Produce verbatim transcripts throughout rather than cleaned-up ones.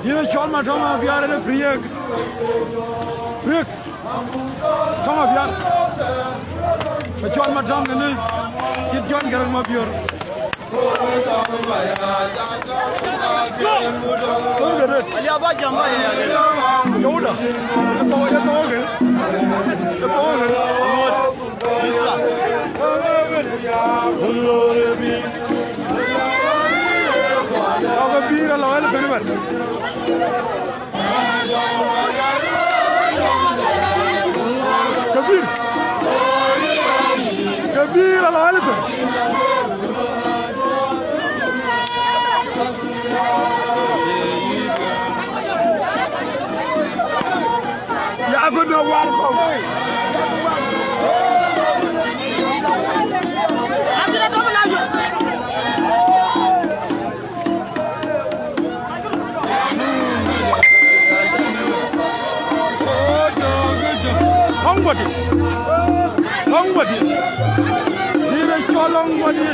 Dït ë cɔl Matɔm Abiar ënë Priek. Priek. Tɔm Abiar. Ë cɔl Matɔm kënë. Cït Jɔn Garaŋ Mabiör. Thɔ̈r ke rɛt. Alia ba jam ba ya, ya, ya. Yöuda. Ë thou, ë thou ke. Ë thou ke. Ŋot. Bisa. Ake pïïr alɔ elephant bɛ̈n. Kabir. Kabir alɔ elephant. Ya ku na war kɔ̈u. Ɔŋ bɔ̈ tï. Ɔŋ bɔ̈ tï. Dït ë cɔl ɔŋ bɔ̈ tï.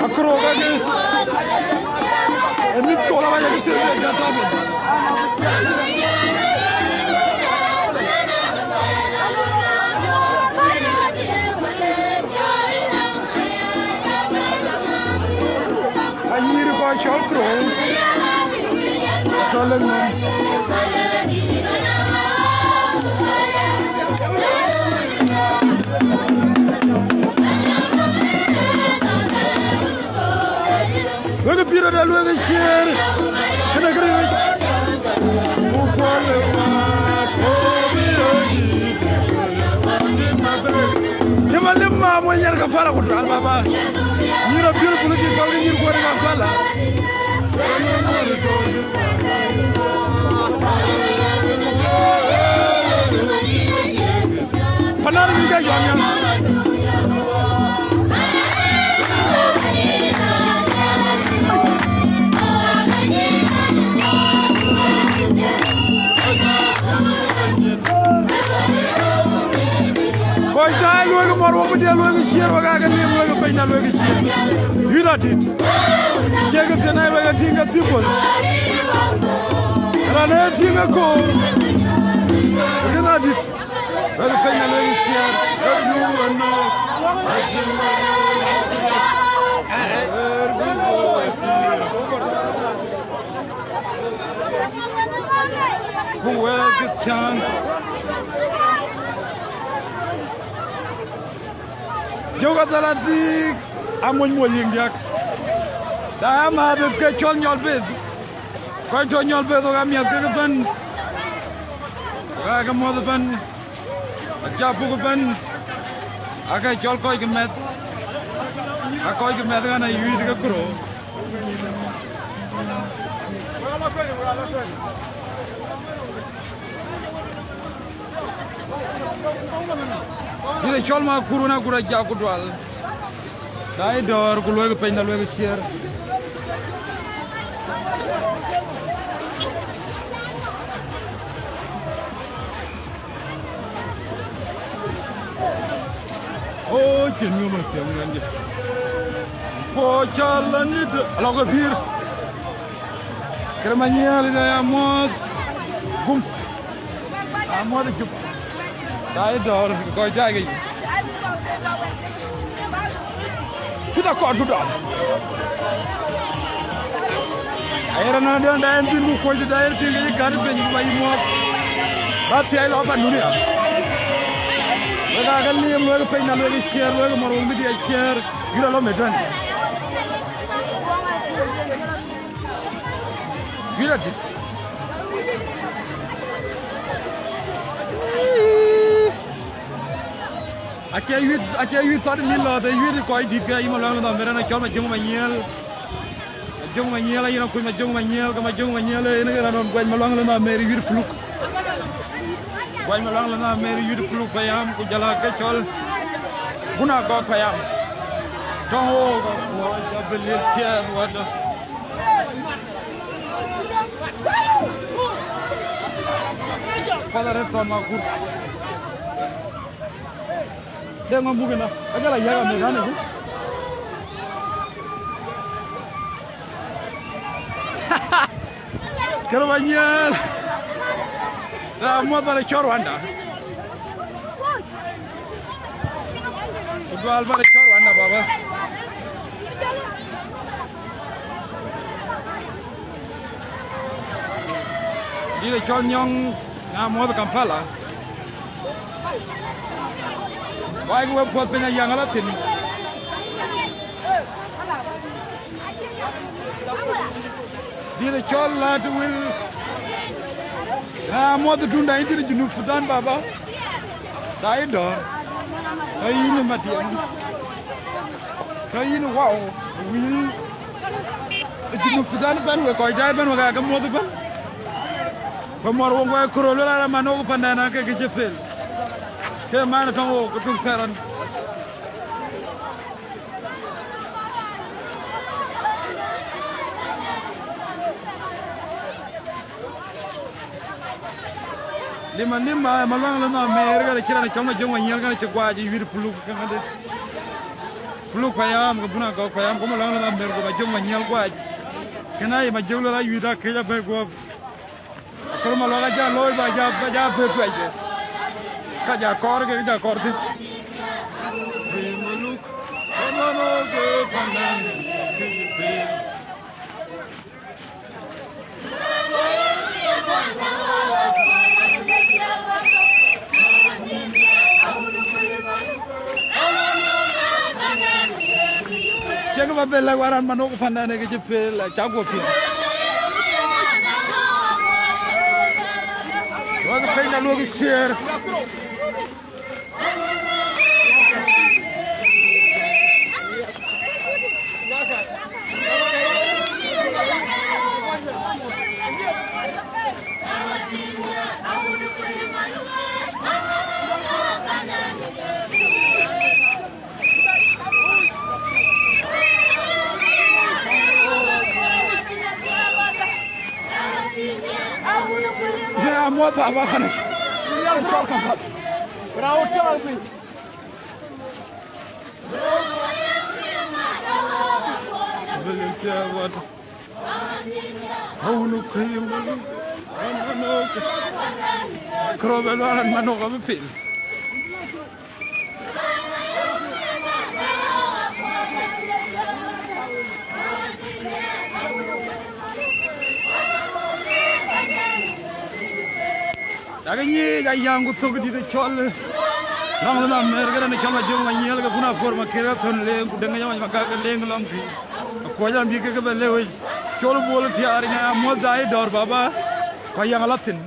Akërou kakë. Ë mïth kɔ̈u la ba ye kë thiël bï jat tɔ bï. Anyïïr kɔc cɔl Kërou, tɔ lëŋ nɔm. Wek pïïr rɔt ë luek ë ciëër, kënë këric. Ku kuɔl ë waat, ku bï ë yï. Yï ma lim ma mony nyar Kampala ku tual baba. Nyïïr a beautiful kï kɔl ke nyïïr kuɔɔr ë Kampala. Panan rin ke yɔm yɔm. Kɔc tääu luɔi ke mɔr wok bï diɛɛr luɔi ke ciëër, wek aa ke lim luɔi ke piny na luɔi ke ciëër. Yïn adït. Cie ke thiën ai wek e tïŋ ke thïpol. Raan ee tïŋ e koor. Yïn adït. Wek piny na luel ciɛɛr, wek du wek nɔɔk. Ku wek thiäŋ. Jök adhal adhik, amuny muɔl yiŋ diäk. Da ama beth ke cɔl nyɔl beth. Kɔc tɔ nyɔl beth wek amiɛth kek bɛ̈n. Wek ake muɔth bɛ̈n. Aca puk ëbɛ̈n, ake cɔl kɔc ke mɛth, a kɔc ke mɛth ɣɛn ayuiit ke kuro. Yïn ë cɔl ma kur wën agut aja ku dual. Na ye dɔ̈ɔ̈r ku luɔikï piny na luɔikï ciëër. O, cïn ŋö ma thiëŋ ŋɛn jë. Ku cɔl anït alɔk ë pïïr. Kërë ma nyiɛɛl ë ya muɔ̈th gum. Amuɔ̈th ë cup. Ka ye dɔ̈ɔ̈r kɔc daai ke yï. Pït akɔɔr ku dɔl. Aye raan adɛ̈n da en dhïn ku kuɔc da en thïn ke yï kär piny ku ba yï muɔ̈th. Ba thiɛɛi lɔ pan dunia. Wek aa ke liim luɔikï piny na luɔikï ciëër luɔikï mɔr wok bï diɛɛc ciëër. Yïn alɔ mëtën. Yïn adït. Acie yuit, acie yuit thɔt min lɔɔth, ee yuit kɔc dït ke yï Maluaŋ Lëndhɔm Meren acɔl Majöŋ Manyiɛɛl. Majöŋ Manyiɛɛl, ayen akuc Majöŋ Manyiɛɛl, ke Majöŋ Manyiɛɛl, ee yen ke raan ɣɔn Guac Maluaŋ Lëndhɔm Meren yuit pluk. Guac Maluaŋ Lëndhɔm Meren yuit pluk payam, ku jɔl aa ke cɔl Gun Agɔk payam. Tɔŋ wook, wɔ jɔ bï liel thiɛɛth wädë. Kuɔth arëët thɔn ma kur. Deŋ ŋö muk ënɔ? Ka jɔl a yäk amëth an ëbï. Kërë ba nyiɛɛl. Raan muɔth bä lɔ cɔl Rwanda. Ku dual bä lɔ cɔl Rwanda, baba. Dït ë cɔl Nyɔŋ, na muɔth Kampala. Wai, we puɔth piny ayaŋ ala thïn. Dït ë cɔl Lat Wil, na muɔth tunda yïn thïn Junub Sudan, baba. Dai dɔ̈ɔ̈r. Ka yïn ë Madiŋ. Ka yïn, wow, Wil. Junub Sudan bɛ̈n wek, kɔc daai bɛ̈n wek, aa ke muɔth ëbɛ̈n. Ku mɔr wok wek kërö luel an, man wok pandɛn ake ke cï pel. Ke man tɔŋ wok ke tuk thɛɛr ɣɔn. Lima lima, Maluaŋ lɔ nɔm mer, kɛn cï raan cɔl Majöŋ Manyiɛl, kɛn cï guac ë yuit Puluk, kɛn de. Puluk payam, ke bun agɔk payam, ku Maluaŋ lɔ nɔm mer, ku Majöŋ Manyiɛl guac. Kɛn aye Majöŋ lɔ la yuit akëc abɛ̈i guɔ̈p. Akɔr Maluaŋ aja looi ba ja, ba ja bɛ̈i tuɛc de. Ka ja kɔɔr ke, ja kɔɔr thïn. Piny Maluk, ëmën ë ke pandan. Cïk bä bɛ̈n lɛ̈k waran man wok pandan ë ke cï pel, cä guɔ piŋ. Wek piny na luɔk ciëër. Yeah, I'm what I want. Bravo, tell me. Valencia, what? How no cream? Krobel waran man no ka bï pil. Dak nyic ayaŋ ku thök dït ë cɔl. Lɔŋ lɔ Amerika, raan ë cɔl Majöŋ Manyiɛl, ke kun apuɔr Makir, ke thön leŋ, ku Deŋ Nyɔŋ Magak ke leŋ lɔŋ kï. Akuɔc raan bï ke ke bɛ lëu. Cɔl Bol Thiaar, nya muɔth Dai Dɔ̈ɔ̈r baba. Ku ayaŋ ala thïn.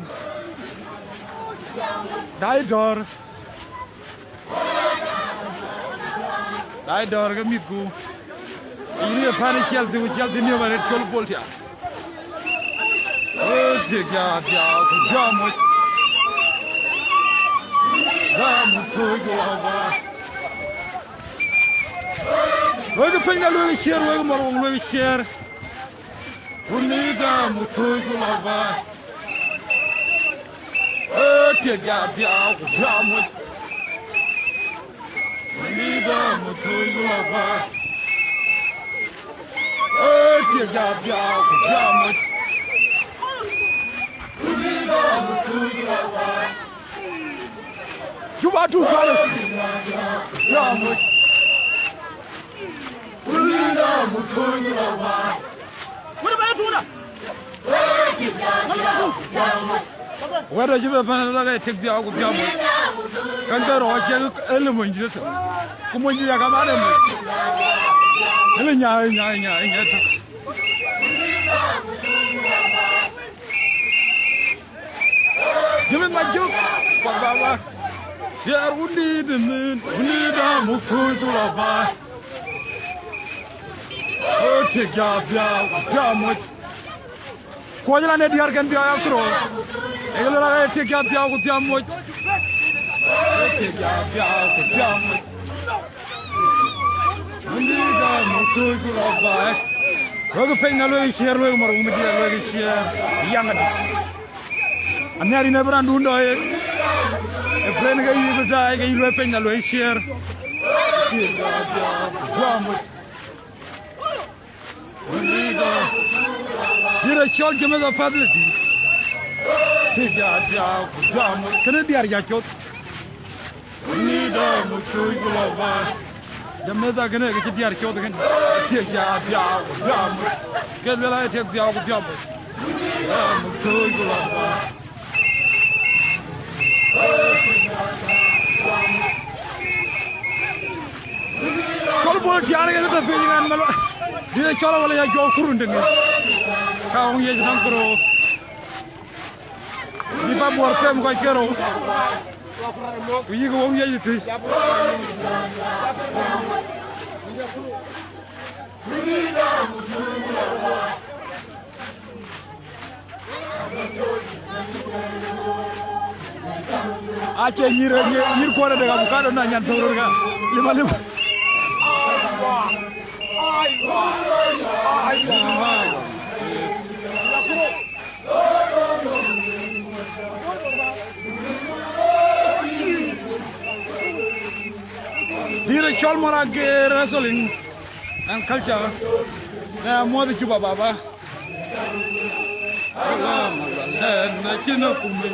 Dai Dɔ̈ɔ̈r. Dai Dɔ̈ɔ̈r ke mïthku. Yïn ye pän ë ciɛl thïn, ku ciɛl thïn yök arëët, cɔl Bol Thiaar. Ee, tiek ya, ya, ku jam wec. Jam wec, ku jam wec. Luɔikï piny na, luɔikï ciëër, luɔikï mɔr wok, luɔikï ciëër. Wun ni dam wut thuc ku lɔ baai. Ee, tiek ya dhiau ku dhiau moc. Wun ni dam wut thuc ku lɔ baai. Ee, tiek ya dhiau ku dhiau moc. Wun ni dam wut thuc ku lɔ baai. Juba tu kare. Dhiau moc. Wun ni dam wut thuc ku lɔ baai. Wɛ̈t acï bɛ pɛ̈n lɔ ke tiek dhiau ku dhiau moc. Kɛn ke rɔɔc ciɛk ë lë mony dït ëtök. Ku mony dït aka man ë mony. Ëlë nyaai, nyaai, nyaai, nyaai tök. Jimmy Majuk, Pagala. Tiɛɛr wundït ëmën, wundït aa muk thuc ku lɔ baai. Ee, tiek ya dhiau ku dhiau moc. Kuɔc raan ë diäär kɛn dhiau ya kuro. Ee, lɔ la, ee, tiek ya dhiau ku dhiau moc. Ee, tiek ya dhiau ku dhiau moc. Wundït aa muk thuc ku lɔ baai. Luɔikï piny na, luɔikï ciëër, luɔikï mɔr wum diäär, luɔikï ciëër. Yaŋ adï. Anhiar yïn ë bï raan dun dɔ ye. Ë pën ke yï bï daai ke yï luɔi piny na, luɔi ciëër. Dït acɔl James Apath Dït. Tek ya diaak ku jam. Kënë diäär ya coth. Ni da mu tui ku la ba. James akënë ke cï diäär coth kënë. Tek ya diaak ku jam. Ke luel a tek diaak ku jam. Da mu tui ku la ba. Kɔl bol tiaar ke tɔ piny ŋan malo. Dït acɔl wala ya jɔ kurun dëŋ. Ka wong yec naŋ kuro. Bï ba buɔr them kɔc kerou. Ku yïk wong yec tui. Acie nyïr, nyïr, nyïr kuɔn de avocado na nyan thok ror ka. Lima, lima. Dït acɔl Morak, eh, wrestling and culture. Na muɔth Juba baba. Ala malal na cïn akuma.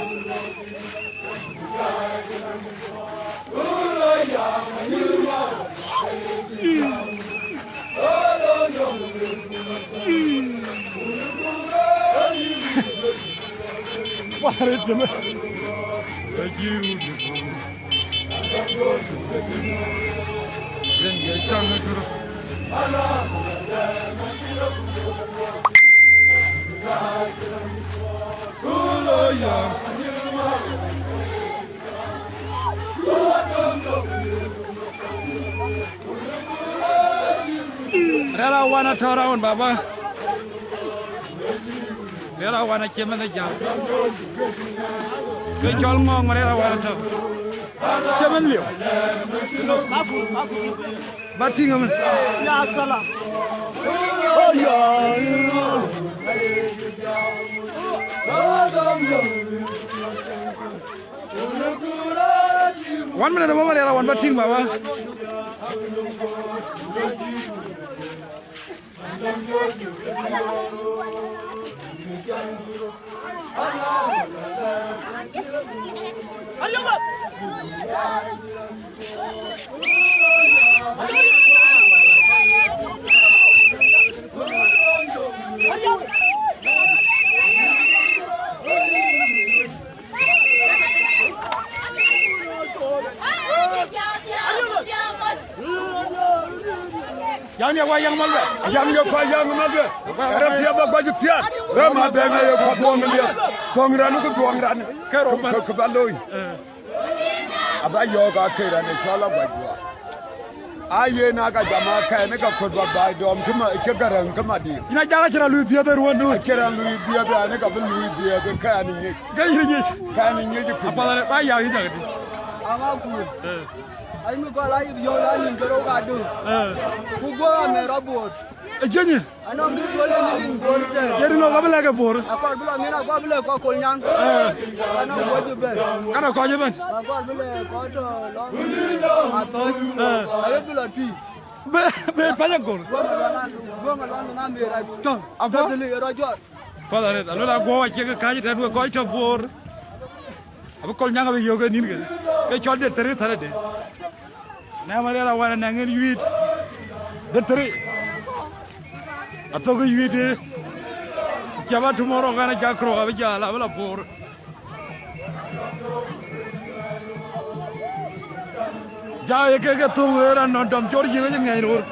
Wah, rit deme. Ajiru deme. Yen ye cang ajuru. Kulo ya. Rɛl awan atɔ̈ raun, baba. Rɛl awan acie mɛnh jam. Ke cɔl ŋɔɔŋ rɛl awan atɔ̈. Cie mɛnh liu. Ba tïŋ amën. Ya salam. Oh, ya. One minute, mama, rɛl awan ba tïŋ, baba. Yaŋ ye wa yaŋ malwɛ. Yaŋ ye kua yaŋ malwɛ. Rɛm thiath ba guac thiath. Rɛm adhɛŋ ye kua dhuɔŋ liɛth. Dhuɔŋ raan ku dhuɔŋ raan. Ke rɔt ke, ke ba looi. Eh. Aba yɔɔk a ke raan ë cɔl aguac juɔk. A yen a ka jam a kɛn ka kɔt ba ba dɔm cï ma, cï Gäräŋ cï ma diu. Yïn a jal a cï raan lui dhiëëth ë ruɔ̈ndu. A cï raan lui dhiëëth, an ka bï lui dhiëëth, kɛn nyic. Ke yïn nyic. Kɛn nyic piny. Apath ba ya yïn jakë tï. Ama kuur. Eh. Ai mi gɔl ai yɔɔk la nyin jɔt ka döŋ. Eh. Ku guɔ amɛ rɔ buɔt. E jënyë. Anɔŋ dït duɔl en rin duɔl tɛ̈n. Ye rin ɣɔn ka bï lɛ̈k ë Bor. Akɔr bï lɔ ŋin, akɔr bï lɛ̈k kɔc Kolnyaŋ. Eh. Anɔŋ kɔc ëbɛ̈n. Kana kɔc ëbɛ̈n. Akɔr bï lɛ̈k kɔc tɔ̈ lɔ Athɔ̈c. Eh. Ayek bï lɔ tui. Be, be pɛ̈c agor. Guɔŋ aluaŋ, guɔŋ aluaŋ na mïr atɔ̈. Apa? Tɔ̈ dhil ye rɔ jɔt. Path arëët, aluel aguɔ acie ke kääc tɛ̈n wek kɔc tɔ̈ Bor. Abï Kolnyaŋ abï yök ë nïn kënë. Ke cɔl de three Saturday. Nɛ̈m Ariɛl Awan anɛŋ en yuiit. De three. Athök yuiit ë. Cä ba tomorrow kan acä krok abï jäl abï la Bor. Ja ye ke ke thöŋ ë raan nɔn dɔm cor yiëk acï ŋɛny ror.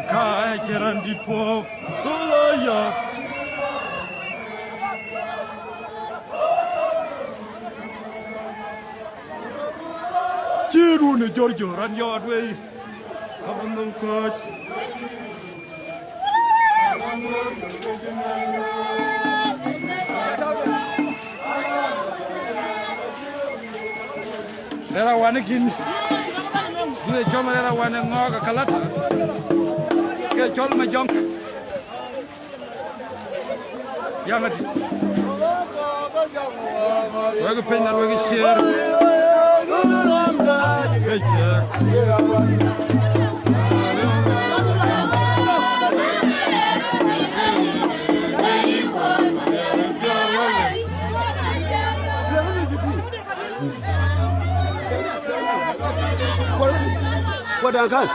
Ka acï raan dït puɔ̈u. Ku lo yɔ̈ɔ̈k. Cï run ë Jɔ̈ɔ̈rjö raan yɔɔt wei. Abï nöm kɔ̈ɔ̈c. Rɛl Awan ë kïn. Duëë cɔm Rɛl Awan ë ŋɔɔk ë Kalata. Ke cɔl Majɔŋ. Yaŋ adït. Wek piny na wek share. Kuat dan kan.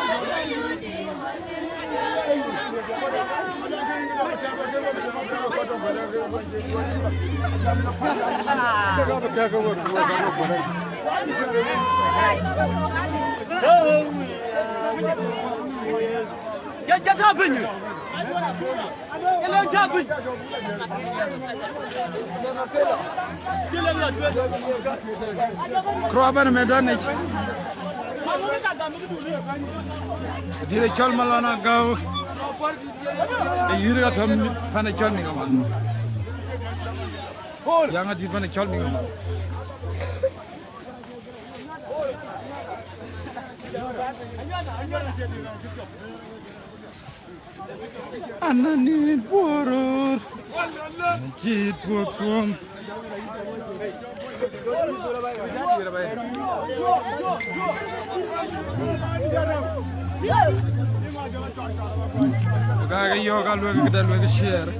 Ya, ya, tääu piny. Ëlë tääu piny. Kërɔa bɛ̈n ë medan yic. Dït ë cɔl Malɔn Agäu. Ë yïth ka tɔ̈ pan ë cɔl Miŋ Aman. Yaŋ adït pan ë cɔl Miŋ Aman. Ananit buɔ̈t röör, anacït buɔ̈t thuɔŋ. Gak yɔ̈ɔ̈k aluek këda luek share.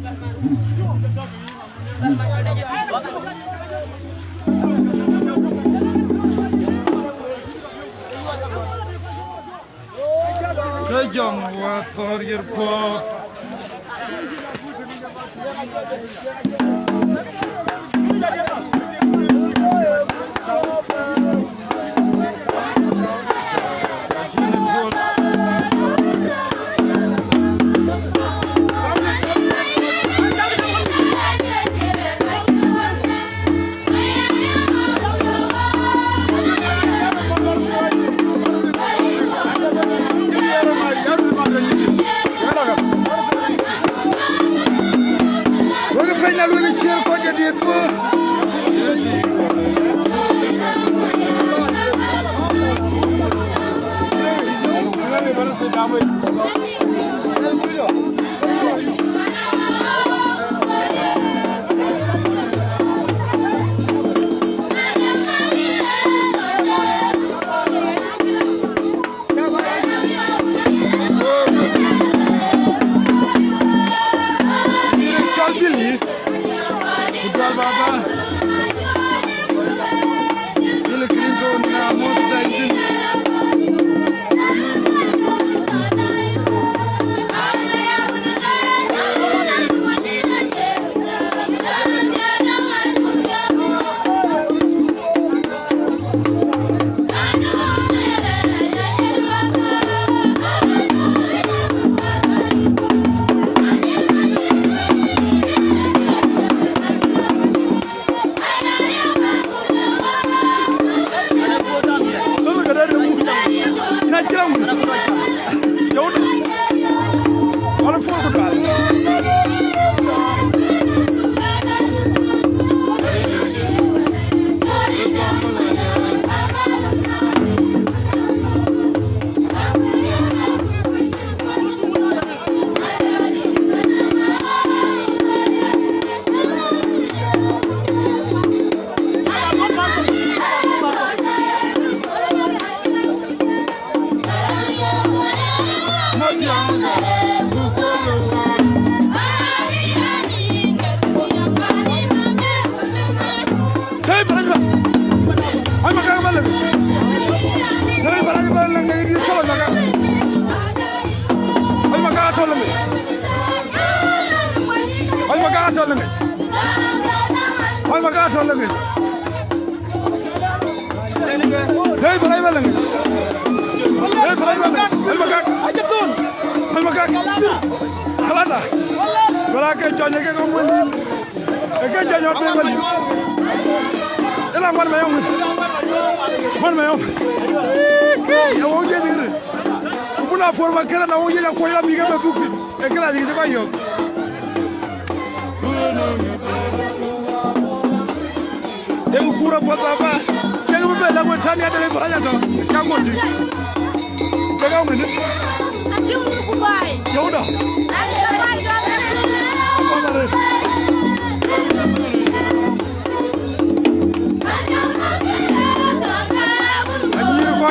Ke jɔŋ wäthɔ̈r yïr puɔ̈u. Wek piny na luel ciëër kɔc jadït bɔ̈. Cɔl Billy, ku dual baba. Billy Clinton, na mɔ̈th daai thïn. Hey, Ibrahim! Ai, maka ba lëŋ. Hey, Ibrahim ba lëŋ, ne yï tɔ̈ maka. Ai, maka tɔ̈ lëŋ. Ai, maka tɔ̈ lëŋ. Ai, maka tɔ̈ lëŋ. Hey, Ibrahim ba lëŋ. Hey, Ibrahim ba lëŋ. Ai, maka. Ai, maka. Kalata. Wala ke jɔny ke ko mun. Ë ke jɔny ɔt bï wël. Ëla ŋuan mayɔm. Ŋuan mayɔm. Ë ke, awou jiëc ëkënë. Ku bï na puɔ̈r ba kënë, na wou jiëc akuɔc la bï ke bɛ dhuk thïn. Ë kërac kë cï kɔc yök. Dek kuur apuɔth baba. Dek bï bɛ la wën tän ya dek bï rac atɔ̈. Ca guɔ tïŋ. Dek aŋuënë. Acï wun ku baai. Cï wun dɔ. Acï baai dɔ. Anyïïr kɔc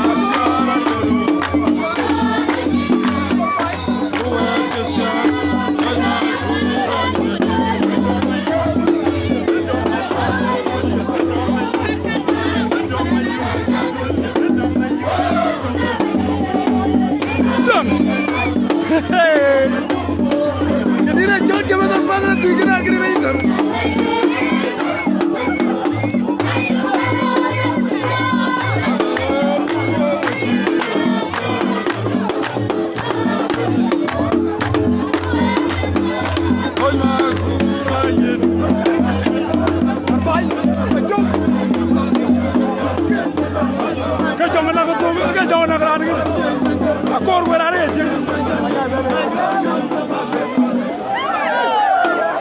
Thom. Këdït acɔl cï bï dhɔ̈k päl ë thïn kënë akënë rɛc thɔ̈r. Ke jɔŋ na ke thok, ke jɔŋ na ke raan ke. Akɔɔr wɛ̈t raan ke cieŋ.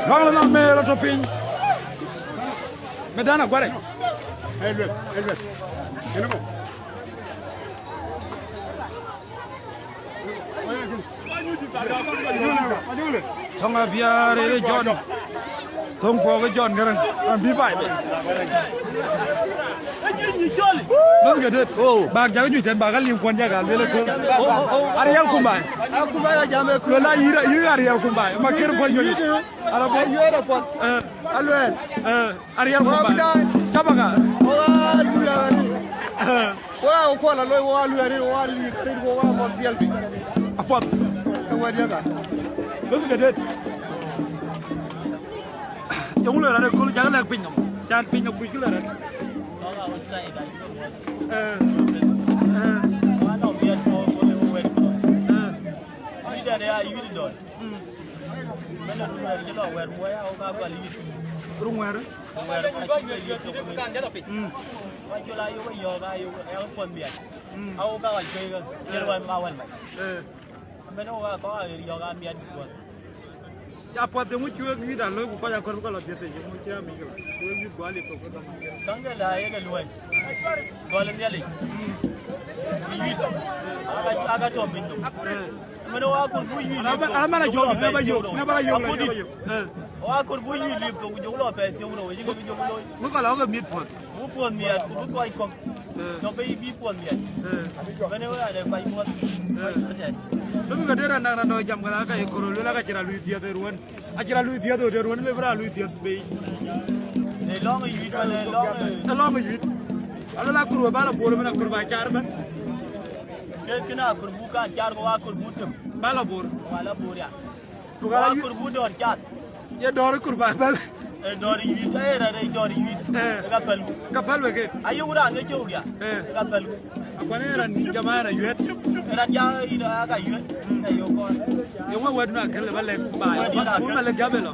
Baŋ la na me la tɔ piny. Me dan aguare. Ë lueth, ë lueth. Kene bo. Tɔŋ abiar ë John. Thoŋ puɔk ë John Garang. An bï baai bɛ. Lon ke det. Oh. Bak jak nyuc tɛn bak alim kuɔn jak al wele ko. Oh, oh, oh. Arial kumbai. Kumbai la jam e ku. La yira yira arial kumbai. Ma ker ko nyuc. Ara bo. Yira pot. Eh. Aluel. Eh. Arial kumbai. Wa bidai. Tabaka. Wa lu ya ni. Eh. Wa ko la loy wa lu ya ni wa lu ya ni wa mo dial bi. Apoth. Ka wa dia ka. Lon ke det. Yong lo rare kul jak lek piny nom. Chan piny no kuc kilo rare. Eh. Eh. Eh. Wi dɛn ya, wi dɔn. Mm. Mɛn run wɛɛr cï lɔ wɛɛr muɔi, a wok a gɔl yïth. Run wɛɛr? Run wɛɛr, a cï wɛɛr yïth thok. Mm. Wa col a yok a yɔ̈ɔ̈k, a yok, a yok puɔth miɛt. Mm. A wok a ɣɔc kueekë, cï wɛɛr ma wɛl mac. Eh. Mɛn wok a kɔk a ɣer yɔ̈ɔ̈k a miɛt puɔth. Ya puɔth, yeŋö cï wek yïth a looi, ku kɔc akɔ̈r bï kɔc lɔ dhiëth, yeŋö cï a mic kela? Cï wek yïth guɔ lip thok ke dhaman. Käŋ ke la yek e luɔi. Gɔl Nhialic. Yïth. Aka, aka tɔ piny nom. Eh. Mɛn wok a kɔ̈r buk yïth lip thok. Ala mala jɔk, ne ba yok, ne ba yok, ne ba yok. Eh. Wok a kɔ̈r buk yïth lip thok, ku jɔk lɔ pɛɛi thiëk rou, yïn ke jɔk looi. Ŋö kɔc lɔ ke mit puɔth? Buk puɔth miɛt, ku buk kɔc kɔ̈k. Eh. Tɔ bei bï puɔth miɛt. Eh. Mɛn wok a de kuany puɔth. Eh. Luk ke der anak raan dɔ jam kela ka ye kɔ̈r luel aka cï ra lui thiëth ë ruɔ̈n. Acï ra lui thiëth ë ruɔ̈n, le bï ra lui thiëth bei. Ë lɔŋ ë yuic, mɛn ë lɔŋ ë. Ë lɔŋ ë yuic. Alo la kur we ba la bor, mɛn a kur ba car bɛ̈n. Ke kën a kɔ̈r buk kan car, ku a kɔ̈r buk tem. Ba la bor. Wa la bor ya. Ku ka la yuic. Wa kɔ̈r buk dɔ̈ɔ̈r car. Ye dɔ̈ɔ̈r kur ba bɛ̈n. Ë dɔ̈ɔ̈r yuic, ë rɛ̈t ë dɔ̈ɔ̈r yuic. Eh. Ë ka päl ku. Ka päl we ke. Ayok raan ke cök ya. Eh. Ë ka päl ku. Akuan ë raan jamana yuet. Raan ja yïn a ka yuet. Ayok kɔn. Ye wä wɛ̈t na kɛ̈l ba lɛ̈k ba. Wɛ̈t na kɛ̈l. Kuma lɛ̈k gabe lɔ.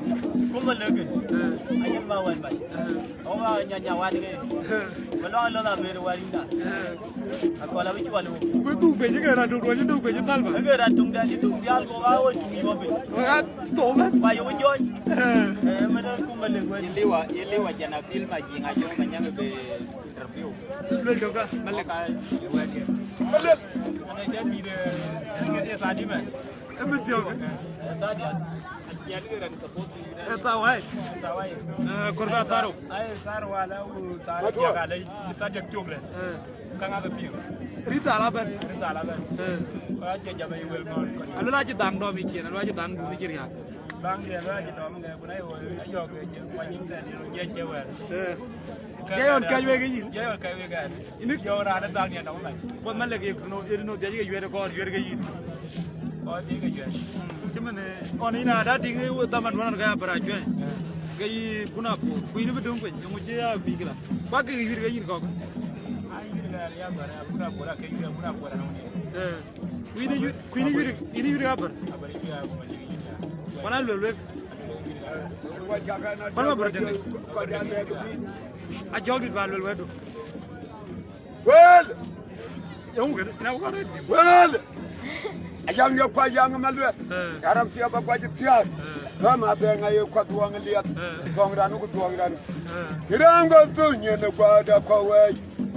Kuma lɛ̈k. Eh. Ayen ma wɛ̈t ba. Eh. Oga nya nya wan ke. Eh. Ba lɔ lɔ na mer wan da. Eh. Akɔl abï cuɔl wo. Ku dhuk piny ke raan tuk duɔ̈n, dhuk piny thal ba. Ke raan tuk da, dhuk dial ko ga wo tuk yo be. Wa thou man. Ba yo jɔny. Eh. Eh, mɛn kuma lɛ̈k wɛ̈t. Ye liwa, ye liwa jana film a jiŋ a jɔŋ ma nyaŋ be interview. Luel doka, Malek. Ka ye wɛ̈t ye. Malek. Ana jɛ dït, eh, ke ye thaa di mɛn. Ë bï thiɔ̈k. Eh, thaa di. An piɛt ke raan support di. Eh, thaa wai. Thaa wai. Eh, kɔ̈r ba thaa rou. Ai, thaa rou wala, u thaa diak ale, thaa diak cök le. Eh. Ka ŋa ke piŋ. Rit thaa la bɛ̈n. Rit thaa la bɛ̈n. Eh. Acie jam aye wël ŋɔn kɔn. Aluel acï dhaŋ dɔm ë ciëën, aluel acï dhaŋ dun cï riääk. Dhaŋ diɛn, aluel acï dɔm ŋɛ, ku na ye wël, ayɔ̈ɔ̈k ë ciëën, ku anyïm thɛɛr diɛn, jiɛc cie wɛ̈ɛ̈r. Eh. Jai ɣɔn kɛc wek ë yïn. Jai ɣɔn kɛc wek ë yïn. Yïn yɔ̈ɔ̈k raan ë dhaŋ diɛn dɔm mac. Buɔth man lek ye no, ye no dhiac ke yuɛ̈t ë kɔɔr, yuɛ̈t ke yïn. Kɔɔr dhiac ke yuɛ̈t. Mm, cï mën, eh, ɣɔn yïn aa da tïŋ, eh, dhaman duɔ̈n ka ya bär acuɛ̈i. Eh. Ke yï kun apuɔ̈u, ku yïn bï döŋ piny, yöŋ cï ya bï kï la. Kuak kek yuɛ̈t ke yïn kɔ̈k. Ai, yuɛ̈t ke ya bär, ya kun apuɔ̈u, la ke yuɛ̈t kun apuɔ̈u, la ŋɔn. Eh. Ku yïn ë yï-, ku yïn ë yï-, yïn ë yï abär. Abär yï abär. Wana luel wek. Wana abär tënë. Ajɔk dït ba luel wɛ̈tdu. Wël! Yöŋ kënë, ina wä rëët. Wël! Ayaŋ ye kua yaŋ ma luel. Eh. Yaram thiaab ba guac thiaab. Eh. Ba ma bɛ ŋa ye kua dhuɔŋ liɛth. Eh. Dhuɔŋ ran ku dhuɔŋ ran. Eh. Iraŋ ba dhul nyin ë guaada kɔ wɛɛc.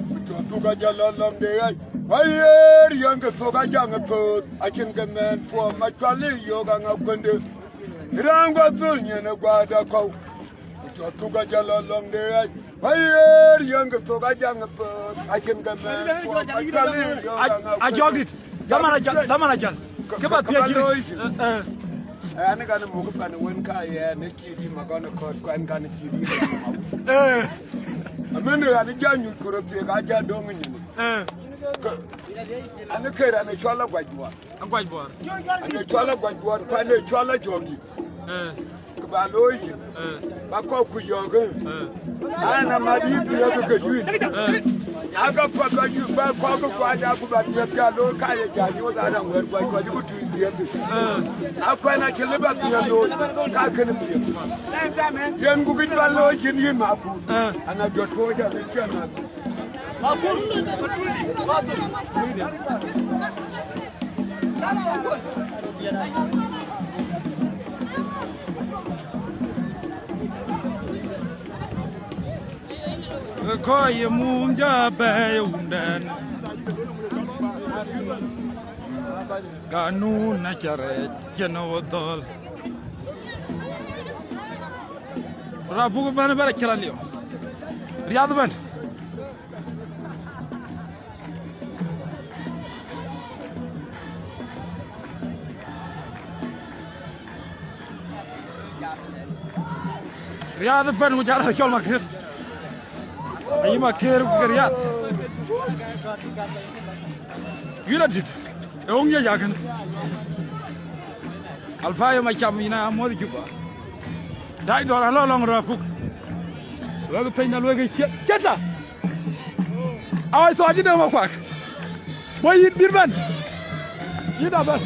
Ku jɔ thuk ajɔ lɔ lɔŋ de ɣɛc. Wa yer yöŋ ke thok ajaŋ ë pööth, acïn ke mɛɛn puɔ̈u ma cuali yök aŋa kuënde. Raan guɔ thul nyin ë guaada kɔ̈u. Ku jɔ thuk ajɔ lɔ lɔŋ de ɣɛc. Wa yer yöŋ ke thok ajaŋ ë pööth, acïn ke mɛɛn puɔ̈u ma cuali yök aŋa kuënde. Ajɔk dït. Dhaman ajal, dhaman ajal. Kë ba thiëc yïn. Eh, eh. Ɛn kan muk pan wën ka yɛn ë cï dï ma gɔn ë kɔ̈t kuɛn kan cï dï. Eh. Amën ɣan ë ja nyuc ku röt thiek aja döŋ nyin. Eh. Kë, an, kër an, ë cɔl Aguac Buɔɔr. Aguac Buɔɔr. An, ë cɔl Aguac Buɔɔr, ku an, ë cɔl Ajɔk Dït. Eh. Kë ba looi yïn. Eh. Ba kɔk ku yɔ̈ɔ̈k, eh. Eh. An, amat yï dhiëëth ke juëc. Eh. Aka path ba yï ba kɔk ku aja ku ba dhiëëth ja looi ka ye ja nyuɔɔth an, aŋuɛ̈ɛ̈r guac kɔc ku tui dhiëëth. Eh. Akuɛn acï lë ba dhiëëth looi, ka kënë dhiëëth man. Yen ku gït ba looi cïn yïn makut. Eh. An, ajɔ tuɔɔc an, ë cïn an. Kɔc ye mum ja bɛ̈ɛ̈i wundɛn. Ganun na ca rɛɛc cïn ë wo dhɔ̈l. Raan puk ëbɛ̈n ëbɛ̈n acï raan liu. Riath ëbɛ̈n. Riath ëbɛ̈n ku jɔl raan cɔl Makër. Ayï Makër ku ke riath. Yïn adït. Ë wöŋ ye jakën. Alphayo Macam yïn a muɔ̈th Juba. Dai dɔ̈ɔ̈r alɔ lɔŋ rɔ̈ɔ̈r puk. Wek piny na luek ë ciet, ciet ta. Awai thɔɔc cï dëŋ wek kuak. Bɔ̈ yïn bït bɛ̈n. Yïn abɛ̈n.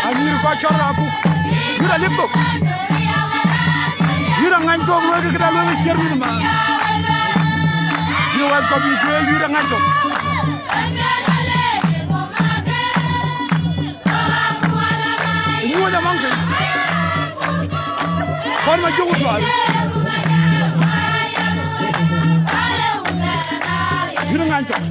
Anyïïr kɔc cɔl raan puk. Yïn aliep thok. Yïn aŋany thok lueekë këda lueekë ciɛ̈r wïn ma. Yïn wɛ̈th kɔc bï cuëëc yïn aŋany thok. Nyuɔɔc amaŋ piny. Kɔn ma jök thual. Yïn ŋany thok.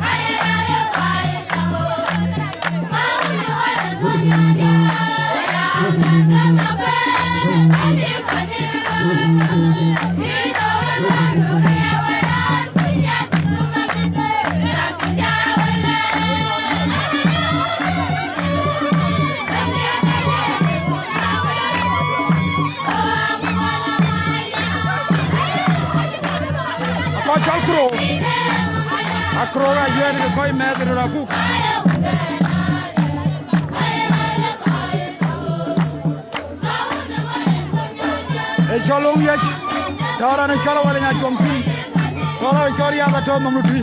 Akɔc cɔl Kuro. Akuro ka yuɛɛt ke kɔc mɛɛth röt apuk. Ë cɔl Wöŋ Yiëc, tɔ̈ raan ë cɔl Awar Nyacuɔŋ thïn, tɔ̈ raan ë cɔl Riath atɔ̈ nhom në tui,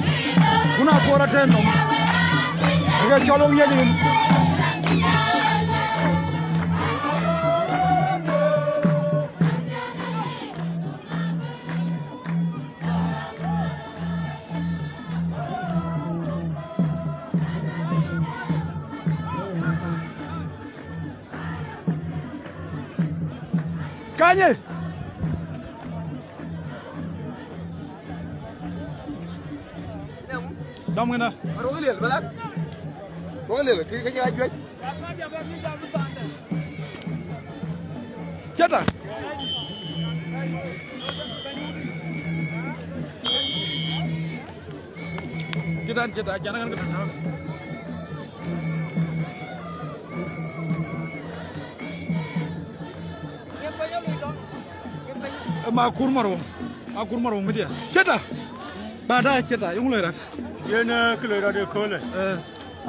kun Akuɔɔr atɔ̈ nhom, ë ke cɔl Wöŋ Yiëc rin. Kanye. Dɔm kënë. Ruɔ̈k liel, bala. Ruɔ̈k liel, kë, kë cï ka juëc. Cëta. Cïtan, cïta, cïtan, kan kënë. Ë ma kur marou. Ma kur marou media. Cëta. Bada cëta, yöŋ loi rɔt. Yen, eh, kë loi rɔt ëköölë. Eh.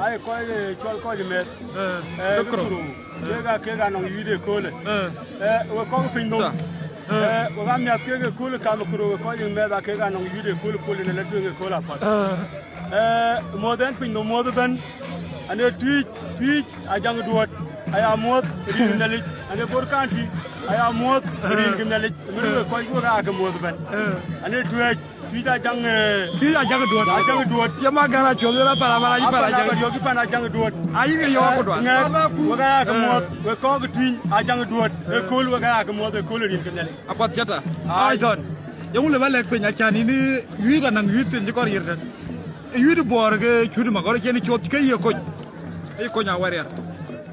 Ai, kɔc, eh, cɔl kɔc mɛth. Eh, eh, kë kërou. Kek a, kek a nɔŋ yït ëköölë. Eh. Eh, we kɔ̈k piny nhom. Ta. Eh. Eh, we ka miath kek ëköölë kam kërou, we kɔc mɛth a kek a nɔŋ yït ëköölë, pol ënë la tueŋ ëköölë apath. Eh. Eh, muɔ̈th ɛn piny nhom muɔ̈th ëbɛ̈n. Ane Tuic, Tuic a jaŋ duɔ̈t, aya muɔ̈th rin Nhialic. Ane Bor County, aya muɔ̈th rin ke Nhialic. Mën we kɔc we ka ke muɔ̈th ëbɛ̈n. Eh. Ane Tuic, Tuic a jaŋ, eh, Tuic a jaŋ duɔ̈t. A jaŋ duɔ̈t. Ye ma gɛ̈l a cuɔth, ye la para, para, ye para a jaŋ. Apa na ba yök, ye pan a jaŋ duɔ̈t. A yïn ke yök ku duɔ̈t. Eh, ŋɛk, we ka ya ke muɔ̈th, we kɔ̈k Tuic a jaŋ duɔ̈t. Ëkööl we ka ya ke muɔ̈th, ëkööl rin ke Nhialic. Apath cëta. Ai. Ai thɔn. Yöŋ lë ba lɛ̈k piny, acan yïn yït anɔŋ yït thïn cï kɔɔr yiër tɛ̈n. Yït Bor ke cut magɔ̈r cïn cuɔth ke ye kony. Ee kony a wɛ̈r yɛn.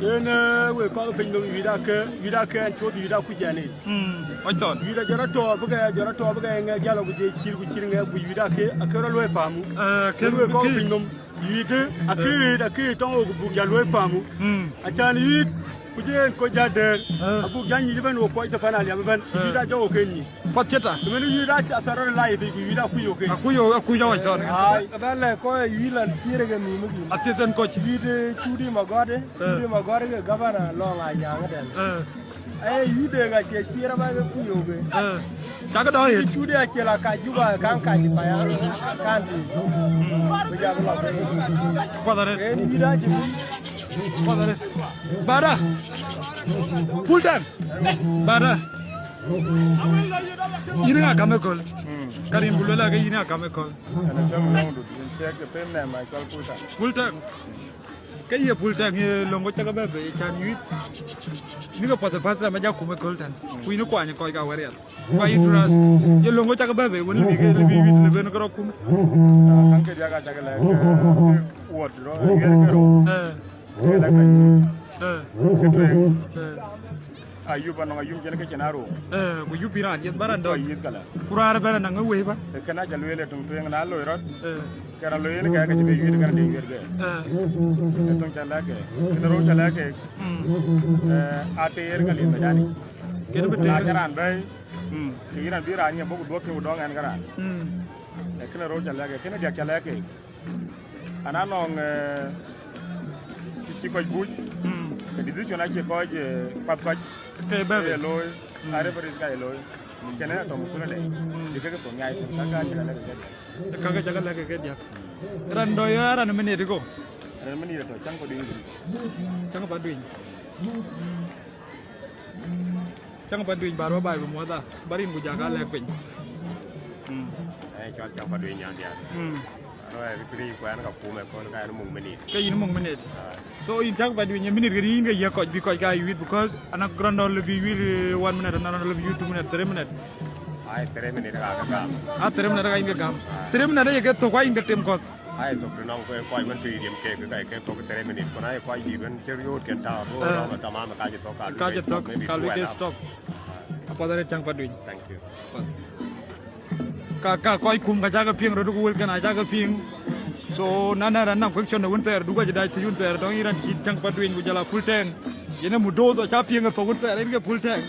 Yen, eh, we kɔ̈k piny nhom yït ake, yït ake ɛn cuɔth yït akuc ɛn yic. Mm, ɔc thɔn. Yït a jɔt atɔ̈ bï ke, jɔt atɔ̈ bï ke ŋɛk jäl ku je cïr ku cïr ŋɛk ku yït ake, ake rɔt luɔi pamu. Eh, ken we kɔ̈k piny nhom yït, eh, ake, ake tɔŋ wok buk jäl luɔi pamu. Mm. Acan yït, ku je en kɔc jäl dɛ̈ɛ̈r. Eh. Abuk jäl nyic ëbɛ̈n wok kɔc tɔ̈ pan aliam ëbɛ̈n, ku yït a jɔ wok en nyic. Path cïta. Mën yït a, a thar rɔt lai piny ku yït akuc wok en. Akuc wok, akuc wok thɔn. Ai. Ba lɛ̈k kɔc yït lan thiëër ke nhïïm kïn. Athiëth en kɔc. Yït, eh, Cudi Magɔ̈t, eh, Cudi Magɔ̈t ke gavana lɔŋ Anyaŋ tɛ̈n. Eh. Ee, yït de ka cie ciɛɛr ba ke kuc wok. Eh. Cak dɔ̈ yet. Cudi a cie la kac Juba, kaŋ kac paya, kaŋ ti. Ku ja bï lɔ piny. Kuɔth arëët. En yït a cï. Kuɔth arëët. Bada. Pultan. Bada. Yïn ŋa kam ëkööl? Mm. Ka rin ku luel ake yïn ŋa kam ëkööl? Ɛn a jam lɔŋdu, yïn thiëëk ke pem nɛɛm a cɔl Pultan. Pultan. Ke ye Pultan ye löŋ cak bɛ̈ bei, can yït. Yïn ke path ë pastor ma ja kum ëkööl tɛ̈n. Ku yïn kuany kɔc ka wɛ̈r yɛn. Ku yïn trust. Ye löŋ cak bɛ̈ bei, wën lëbï ke, lëbï yït lëbën ke rɔt kum. Ah, kaŋ ke diäk a cak lɛ̈k, eh, wuɔt rɔt, yen ke rɔt. Eh. Ke lɛ̈k bɛ̈ny. Eh. Ke tueŋ. Eh. Ayup anɔŋ Ayup cïn ke cïn arou. Eh, ku yup yïn raan yeth ba raan dɔ̈. Yïth kala. Ku raan ëbɛ̈n anɔŋ ë wëi ba. Ee, kënë aca lueel ë töŋ tueŋ na loi rɔt. Eh. Ke raan loi yen ke ke cï be yuit ke raan de yuit ke. Eh. Ee töŋ ca lɛ̈k ke. Kënë rou ca lɛ̈k ke. Mm. Eh, ateer ka lim medani. Kënë bï teer. Na ca raan bɛ̈i. Mm. Ke yïn raan bï raan nyiɛm bɔ̈ ku duɔ̈k ke ku dɔŋ ɛn ke raan. Mm. Ee, kënë rou ca lɛ̈k ke. Kënë diäk ca lɛ̈k ke. Ana nɔŋ, eh, të cï kɔc buc, mm, ke decision acï kɔc, eh, path kɔc ke bɛ̈ ke bei. Ye looi, mm, a referees ka ye looi. Kënë atɔ̈ musula de, mm, bï kek thok nyai thïn, ka ka cï ka lɛ̈k ke diäk. Ka ka cï ka lɛ̈k ke diäk. Raan dɔ̈ ya raan minute go. Raan minute tɔ̈, cäŋ Padueny. Cäŋ Padueny. Cäŋ Padueny, bär ba baai bï muɔ̈th aa, ba rin ku ja ka lɛ̈k piny. Mm. Eh, cɔl Cäŋ Padueny nyan diäär. Mm. Aro ë kërë ku ɛn ka kum ëkööl ka ɛn muk minute. Ke yïn muk minute. Ah. So yïn Cäŋ Padueny ye minute ke yïn ke yiëk kɔc bï kɔc ka yuit, because ana raan dɔ̈ lëbï yuit, eh, one minute, ana raan dɔ̈ lëbï yuit two minute, three minute. Ai, three minute ka ke gam. Ah, three minute ka yïn ke gam. Ah. Three minute ye ke thok, wa yïn ke tem kɔ̈th. Ai, thok të nɔŋ ke kɔc wën tïït yem kek, ke ka ke thok three minute, ku na ye kɔc dït wën cï riööt ken tääu, eh, rɔm tamam, ka cï thok, ka lui ke stop, maybe ka lui ke stop. Apath arëët Cäŋ Padueny. Thank you. Ka, ka kɔc kum ka cak ke piŋ röt ku wël kën a cak ke piŋ. So, na na raan na question de wën thɛɛr, du ka cï dac thiëc wën thɛɛr, tɔŋ yïn raan cït Cäŋ Padueny ku jɔl a Pultɛŋ. Yen ë Mudoth, aca piŋ ë thok wën thɛɛr, yen ke Pultɛŋ.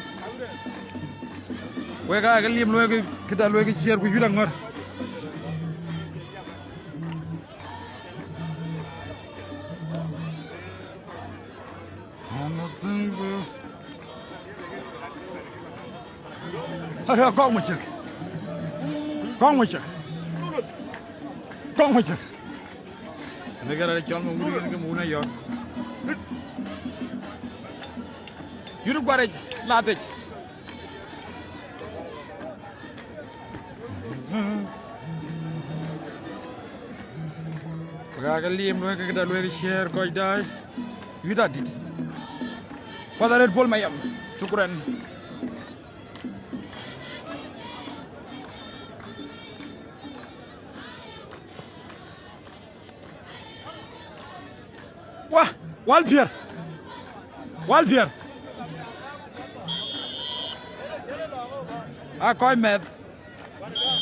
Wek aa ke liim luɔi ke, këda luɔi ke ciɛɛr ku yuit aŋɔ̈r. Aya, kɔŋ mi cek. Kɔŋ mi cek. Kɔŋ mi cek. Ënë ke rɛ̈ɛ̈r cɔl ma wun, ënë ke ma wun ayɔ̈ɔ̈k. Yïn guarec, lathec. Wek aa ke liim luɔi ke këda luɔi ke ciɛɛr kɔc daai. Yuit adït. Path arëët Bol Mayam. Shukran. Wah, wal piɛr. Wal piɛr. A kɔc mɛth.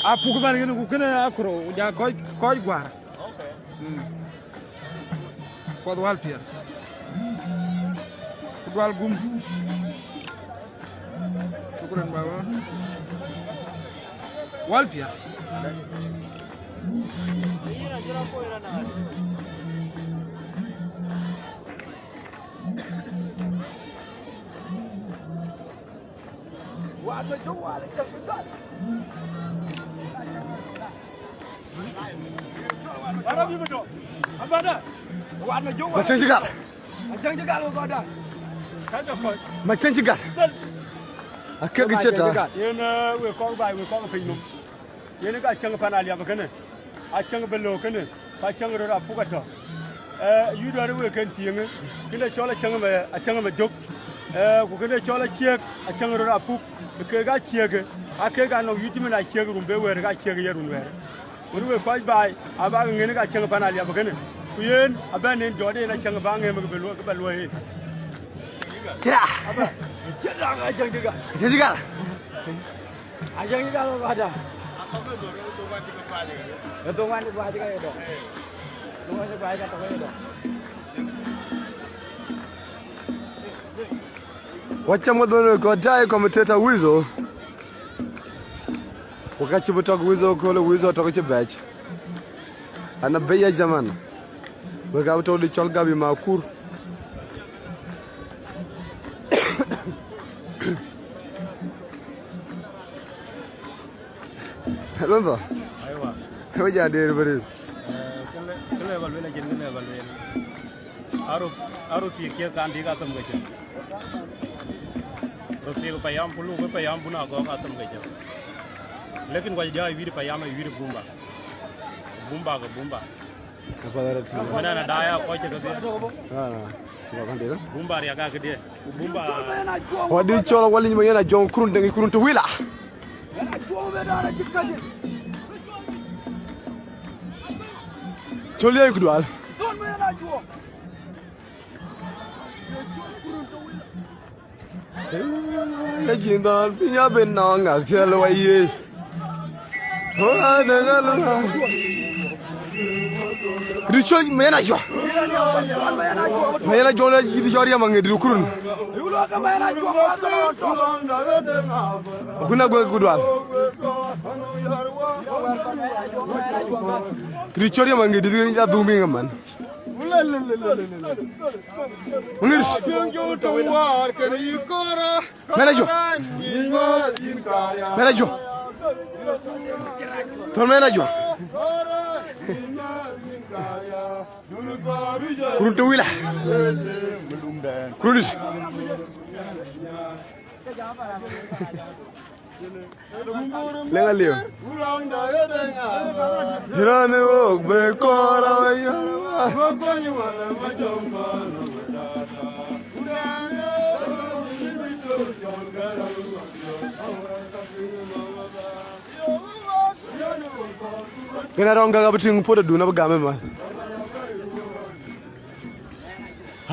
A puk man kën ku kënë akuro, ku ja kɔc, kɔc guar. Mm. Kuɔth wal piɛr. Ku dual gum. Shukran baba. Wal piɛr. Macieŋ cï gal. Macieŋ cï gal. Akek cï tɔ̈. Yen, eh, wek kɔ̈k baai, wek kɔ̈k piny nɔm. Yen ka cäŋ pan Aliap kënë, acäŋ bï löök kënë, ka cäŋ röt apuk atɔ̈. Eh, yï duɛ̈r wek kën piŋë, kënë cɔl acäŋ me, acäŋ me jök. Eh, ku kënë cɔl aciëëk, acäŋ röt apuk, kek aciëëkë, akek anɔŋ yï cï min aciëëk run bï wɛ̈ɛ̈r, ka ciëëk ye run wɛ̈ɛ̈r. Wën wek kɔc baai, abak ŋën ka cäŋ pan Aliap kënë. Ku yen, abɛ̈n en jɔt en acäŋ ba ŋëm kë bï luɔi, kë bï luɔi en. Kira. Abɛ̈n, cïn raŋ acäŋ cï gal. Acäŋ cï gal. Acäŋ cï gal wada. Ë thoŋ wan cï guac ka ye dɔ̈. Thoŋ wan cï guac ka tɔ̈ ye dɔ̈. Wacam wadhon ko tai commentator Wizo. Waka cï bï tɔ̈k Wizo köölë Wizo tɔ̈k cï bɛ̈c. Ana bɛ̈c ya jaman. Wek abï tɔ̈k dï cɔl Gabi Makur. Hello, Dho. Aiwa. Hello, ja der baris. Eh, kële, kële ba luel, ajin kële ba luel. Arop, arop thiëk kiëk kan dïk athëm ke cïn. Rop thiëk payam, ku luk payam bun agɔk athëm ke cïn. Lekin wal dia wiir payam, wiir bumba. Bumba ke bumba. Apa dara ti. Mana na daya ko ce ke dia. Ah, na. Ba kan dia. Bumba ria ga ke dia. Bumba. Wadi cɔl wali ma yena jɔŋ kurun dengi kurun to wila. Cɔl ye kudual. Ka jin dhɔn piny abï nɔŋ athiɛl wa ye. Richard Mena Jua. Mena Jua la jidi jɔr yama ŋedi kurun. Kuna gwe kudual. Richard yama ŋedi ya dhumi ngaman. Ŋir. Mena Jua. Mena Jua. Thon Mena Jua. Kurun to wila. Kurun is. Leŋ aliu. Yïn raan ë wok bï kɔɔr aa yɔ̈l. Kën arɔŋ gäk abï tïŋ puɔ̈t adun abï gam ëmën.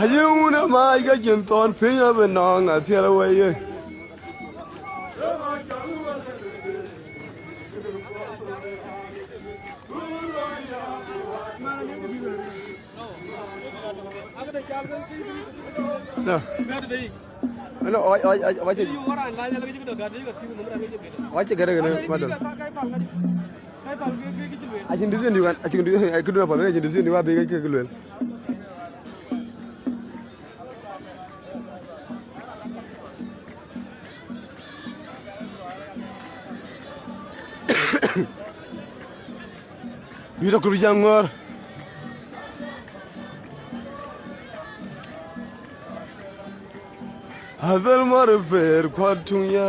Aye wun ë maac ke cïn thɔn piny abï nɔŋ athiɛl wei ye. No. No, oi, oi, oi, oi, oi. Oi, gere, gere, madam. Acïn decision diu kan, acïn decision, acïn decision diu abï ke luel. Yuda kul jam ŋɔ̈ɔ̈r. Abel mɔ̈r per kuat tuŋ ya.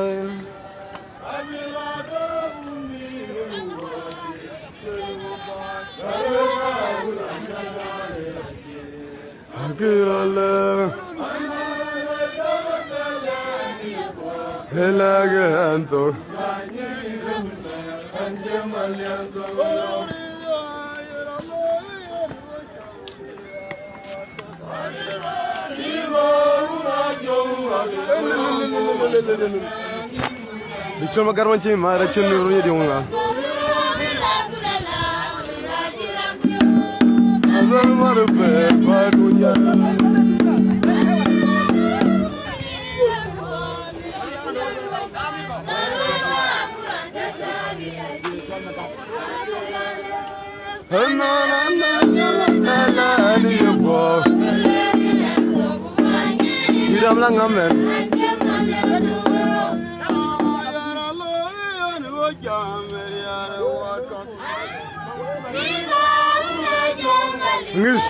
Akirale. Elage anto. Dï cɔl ma gär man cï ma rɛc cïn run ye diŋ ŋa. Azal mar be ba dunya. Widam la ŋa mɛn. Ŋic.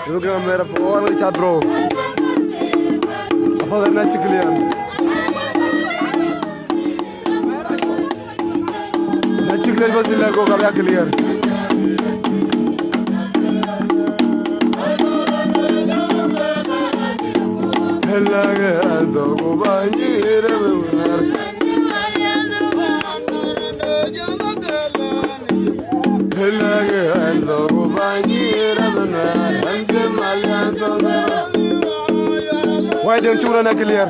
Yïn kë mɛr apuɔl wan kë cat bro. Apuɔl na cï clear. Na cï clear bas ilɛ go ka bï ya clear. Ëlä ke an thok ku bä nyïïr ë bï ŋär. Wai den cuk rɔn a clear.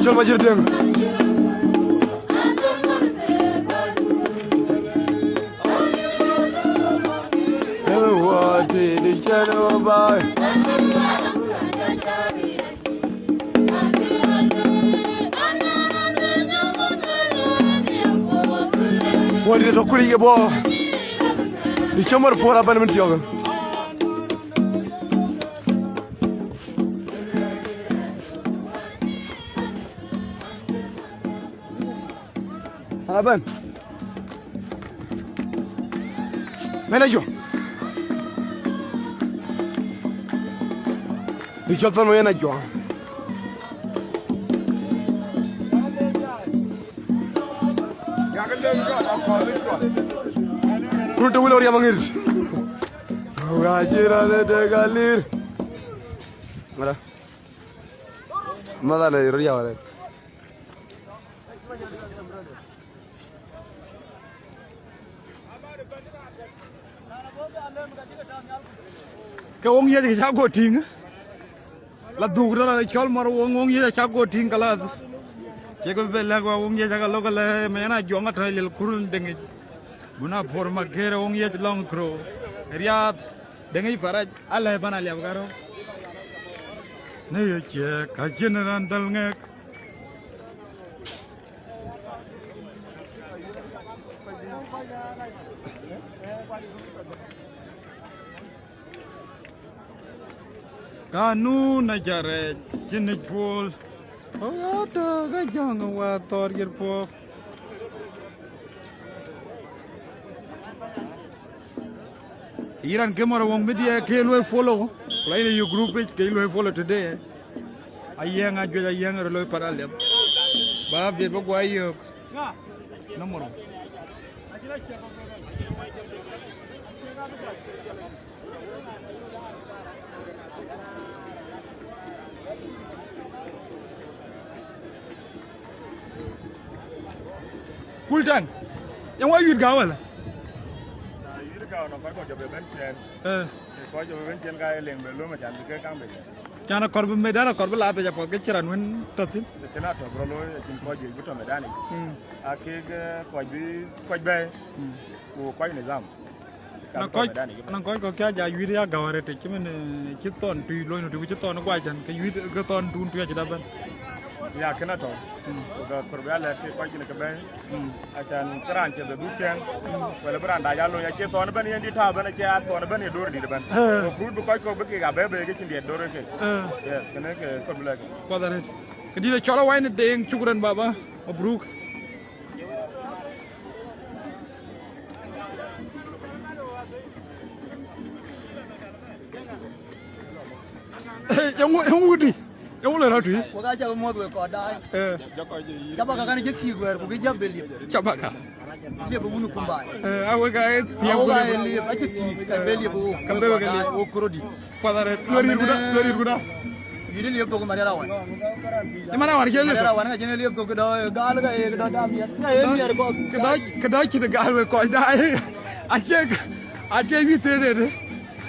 Col ma jir den. Everyone did the channel by. Wadi to kuri ye bo. Di chamar pora ban min tiyoga. Aban. Mena jo. Di jɔl thɔn yen a juaŋ. Kun te wilo riam ŋir. Wa jira le de galir. Mara. Mada le ro ya wala. Ke woŋ yec ke cä go tïŋ. La dhuk rɔt la cɔl mɔr woŋ, woŋ yec acä go tïŋ kalath. Cïk bï bɛ lɛ̈k wa woŋ yec aka lok alɛ mɛn a juɔŋ atɔ̈ lil kurun deŋic. Buna por ma ger woŋ yec lɔŋ kro. Riath deŋic parac alɛ ban aliap karɔ. Në ye ciɛk acïn raan dhal ŋɛk. Ka nu na ca rɛɛc cïn ë puɔl. Ɣɔɔtö ke jɔŋ wa thɔɔr yir puɔk. Yiran ke mɔr wong media ke luɔi follow. Ku la yïn ë yï group page ke luɔi follow today. Ayɛŋ ajuëc ayɛŋ rɔ loi pan aliap. Ba update ba guɔ yök. Nomoro. Kul tɛŋ. Yɛn wa yuit gäu wala? Na yuit gäu nɔm kɔc kɔc jɔ be bɛ̈n ciɛɛn. Eh. Kɔc jɔ be bɛ̈n ciɛɛn ka ye leŋ be löm acan bï ke kaŋ be ciɛɛn. Can akɔr bï medan akɔr bï la thec apuɔth ke cï raan wën tɔ̈ thïn. Cïn atɔ̈ bï rɔ looi acïn kɔc juëc bï tɔ̈ medan yic. Mm. Akek, eh, kɔc bï kɔc bɛ̈ɛ̈i. Mm. Ku kɔc nizam. Na kɔc, na kɔc kɔ̈k kë aja yuit ya gäu arëët, cï min, eh, cï thɔn tui lony tui, cï thɔn guac tɛ̈n, ke yuit ke thɔn tun tui acï dap bɛ̈n. Ya, kënë atɔ̈u. Mm. Ku ka kɔɔr bï ya lɛ̈k ke kɔc kën ke bɛ̈ɛ̈i. Mm. Acan kë raan cï dhuk ciɛɛŋ. Mm. Wala bï raan dac a lony, acie thɔn ëbɛ̈n yen dït tääu ëbɛ̈n, acie a thɔn ëbɛ̈n ye dor dït ëbɛ̈n. Eh. Ku kut bï kɔc kɔ̈k bï kek a bɛ̈ɛ̈i bɛ̈ɛ̈i ke cïn diɛt dor ke. Eh. Yes, kënë ke kɔɔr bï lɛ̈k. Kuɔth arëët. Këdït acɔl awany në deŋ, cukran baba. Mabruk. Yöŋ, yöŋ wudi. Yöŋ le rɔt wi. Wek aca muɔ̈th wek kɔc daai. Eh. Caba ka kan cï thiik wɛɛr ku kï jam be liep. Caba ka. Liep wun kumbai. Eh, a wek a thiëëk. A wek a liep, acï thiik, ka be liep wok. Ka be wek liep. Wok kurodi. Kuɔth arëët. Luɔ̈r yïr kuda, luɔ̈r yïr kuda. Yïn liep thok Marial Awan. Ë Marial Awan cï liep thok. Marial Awan ka cïn liep thok, këdɔ gal ka ye këdɔ dam yɛn. Ka ye miɛt kɔ̈k. Këdɔ, këdɔ cït gal we kɔc daai. Acie, acie yï thëëdede.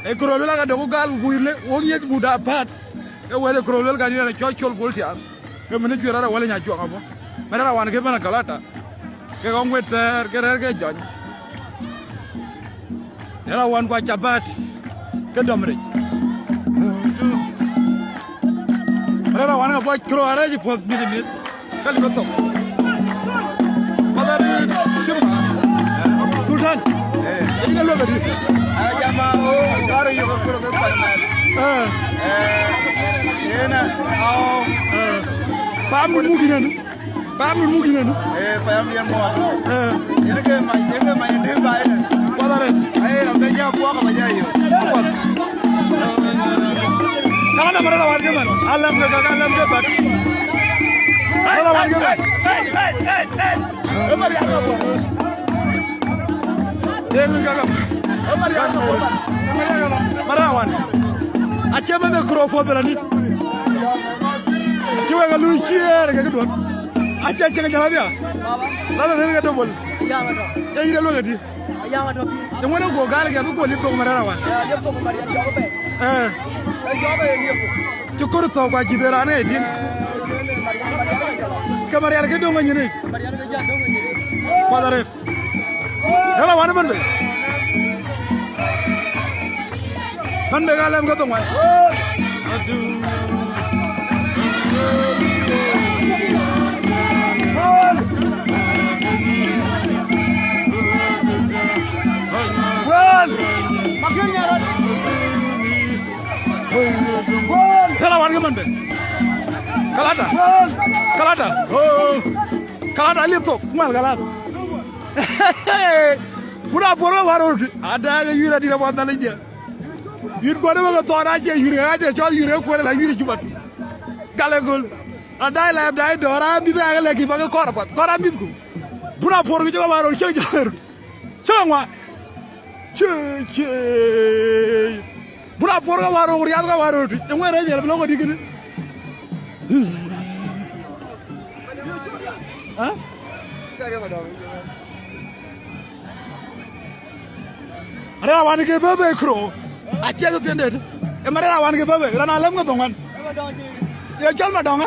Ë kërɔ luel aka dɔku gal ku buir le, wok ŋiɛc bu da päät. Ke wël ë kërɔ luel ka ni rɛn cɔl col bol tiaal. Ke mën ë cuɛr rɔt awäl ë nya cuɔŋ abɔ̈. Marial Awan ke bɛ̈n akalata. Ke kɔŋ wet thɛɛr, ke rɛ̈ɛ̈r ke jɔny. Marial Awan ku acabat ke dɔm rec. Marial Awan ka bɔc kërɔ arɛɛc puɔ̈th mïth mïth. Ka lip ë thok. Madhari Simba. Sultan. Eh. Ë yïn ë luel këdï. Ah, jama, oh, karo yo ka kuro ke pan man. Eh. Eh, yena, oh. Eh. Pam ni muk yïn ënë. Pam ni muk yïn ënë. Eh, pam yɛn mo. Eh. Yɛn ke ma, yɛn ke ma yɛn dïm ba yɛn. Kuɔth arëët. Ai, ram ke ja kuɔk ba ja yo. Kuɔth. Kaŋa na Marial Awan ke man. Alam ke ka, alam ke bat. Marial Awan ke man. Deŋ gagam. Marial Awan. Acie meth ë kuro puɔ̈th bɛ̈n anït. Cï wek a luui ciëër ke këduɔ̈n. Acie cieŋ jalabia. Lala rëër ke dobol. Ee yïn ë luel këdï. Ee ŋuɛ̈n ë guɔ gal ke abï guɔ liep thok Marial Awan. Eh. Cï kor thok ku acï dhël raan ë tïŋ. Ke Marial ke döŋ ë nyin yic. Kuɔth arëët. Marial Awan ëbɛ̈n bei. Bɛ̈n bei ka lɛ̈m ke thoŋ wai. Wël. Marial Awan ke man bei. Kalata. Kalata. Oh. Kalata liep thok. Mal kalata. Buna puɔ̈r ke wär röt. Ada ke yïr adït apuɔth Nhialic diɛ. Yïr guɔ̈t ë wek ë thɔɔr acie yïr, acie cɔl yïr ë kuëër la yïr ë cubat. Gal ë göl. Adai la, adai dɔ̈ɔ̈r amïth ë ɣäk lɛ̈k kï bä ke kɔɔr apath. Kɔɔr amïthku. Buna puɔ̈r ke jɔ ke wär röt, cï jɔ röt. Cï ŋuan. Cï, cï. Buna puɔ̈r ke wär röt, riath ke wär röt. Ë ŋuɛ̈n rɛc yɛl bï lɔ̈ŋ adï kënë. Hä? Marial Awan ke bɛ̈ bei kuro. Acie ke thiëndet. Ee Marial Awan ke bɛ̈ bei. Raan alɛ̈m ke dhoŋuan. Ye cɔl Madɔŋ, ë?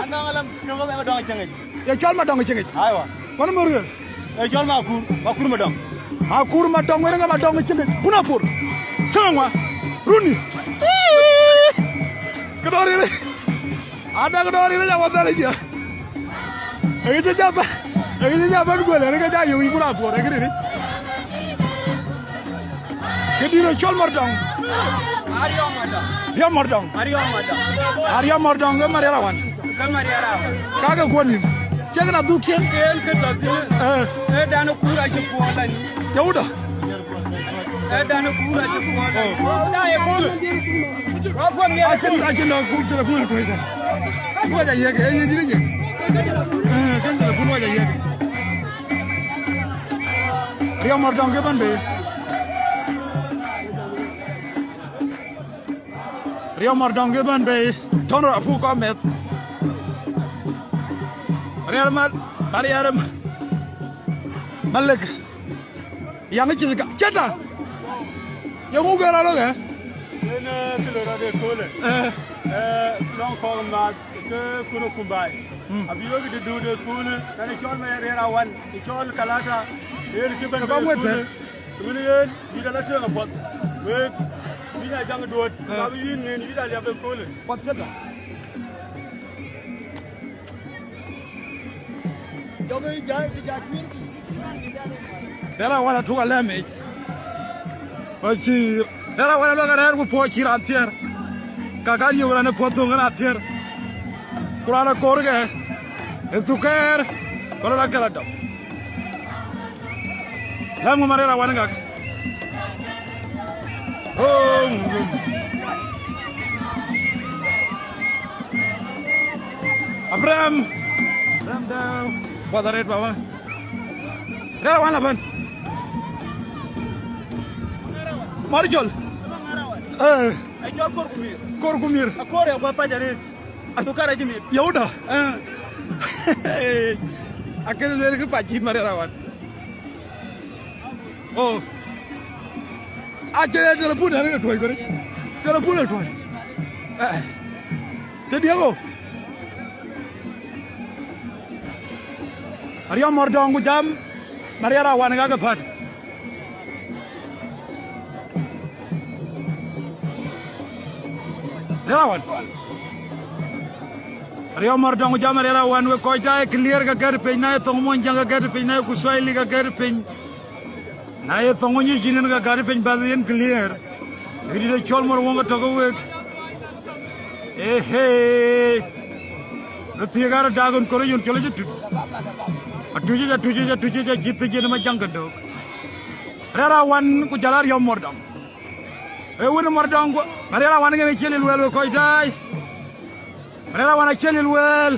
Ye cɔl Madɔŋ cieŋ yic. Aywa. Wän mör ke? Ee cɔl Makur, Makur Madɔŋ. Makur Madɔŋ, wën ke Madɔŋ cieŋ yic. Buna puɔ̈r. Cieŋ ŋuan. Runi. Këdɔ̈ɔ̈r ril. Ada këdɔ̈ɔ̈r ril ja wä dhal jia. Ee cï ja bä, ee cï ja bä guel, ee ke ja yök yï buna puɔ̈r, ee këdï. Këdï röt cɔl Mardɔŋ. Ariɔm Mardɔŋ. Ariɔm Mardɔŋ. Ariɔm Mardɔŋ. Ariɔm Mardɔŋ ke Marial Awan. Ke Marial Awan. Ka ke kuɔn nïm. Cï kënë adhuk cieŋ. Ke en ke tɔ̈ thïn. Eh. Ee dan ë kuur acï kuɔɔr la nïm. Cä wudɔ. Ee dan ë kuur acï kuɔɔr la nïm. Oh. Da ye kuur. Wa kuɔn ye kuur. Acïn, acïn nɔŋ kuur telefon tuɔ̈c thɛn. Wä ja yiëk, ee yen dït ë jek. Eh, kën telefon wä ja yiëk. Ariɔm Mardɔŋ ke bɛ̈n bei. Ariɔm Mardɔŋ ke bɛ̈n bei. Tɔ̈n rɔt apuk kɔn meth. Ariɔm Mar-, Marial Malek. Yaŋ cï ka. Cëta. Yeŋu ke rɔt lok, eh? Yen, eh, kë lɔ rɔt ë köölë. Eh. Eh, lɔŋ kɔ̈k maath. Ke kun ë kumbai. Mm. Abï wek dït duut ë kun, tɛ̈n ë cɔl Marial Awan, ë cɔl Kalata, yen cï bɛ̈n bï ŋuɛ̈t ë kun. Wën yen, dït ala tueŋ apuɔth. Wek, bï nya jaŋ duöt, eh, abï yïn ŋën, dït aliap ë kun. Puɔth cï da. Jɔkï jai, jai, jai, Marial Awan atuk alɛ̈m yic. Acï, Marial Awan alɔ ke rɛ̈ɛ̈r ku puɔ̈u cï raan thiëër. Ka ka yök raan ë puɔ̈u thöŋ raan thiëër. Ku raan akoor ke, ë thukɛɛr, ku raan akël adɔm. Lɛ̈m ŋö Marial Awan ŋak? Oh, Abraham. Abraham Dau. Puɔth arëët baba. Marial Awan la bɛ̈n. Mɔr jɔl. Eh. Ë jɔl kor ku mïr. Kor ku mïr. Akor ya guɔ pac arëët. Athukar acï mit. Yewda. Eh. Akënë lueel kë pac cït Mariɛɛr Awan. Oh. Acï telepun ë tuɔ̈c bërë. Telepun ë tuɔ̈c. Eh. Të diëk o. Ariɔp Mɔ̈r Dɔŋ ku jam Mariɛɛr Awan ka ke päl. Mariɛɛr Awan. Ariɔp Mɔ̈r Dɔŋ ku jam Mariɛɛr Awan, wek kɔc tɔ̈ ë clear ke gɛ̈t piny, na ye thoŋ Muɔnyjäŋ ke gɛ̈t piny, na ye Kiswahili ke gɛ̈t piny. Na ye thoŋ nyic yïn ke gɛ̈t piny bäth yen clear. Wek dït ë cɔl Mɔ̈r Wöŋ ke tɔ̈ ke wek. Ehe. Röt thiëëk aröt dak ɣön kɔ̈r ë yön cɔl ë cï tuc. Atuc yic, atuc yic, atuc yic, acï thiëc yen Majäŋ ke dök. Mariɛɛr Awan ku jɔl Ariɔp Mɔ̈r Dɔŋ. Ee wën Mɔ̈r Dɔŋ ku Mariɛɛr Awan yen ë cï lil wɛl wek kɔc tɔ̈. Mariɛɛr Awan acï lil wɛl.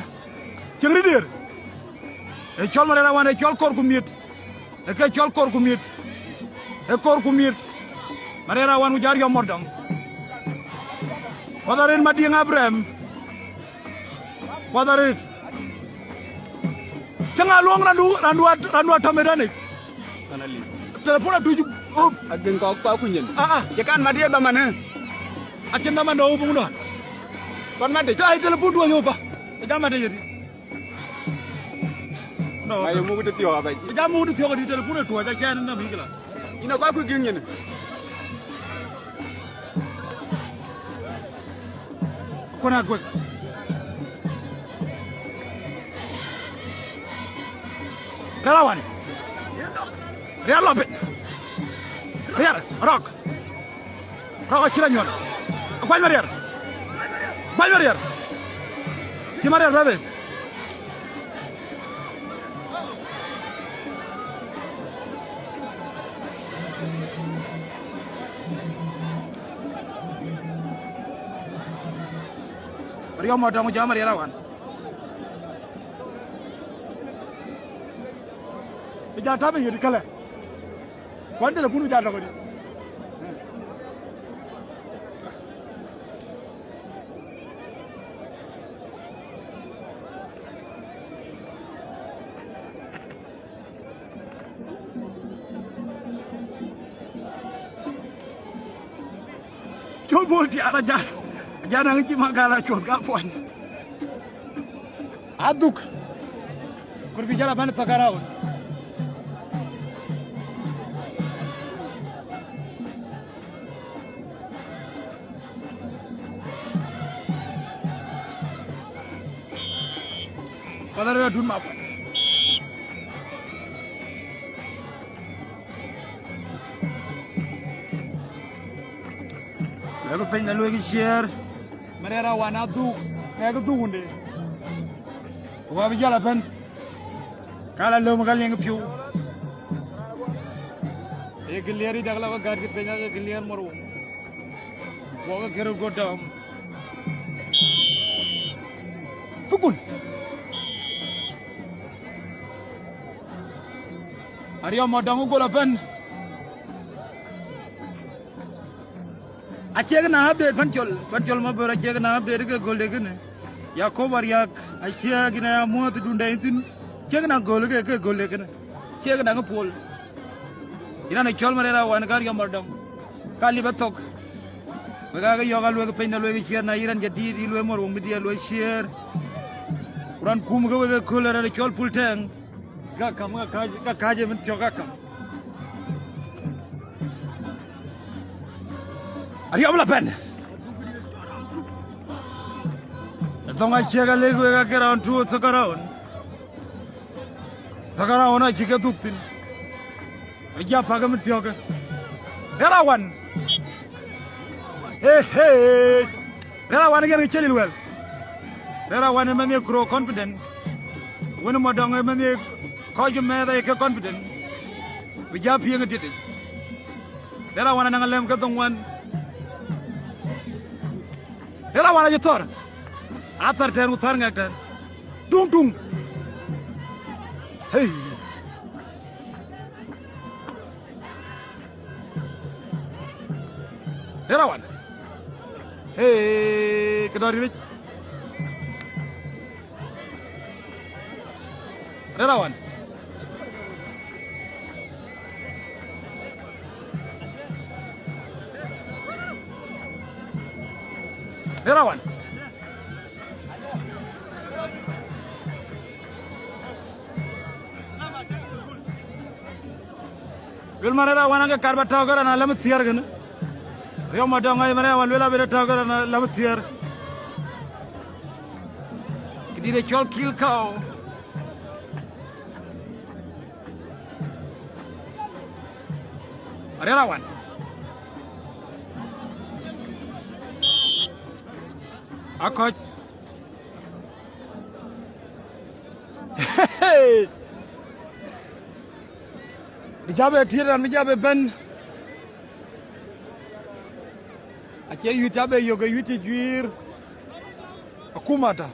Cieŋ rït diëër. Ee cɔl Mariɛɛr Awan, ee cɔl koor ku miɛt. Ee ke cɔl koor ku miɛt. Ee koor ku miɛt. Mariɛɛr Awan ku jɔl Ariɔp Mɔ̈r Dɔŋ. Kuɔth arëët Madiŋ Abraham. Kuɔth arëët. Cieŋ aluɔŋ randu, randu at-, randu atɔ̈ ë danic. Telepun atuc up. Agëŋ kɔ̈k kɔ̈k ku nyin. Ah, ah. Ye kan mat ye dhamanë. Acïn dhaman dɔ up ŋuɔ̈t. Kɔn mat de. Cä telepun duɔ̈c up. Jam mat de yedi. No. Aye muk de thiɔ̈k abac. Jam muk de thiɔ̈k di telepun atuɔ̈c acɛn na bï kila. Yïn akɔc kuc gïŋ nyin. Kɔn akuec. Mariɛɛr Awan. Mariɛɛr lɔ piny. Mariɛɛr, rɔk. Rɔk acï la nyuɔl. Akuany Mariɛɛr. Akuany Mariɛɛr. Cï Mariɛɛr bɛ̈ bei. Ariɔp Mɔ̈r Dɔŋ jam Mariɛɛr Awan. Bï jal tääu ë yöt këlë. Kuan telepun bï jal tɔ̈ këdï. Cɔl Bol Tiar ajan, ajan aŋic cï Magal Acuɔth ka puɔny. Adhuk. Kur bï jal abɛ̈n thök around. Kuɔth arëët adun map. Wek piny na luɔikï ciëër. Mariɛɛr Awan adhuk, ŋɛk dhuk wunde. Ku abï jal abɛ̈n. Ka la löm ka liŋ piu. Ee clear ë dak la ke gätkï piny, ake clear Mɔ̈r Wöŋ. Wok ke kërë go dɔm. Thukun. Ariɔp Mɔ̈r Dɔŋ ë gol abɛ̈n. Aciek na update pan cɔl, pan cɔl Mabor aciek na update ke gol de kënë. Yakob Ariak aciek na ya muɔ̈th dun de thïn. Ciek na gol ke, ke gol de kënë. Ciek na ke puɔl. Yïn an, ë cɔl Mariɛɛr Awan ka Ariɔp Mɔ̈r Dɔŋ. Ka lip ë thök. Wek aake yɔ̈ɔ̈k aluek piny na luek ciëër na yïn raan jadït, yï luek Mɔ̈r Wöŋ Media luek ciëër. Ku raan kum ke wek ëkööl ë raan ë cɔl Pul Tɛŋ. Ka kam, ka kac, ka kac ë min thiɔ̈k ka kam. Ariɔp la pɛ̈n. Ë thɔŋ aciek alek wek ake round two thök around. Thök around acï ke dhuk thïn. Ë jɔ pak ë min thiɔ̈k. Rɛ̈ɛ̈r Awan. He, he. Rɛ̈ɛ̈r Awan yen ke cï lil wɛl. Rɛ̈ɛ̈r Awan ë mɛnh ye grow confident. Wën Mɔ̈r Dɔŋ ë mɛnh ye kɔc ë mɛɛth aye ke confident. Bï jɔ piŋ ë tiëtic. Rɛ̈ɛ̈r Awan anaŋ alɛm ke thoŋ wan. Rɛ̈ɛ̈r Awan acï thɔ̈r. Athär tɛ̈n ku thär ŋɛk tɛ̈n. Tuŋ, tuŋ. Hey. Rɛ̈ɛ̈r Awan. Hey, këdɔ̈ rilic. Rɛ̈ɛ̈r awan. Rɛ̈ɛ̈r awan. Luel man rɛ̈ɛ̈r awan, aŋke kar ba tɔ̈u ke raan alam thiëër kënë. Riɔm adɔŋ ŋɔc man rɛ̈ɛ̈r awan, luel abï tɔ̈u ke raan alam thiëër. Këdït ë cɔl Kil Kau. Rɛ̈ɛ̈r awan. Akɔc. Bï jam ë tiët, raan bï jam ë bɛ̈n. Acie yuit ca be yök, ë yuit cï juiir. Akuma ata.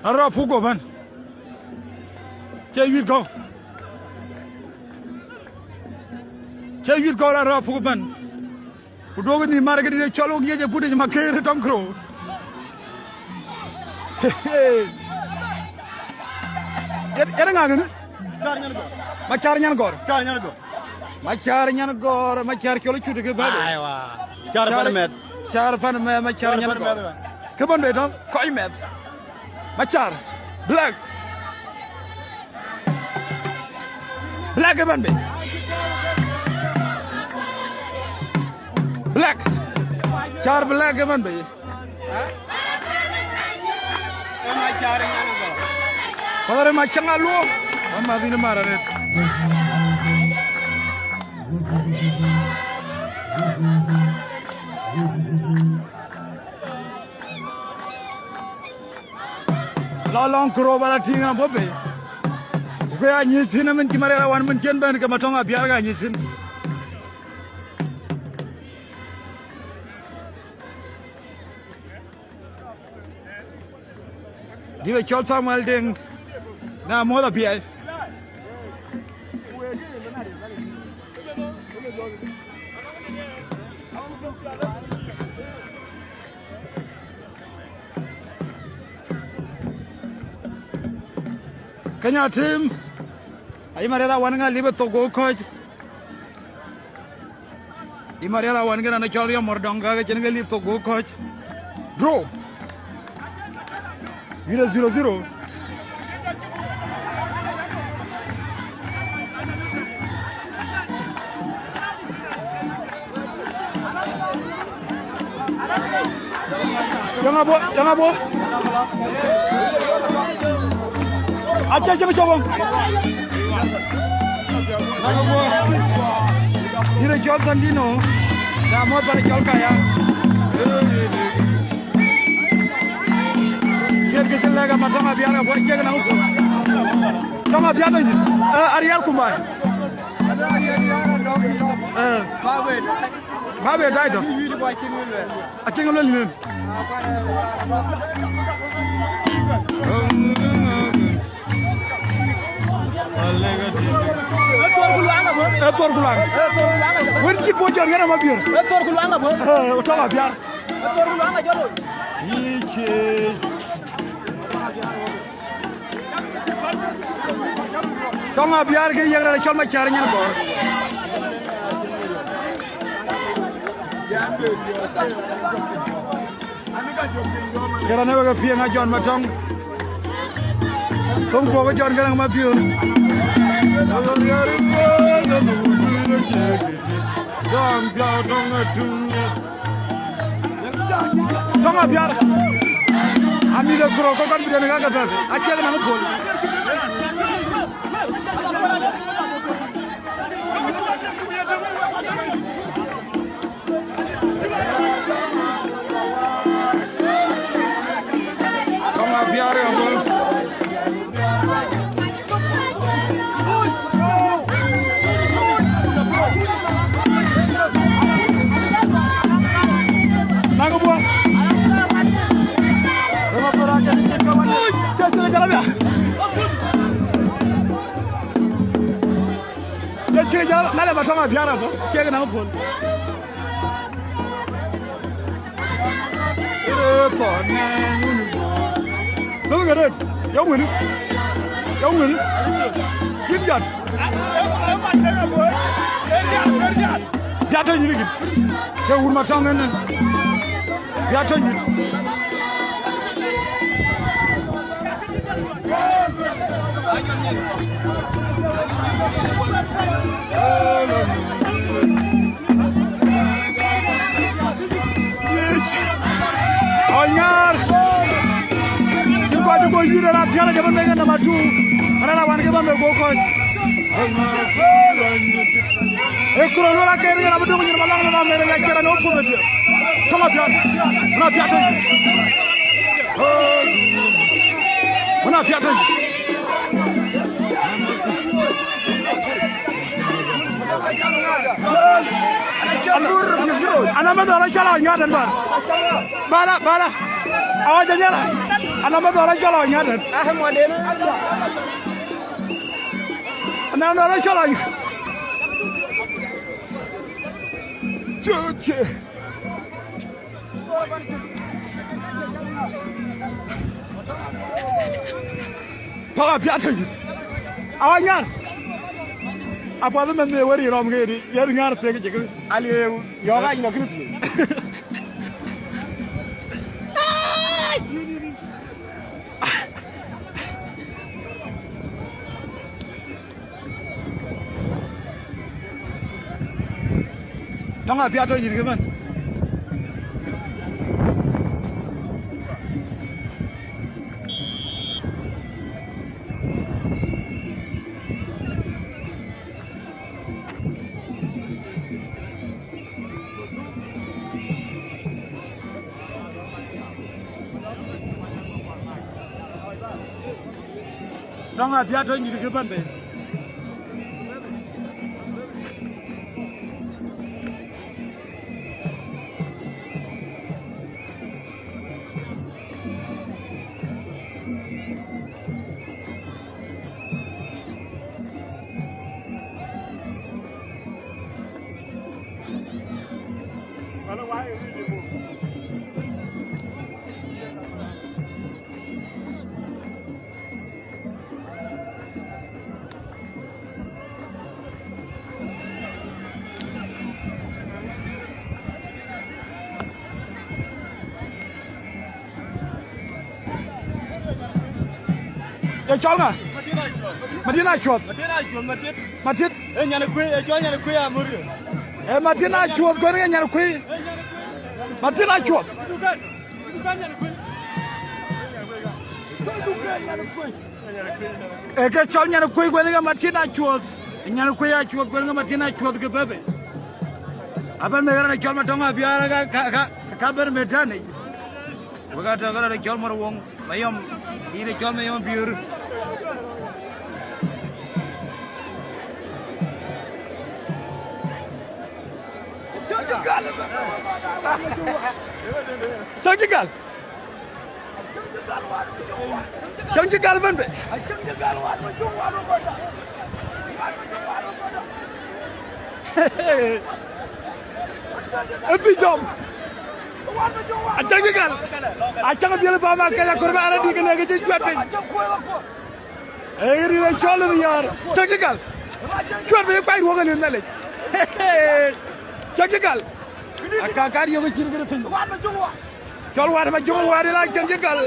Raan rɔt puk guɔ bɛ̈n. Cie yuit gɔ̈u. Cie yuit gɔ̈u, raan rɔt puk bɛ̈n. Ku duɔ̈kï nhïïm mar këdït ë cɔl wok ŋiɛc ë butic Maker Tom Crow. Yen, yen ŋa kënë? Macar Nyan Gɔ̈r. Macar Nyan Gɔ̈r. Macar Nyan Gɔ̈r, Macar cɔl cut kë bɛ̈ɛ̈i. Aiwa. Car pan mɛth. Car pan mɛth, Macar Nyan Gɔ̈r. Kë bɛ̈n bei tɔ̈, kɔc mɛth. Macar. Black. Black ëbɛ̈n bei. Black. Car Black ëbɛ̈n bei. Ë Macar Nyan Gɔ̈r. Kɔc rɛ̈ɛ̈r Macar Aluɔk. Wan ma dhïn mar arëët. Lɔ lɔŋ kërou ba la tïŋ abɔ̈ bei. Ku ke ya nyuc thïn, amin cï Marial Awan min cïn bɛ̈n ke Matɔŋ Abiar ka nyuc thïn. Dït ë cɔl Samuel Deŋ, na muɔ̈th apiɛi. Kenya team, ayï Marial Awan ŋa lip ë thok go kɔ̈c. Yï Marial Awan kënë në cɔl Riɔm Mɔ̈r Dɔŋ, ka ke cïn ke lip thok go kɔ̈c. Draw. Wïïr zero zero. Cäŋ abɔ̈, cäŋ abɔ̈. Acie cäŋ cɔk bɔ̈. Cäŋ abɔ̈. Yïn ë cɔl Sandino. Na muɔ̈th pan ë cɔl Kaya. Ciɛ̈t kë cï lɛ̈k ama Tɔŋ Abiar abɔ̈ ciɛk na. Tɔŋ Abiar dɔny. Eh, Arial Kumbai. Eh. Ba be dai tɔ̈. Acïn luel nen. Ë thor ku luaŋ abɔ̈. Ë thor ku luaŋ. Wën cït bɔ̈ Jɔn Ŋɛ̈n ama Biöör. Ë thor ku luaŋ abɔ̈. Eh, Tɔŋ Abiar. Ë thor ku luaŋ ajɔl. Yic. Tɔŋ Abiar ke yiëk rɛ̈t cɔl Macar Nyan Gɔ̈r. Këranë wek ë piɛŋ a Jɔn Matɔŋ. Thöŋ puɔ̈k ë Jɔn Gäräŋ Mabiöör. Tɔŋ Abiar. Amïth ë kuro kɔ̈k kan bï den ë ɣäk ëtɛ̈k. Aciëk naŋ ë puɔ̈l. Tɔŋ Abiar abɔ̈. Arab, kek na pol. Ere thɔ ne. Lo ke red. Yau wini. Yau wini. Kin jat. Jat ni kin. Ke wun ma tang ne. Jat ni. Yic. Ɔnyar. Cï kɔc cï kɔc yuiir ëna thiäl aca bï mɛk ë namba tu. Ëna wan ke bä mɛk go kɔc. Ee kuro luel aker yen abï döŋ nyin malɔŋ lɔ Amerika cï raan ë puɔ̈u bï diëër. Tɔŋ apiath. Wën apiath tɔ̈. Wën apiath tɔ̈. Ana mɛ dhɔl acɔl a nyuat ɛn bär. Bala, bala. Awa jɛ nyɛla. Ana mɛ dhɔl acɔl a nyuat ɛn. Ana mɛ dhɔl acɔl a nyuat. Chuche. Tɔ̈ apiath tɔ̈ yï. Awa nyar. Apuɔth mɛn dhie weri rɔm ke di. Yer ŋar thek jek. Alieŋ. Yɔ̈ɔ̈k a yïn akïn piŋ. Tɔŋ apiath tɔ̈ yïn kë bɛ̈n. Tɔŋ apiath tɔ̈ yïn kë bɛ̈n bei. Ye cɔl ŋa? Madina Cuɔth. Madina Cuɔth, Madina. Matit. Ee nyan kuëi, ee cɔl nyan kuëi amur. Ee Madina Cuɔth kuɛn ke nyan kuëi. Madina Cuɔth. Ee ke cɔl nyan kuëi kuɛn ke Madina Cuɔth. Nyan kuëi a Cuɔth kuɛn ke Madina Cuɔth ke bebe. Abɛn me ɣɛn cɔl ma tɔŋ abiaar ka, ka, ka, ka bɛn me tani. Wek atɔ̈ ke rɔt cɔl mor woŋ. Mayom, yïn ë cɔl Mayom Biör. Cäŋ cï gal. Cäŋ cï gal bɛ̈n bei. Ë pic dɔm. Acäŋ cï gal. Acäŋ biël bä ma kec akor bä arëët dïk ënë ke cï cuɛt piny. Ee rin ë cɔl ë yäär. Cäŋ cï gal. Cuɛt piny kuany ruɔ̈k ë lïm Nhialic. Cäŋ cï gal. Aka kat yök ë cïn kënë piny. Cɔl wät ma jöŋ wät ë la cäŋ cï gal.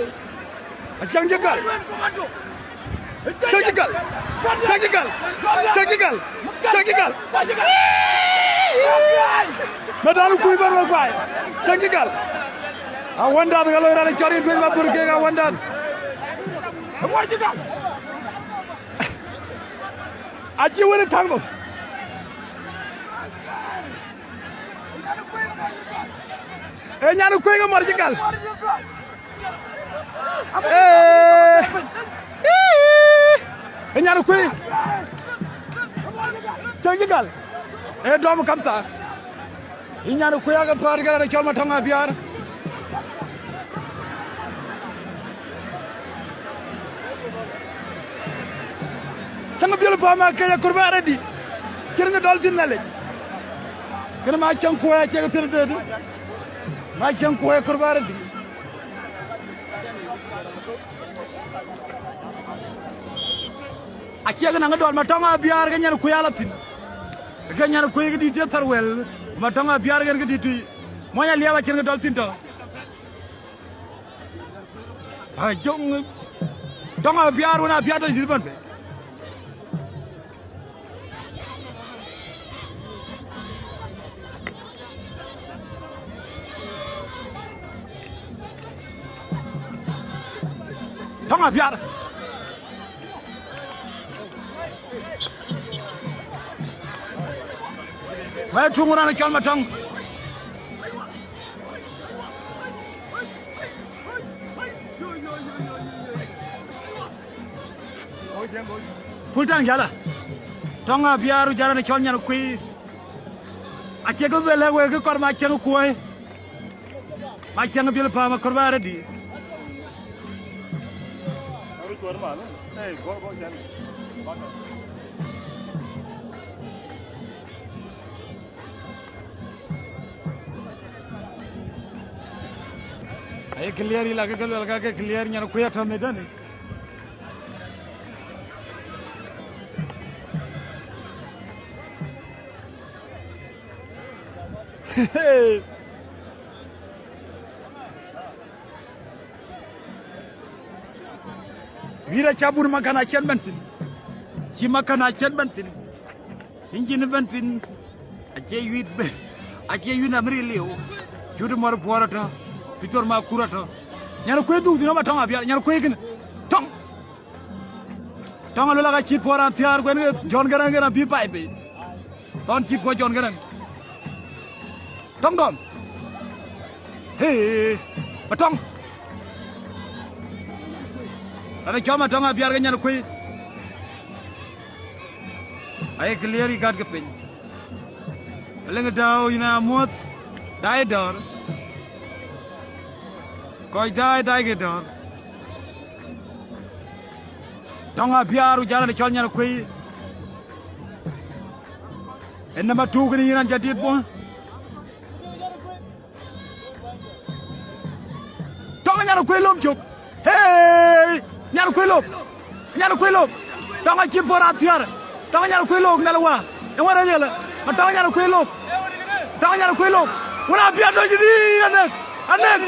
Acäŋ cï gal. Cäŋ cï gal. Cäŋ cï gal. Cäŋ cï gal. Cäŋ cï gal. Mɛt dan kuc bɛ̈n wek kuai. Cäŋ cï gal. Awändath ka loi raan ë cɔr yen tuec ma bur kek awändath. Acï wën ë täŋ nhom. Ee nyan kuëi ke mɔr cï gal. Ee, ee, ee nyan kuëi. Cäŋ cï gal. Ee dɔm kamtha. Ee nyan kuëi ake päät ke raan ë cɔl ma tɔŋ abiaar. Cäŋ biöl pam akec akur bä arëët dït. Cïn ke dɔl thïn Nhialic. Kënë ma cäŋ kuɔɔi acie ke thil deet. Ma cäŋ kuɔɔi kor bä rëëdi. Acie ke naŋ dɔl ma tɔŋ abiaar ke nyan kuɔɔi ala thïn. Ke nyan kuɔɔi ke dït ye thar wël. Ma tɔŋ abiaar ke dït tui. Mɔny aliɛp acïn ke dɔl thïn tɔ. Ajöŋ tɔŋ apiaar wën apiaar tɔ jïth bɛ̈n bei. Tɔŋ apiaar. Wɛ̈ɛ̈t tuŋ raan cɔl Matɔŋ. Pul taŋ jala. Tɔŋ abiaar u jara në cɔl nyan kuëi. Acie ke bɛ lɛ̈k wek kë kɔr ma cieŋ kuɔɔi. Ma cieŋ biël pam akɔr bä rëëdi. Aye clear ila ke luel ka ke clear nyan kuëi atɔ̈ në däni. Wïïr acä bun makan acïn bɛ̈n thïn. Cï makan acïn bɛ̈n thïn. Yïn cïn bɛ̈n thïn. Acie wïït bë. Acie wïït na mïri liu. Cut mɔr puɔr atɔ̈. Pictor ma kur atɔ̈. Nyan kuëi dhuk thïn ama tɔŋ abiaar. Nyan kuëi kënë. Tɔŋ. Tɔŋ aluel aka cït puɔr an thiaar kuɛn ke Jɔn Gäräŋ kënë abï pai bei. Thɔn cït puɔr Jɔn Gäräŋ. Tɔŋ dɔm. Hee, Matɔŋ. Raan cɔl Matɔŋ abiaar ke nyan kuëi. Aye clear ikat ke piny. Leŋ tääu yïn amuɔ̈th. Daai dɔ̈ɔ̈r. Kɔc daai, daai ke dɔ̈ɔ̈r. Tɔŋ abiaar u jal raan cɔl nyan kuëi. Ënëma tuuk kënë yïn raan ca diet bɔ̈. Tɔŋ nyan kuëi lom cök. Hey! Nyan kuëi lok. Nyan kuëi lok. Tɔŋ acït puɔr athiäär. Tɔŋ nyan kuëi lok nɛl wa. Ë wën rɛc ëlë. Ma tɔŋ nyan kuëi lok. Tɔŋ nyan kuëi lok. Wën apiɛth tɔc dï anek. Anek.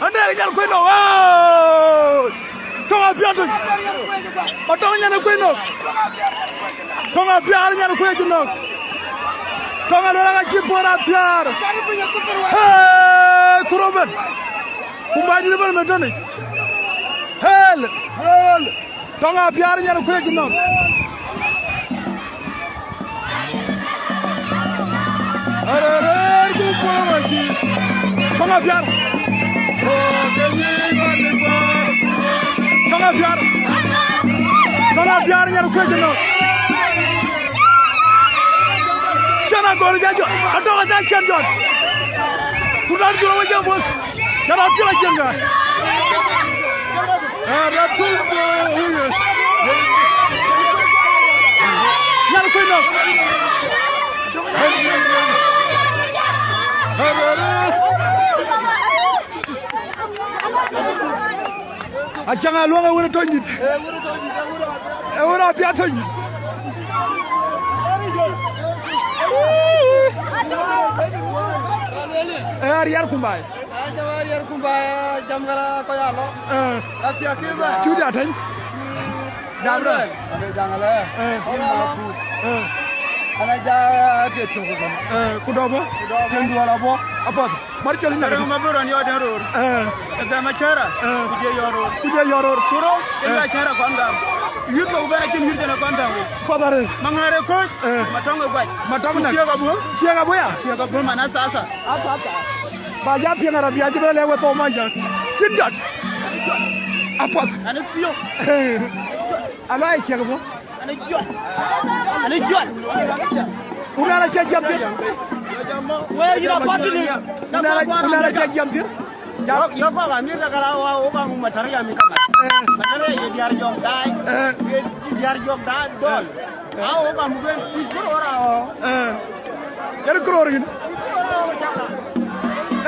Anek nyan kuëi lok. Wow! Tɔŋ apiɛth tɔc. Ma tɔŋ nyan kuëi nok. Tɔŋ apiaar nyan kuëi cï nɔ̈k. Tɔŋ aluel aka cït puɔr athiäär. Hey, kurobɛn. Kumbac dït ëbɛ̈n ëmën tënë. Hel. Tɔŋ apiaar nyan kuëi cï nɔ̈k. Arëër ku puɔ̈u wä cï. Tɔŋ apiaar. Tɔŋ apiaar. Tɔŋ apiaar nyan kuëi cï nɔ̈k. Cän agɔr ja jɔt. Atɔ̈ ka ja cän jɔt. Ku dan jurɔ wä jam bɔ̈. Jana pila jenga. Eh, da tum ko huye. Yar kuino. Acanga luonga wure tonyit. E wure apia tonyit. E ariar kumbai. Aja wari yar kumba jam gala ko ya lo. Eh. Atia kiba. Cuda tany. Jabra. Ade jangale. Eh. Ko ya lo. Eh. Ana ja ke to ko. Eh, kudobo. Kendu ala bo. Apat. Mar chali na. Rang ma boro ni oden ror. Eh. Ade ma chara. Eh. Kuje yoror. Kuje yoror. Kuro. Eh. Ina chara kon gam. Yut ko bana kin yut na kon gam. Fadare. Mangare ko. Eh. Matong gwaj. Matong na. Siega bo. Siega bo ya. Siega bo mana sasa. Ata, ata. Ba ja piŋ Arabia, jibra le we tho manja. Cin jot. Apat. Ani tiyo. Alo ai ciek bo. Ani jot. Ani jot. Una la ciek jam tin. We yira patini. Una la, una la ciek jam tin. Yo, yo, ko ba mir da kala wa, o ba mu mataria mi kama. Eh. Mataria ye diar jok dai. Eh. Ye diar jok dai dol. Eh. A o ba mu ben si kuro ora o. Eh. Yen këror kin.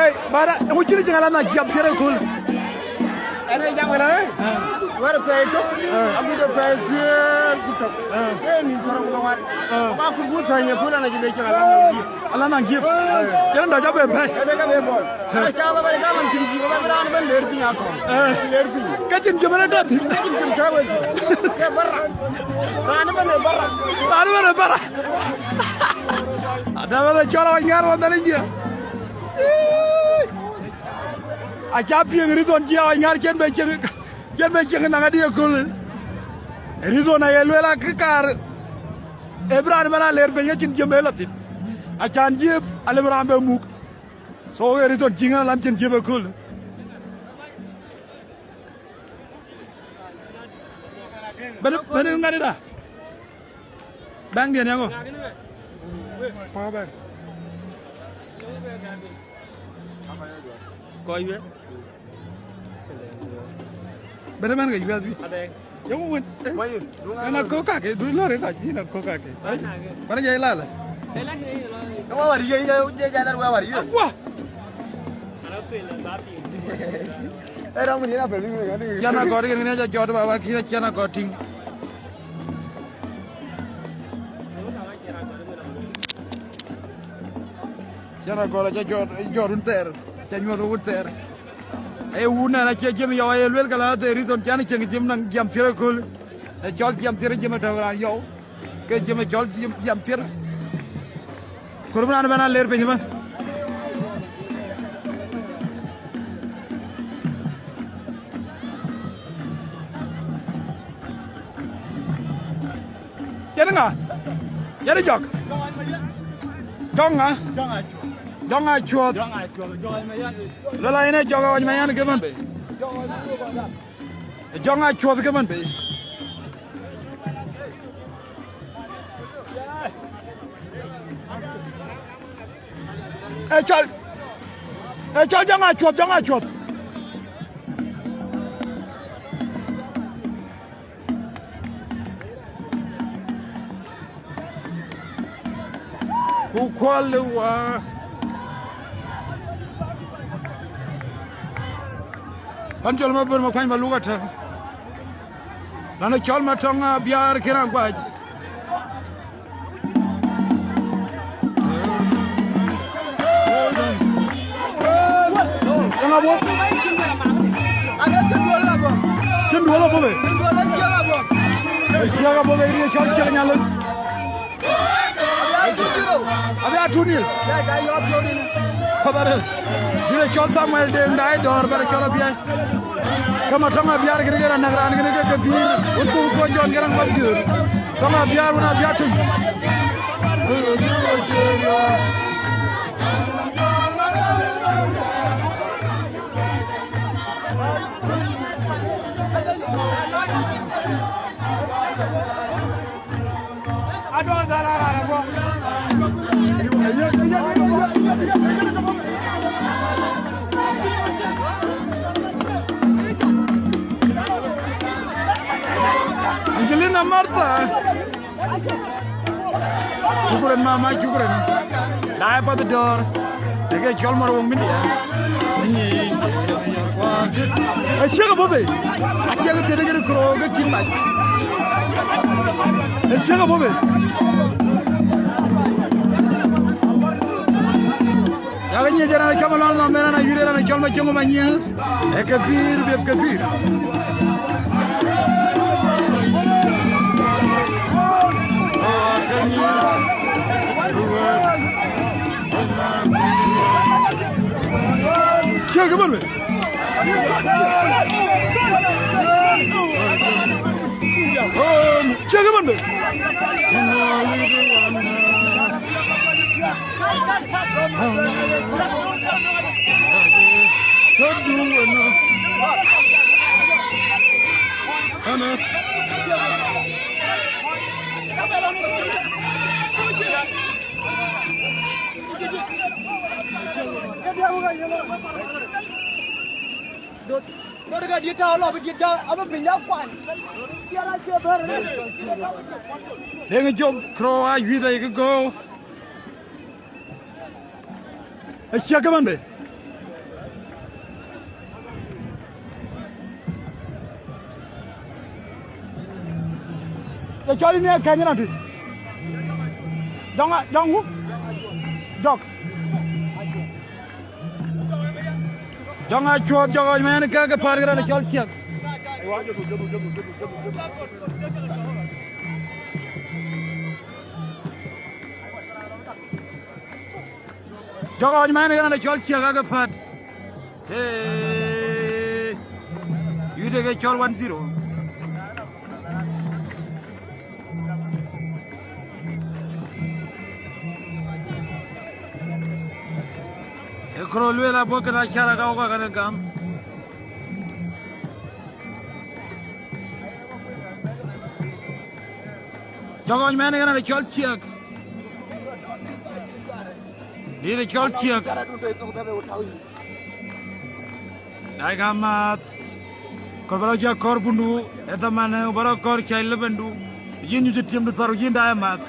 Ei, bara, ŋu cïn jëŋ ala na jiap thiëër ëköl. Ɛn ee jam kënë, eh? Wɛ̈t pɛɛi tök, abï de pɛɛi thiëër ku tök. Ke nïn thɔ̈r ku ŋuan. Ku ka kut ku thäny ëköl, an, acï be cieŋ ala na jiap. Ala na jiap. Yen dɔc abë bɛ̈i. Yen ka be bɔl. Ana cä ba ba ka man tim jiap, ba raan ben ler piny akɔ̈l. Ler piny. Ka cïn jiap ënë dɔ̈th. Ka cïn jiap tääu ëthïn. Ke bara. Raan ëbɛ̈n ë bara. Raan ëbɛ̈n ë bara. Ada bɛ cɔl awany ŋaar wan dhal injia. Aca piɛŋ rithon jia awany ŋaar cien bɛ cieŋ, cien bɛ cieŋ naŋ adï ëköl. Rithon aye lueel akï kaar. Ë bï raan ëbɛ̈n aler piny ke cïn jiëp ë lɔ thïn. Acan jiëp alëu bï raan bɛ muk. So ë rithon cieŋ alan cïn jiëp ëköl. Bɛ̈n, bɛ̈n ŋadï da. Baŋdiɛn yaŋö? Power bank. Kɔc wek. Bɛ̈n bɛ̈n ke yuɛth bï. Adɛŋ. Yaŋö wën. Wayïn. Ëna kök kakë, du lɔ̈ɔ̈r ë kɔc, yïn akök kakë. Wän ake. Wän jɛ ilala. Ëla ke yïn lɔ. Ëwa wär yï, yï, yï, yï, yï, wär yï. Akua. Ë rɔm ni na pɛ̈l ni ŋa ni. Ciɛn agɔt yen ŋic jɔt baba kï ciɛn agɔt tïŋ. Ciɛn agɔt aca jɔt, jɔt wun thɛɛr, aca nyuɔth wun thɛɛr. Aye wun nɛn acie jiëm yɔu aye luel kala the reason can cieŋ jiëm naŋ jiam thiëër ëköl. Ë cɔl jiam thiëër jiëm ë tɔ̈u raan yɔu. Ke jiëm ë cɔl jiëm, jiam thiëër. Kor bï raan ëbɛ̈n aler piny ëbɛ̈n. Yen ŋa? Yen jɔk. Jɔŋ ŋa? Jɔŋ Acuɔth. Jɔŋ Acuɔth. Lɔla yen ë jɔk awany ma yan ke bɛ̈n bei. Jɔŋ Acuɔth ke bɛ̈n bei. Ë cɔl, ë cɔl Jɔŋ Acuɔth, Jɔŋ Acuɔth. Ku kuɔl wa. Pan jɔl ma bër ma kuany ma luk atä. Lana cɔl ma tɔŋ abiaar kën aguac. Cïn duɔl abɔ̈ bei. Ciɛk abɔ̈ bei riëc cɔl ciɛk nyalöc. Abï a two nil. Kɔ̈th arël. Dït ë cɔl Thamuel Deŋ Dai Dɔ̈ɔ̈r bɛ̈n ë cɔl abiɛc. Ke ma tɔŋ abiaar kën ke raan näk raan kën ke ke pïïr. Wën thuk kuɔn jɔn ke raan bäp jëër. Tɔŋ abiaar wën abiaar tïŋ. Angelina Martha. Shukran mama, shukran. Dai pa the door. Eke chol mar wong mi dia. Achiek abɔ̈ bei. Achiek athiëëde kën kuro ke cïn mac. Achiek abɔ̈ bei. Yak nyic raan cɔl Malɔl Nhom, raan ayuir, raan cɔl Macieŋ Manyiëŋ. Eke pïïr, bieth ke pïïr. Ciek ëbɛ̈n bei. Ciek ëbɛ̈n bei. Dot, dot ka diet tau lɔ, bï diet ja, abï piny ja kuany. Diet acie bɛ̈r. Deŋ Jok Kro ayuith ayï kë gɔ̈u. Acie kë bɛ̈n bei. Ye cɔl yïn ë kɛ̈ny rɔt tui. Jɔŋ a, jɔŋ ŋu? Jɔk. Jɔŋ Acuɔth, jɔk ɣɔc mɛn ke, ke päät ke raan ë cɔl Ciɛk. Jɔk ɣɔc mɛn ke raan ë cɔl Ciɛk ake päät. Hey. Yuide ke cɔl one zero. Ë kërɔ lueel abɔ̈ kën acara ka wok akënë gam. Jɔk ɣɔc mɛn ke raan ë cɔl Ciɛk. Dït ë cɔl Ciɛk. Daai ka maath. Kɔɔr bä rɔ cä kɔɔr bundu, ë thaman, ë bä rɔ kɔɔr cäi lëbëndu. Yïn nyuc ë tiëmdu thar, yïn daai amaath.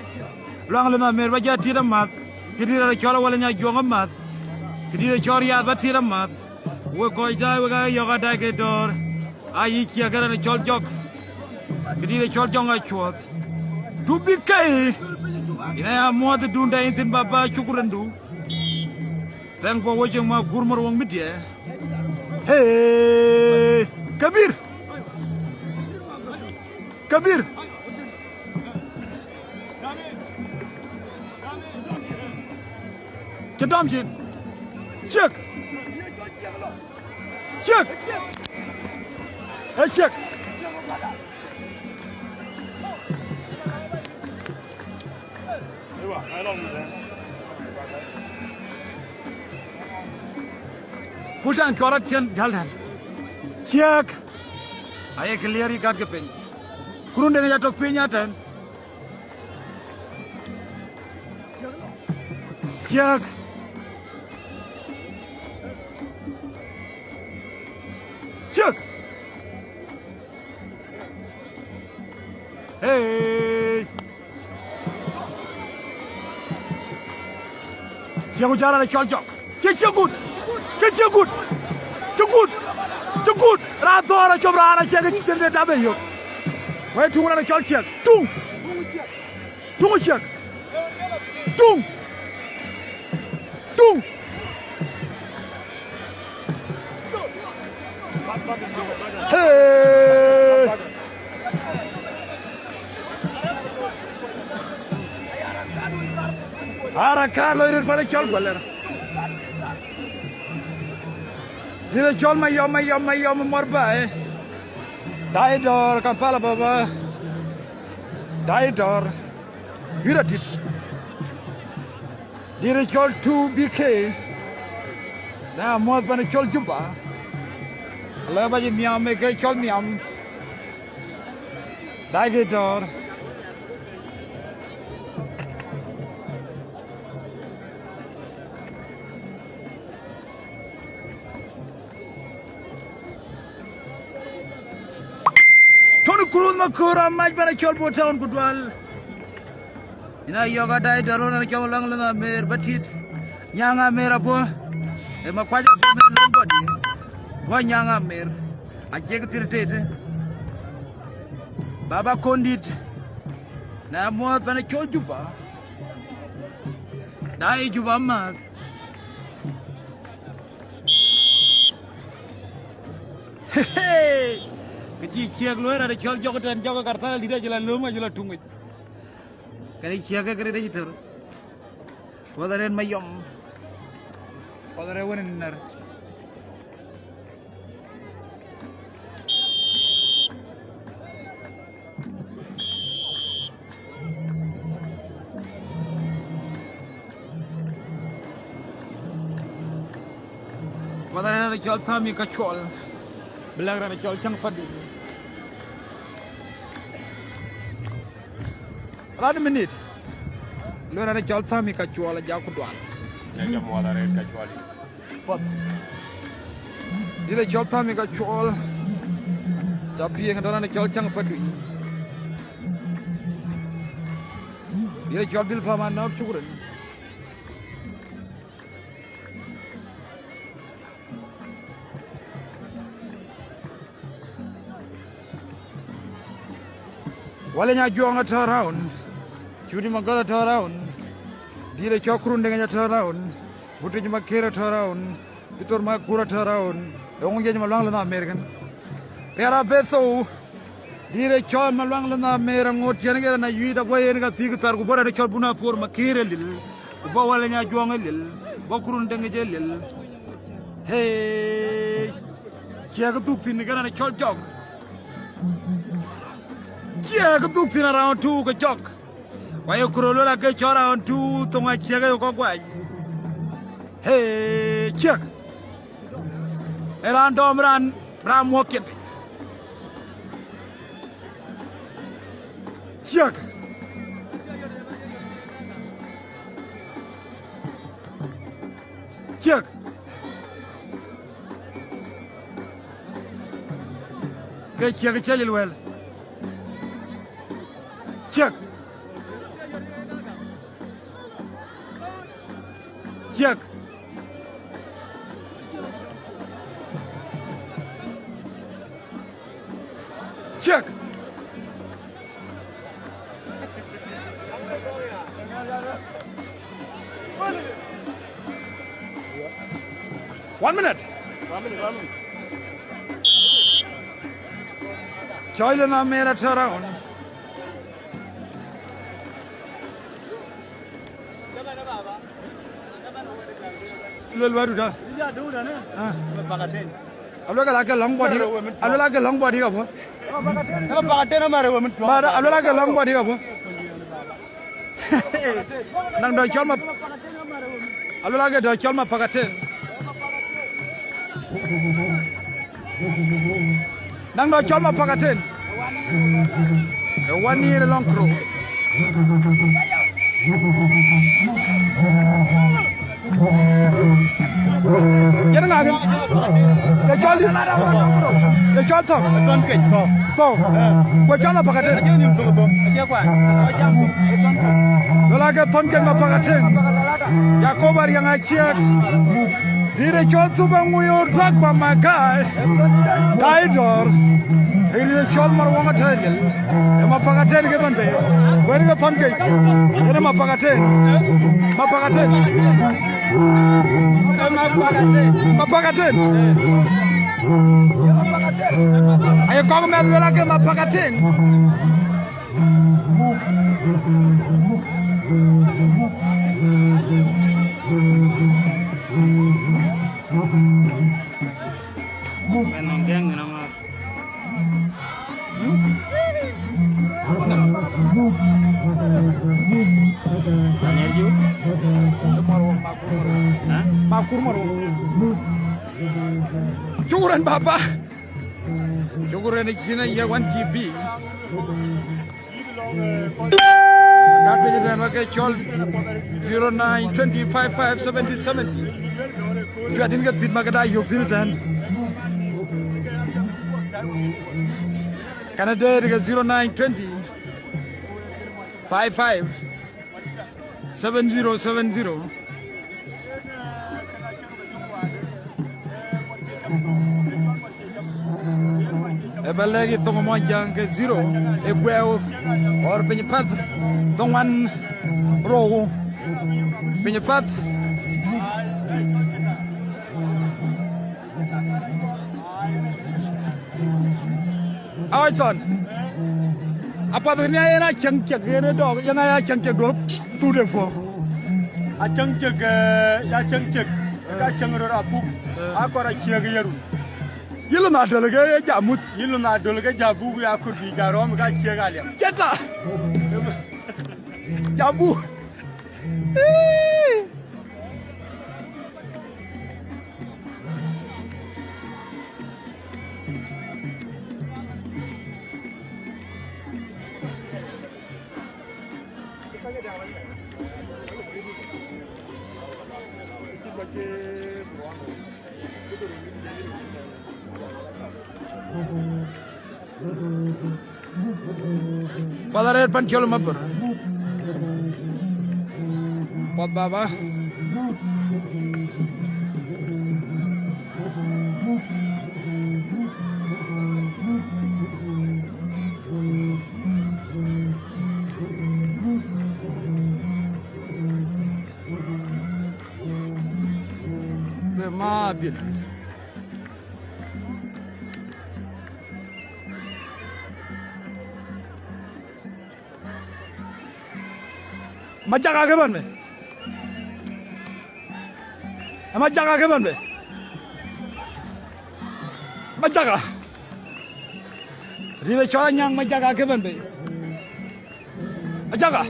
Luaŋ lënh amer bä jä tiit amaath. Këdït raan ë cɔl Awal Nya Juɔŋ amaath. Këdït ë cɔl Riath bä tiit amaath. Wek kɔc daai, wek aa yɔ̈k aa daai ke dɔ̈ɔ̈r. Aa yï Ciɛk ke raan ë cɔl Jɔk. Këdït ë cɔl Jɔŋ Acuɔth. Tu bï kei. Yïn aya muɔ̈th ë dun dɛ yïn thïn baba, cuk rëndu. Thank for watching my Gurmur Wong Media. Hey, Kabir. Kabir. Cï dɔm cin. Ciɛk. Ciɛk. Ë Ciɛk. Pultan kɔrɔ tiɛn jaldan. Ciɛk. Aye clear yï gat ke piny. Kurun deŋ ya tɔ piny atɛn. Ciɛk. Ciɛk. Hey. Ciɛk ku jara cɔl Jɔk. Cï Ciɛk gut. Cï Ciɛk gut. Cï gut. Cï gut. Raan thɔɔr acop raan aciɛk cï tënde dap e yök. Wei tuŋ raan cɔl Ciɛk. Tuŋ. Tuŋ Ciɛk. Tuŋ. Tuŋ. Hey. Ara ka loi rot pan cɔl Gualera. Dït cɔl Mayɔm, Mayɔm, Mayɔm mɔr baai. Daai dɔ̈ɔ̈r Kampala baba. Daai dɔ̈ɔ̈r. Bï rɔt tit. Dït cɔl two B K. Na muɔ̈th pan cɔl Juba. Ala ba jï nhiam ë ke cɔl nhiam. Daai ke dɔ̈ɔ̈r. Tony Cruz Makura mac bɛ̈n acɔl Bor Town ku dual. Yïn a yɔ̈k adaai dɔ̈ɔ̈r ɣɔn an cɔl Laŋ Lënh Amer bä tit. Nyaŋ Amer apuɔ. Ë Makuac apuɔ mɛn lɔ̈ŋ bɔ̈ di. Guɔ Nyaŋ Amer. Aciek thir tëtë. Baba Kondit. Na muɔ̈th bɛ̈n acɔl Juba. Daai Juba amääth. Kë cï Ciɛk luɔi raan cɔl Jɔk tɛ̈n, Jɔk Karthal dït acï la löŋ acï la tuŋic. Kën Ciɛk ke kërit acï tör. Kuɔth arëët Mayɔm. Kuɔth arëët wën nɛr. Kuɔth arëët raan cɔl Thami Kacuɔl. Bï lɛ̈k raan cɔl Cäŋ Padu. Raan minit. Luɔi raan cɔl Thami Kacuɔl ajak ku dual. Nya jam wala red Kacuɔl. Puɔth. Dït cɔl Thami Kacuɔl. Ca piɛŋ tɔ̈ raan cɔl Cäŋ Padu. Dït cɔl Bil Pam anɔ̈k cuk rën. Wale Nyajuɔŋ atɔ̈ round. Cuti Magɔl atɔ̈ round. Dït ë cɔl Kurun Deŋ atɔ̈ round. Butuc Makir atɔ̈ round. Pitor Makur atɔ̈ round. Eŋö jiëc Maluaŋ lë American. Riɛr abë thou. Dït ë cɔl Maluaŋ lë America ŋot cien ke rɛn ayuiit aguɔ yen ka thiëk thar ku bɔ̈ rɛn ë cɔl Bun Apor Makir ë lil. Ku bɔ̈ Wale Nyajuɔŋ ë lil. Bɔ̈ Kurun Deŋ ë lil. Hey. Ciɛk dhuk thïn ke rɛn ë cɔl Jɔk. Ciɛk dhuk thïn around two ke Jɔk. Wai, ku röl wël ake cɔl round two, thoŋ aciɛk aye kɔ̈k guac. Hey, ciɛk. Ë raan dɔm raan, raan muɔ̈k kiɛt piny. Ciɛk. Ciɛk. Ke ciɛk cä lil wɛl. Ciɛk. Ciɛk. Ciɛk. One minute. One minute, one minute. Cɔl lë America turn around. Luel wadu da. Ah. Aluel ka la ke long body. Aluel la ke long body ka bo. Ba da, aluel la ke long body ka bo. Nang do cɔl ma. Aluel la ke do cɔl ma pakaten. Nang do cɔl ma pakaten. E wan ni long kro. Yen ŋa kën? Ke cɔl di? Ke cɔl thɔk. Thɔn kec thɔk. Thɔk. Ku cɔl ma pakaten. Aje nim thok bo. Aje kwa. Lo la ke thɔn kec ma pakaten. Yakoba riang aciek. Dït ë cɔl Thup Aŋuiu Drogba Makai. Taidor. Ë dït ë cɔl Marwɔŋ Atɛ̈ɛ̈l. Ë ma pakaten ke bɛ̈n bei. Wën ke thɔn kec. Yen ë ma pakaten. Ma pakaten. Ma pakaten. Aye kɔk mɛth luel ake ma pakaten. Mɛn nɔŋ gɛŋ ŋic ama. Ŋɛ̈r ju. Hä? Ma kur mor. Shukran baba. Shukran cïn aye one G B. Gat piny tɛ̈n wek ke cɔl zero nine twenty five five seventy seventy. Cuat yïn ke thïn ma këda yök thïn tɛ̈n. Kënë dɛ̈t ke zero nine twenty five five seven zero seven zero. Ë ba lɛ̈k yï thoŋ Muɔnyjäŋ ke zero, ë guɛɛu, or piny path, thoŋ wan rou, piny path. Awai thɔn. Apath ni yen acäŋ cek yen ë dɔɔk, yen aya acäŋ cek duɔ̈k thut ë puɔ̈u. Acäŋ cek, eh, acäŋ cek, ka cäŋ röt apuk, akɔr aciëk ë yerun. Yï lɔ na döl ke ye jam muth. Yï lɔ na döl ke jam buk ya kut bï jam rɔm ka ciëk aliɛm. Ceta. Jam buk. Path arëët pan cɔl mabor. Path baba. Abil. Majaka ke bɛ̈n bei. Majaka ke bɛ̈n bei. Majaka. Rït ë cɔl Anyaŋ Majaka ke bɛ̈n bei. Ajaka.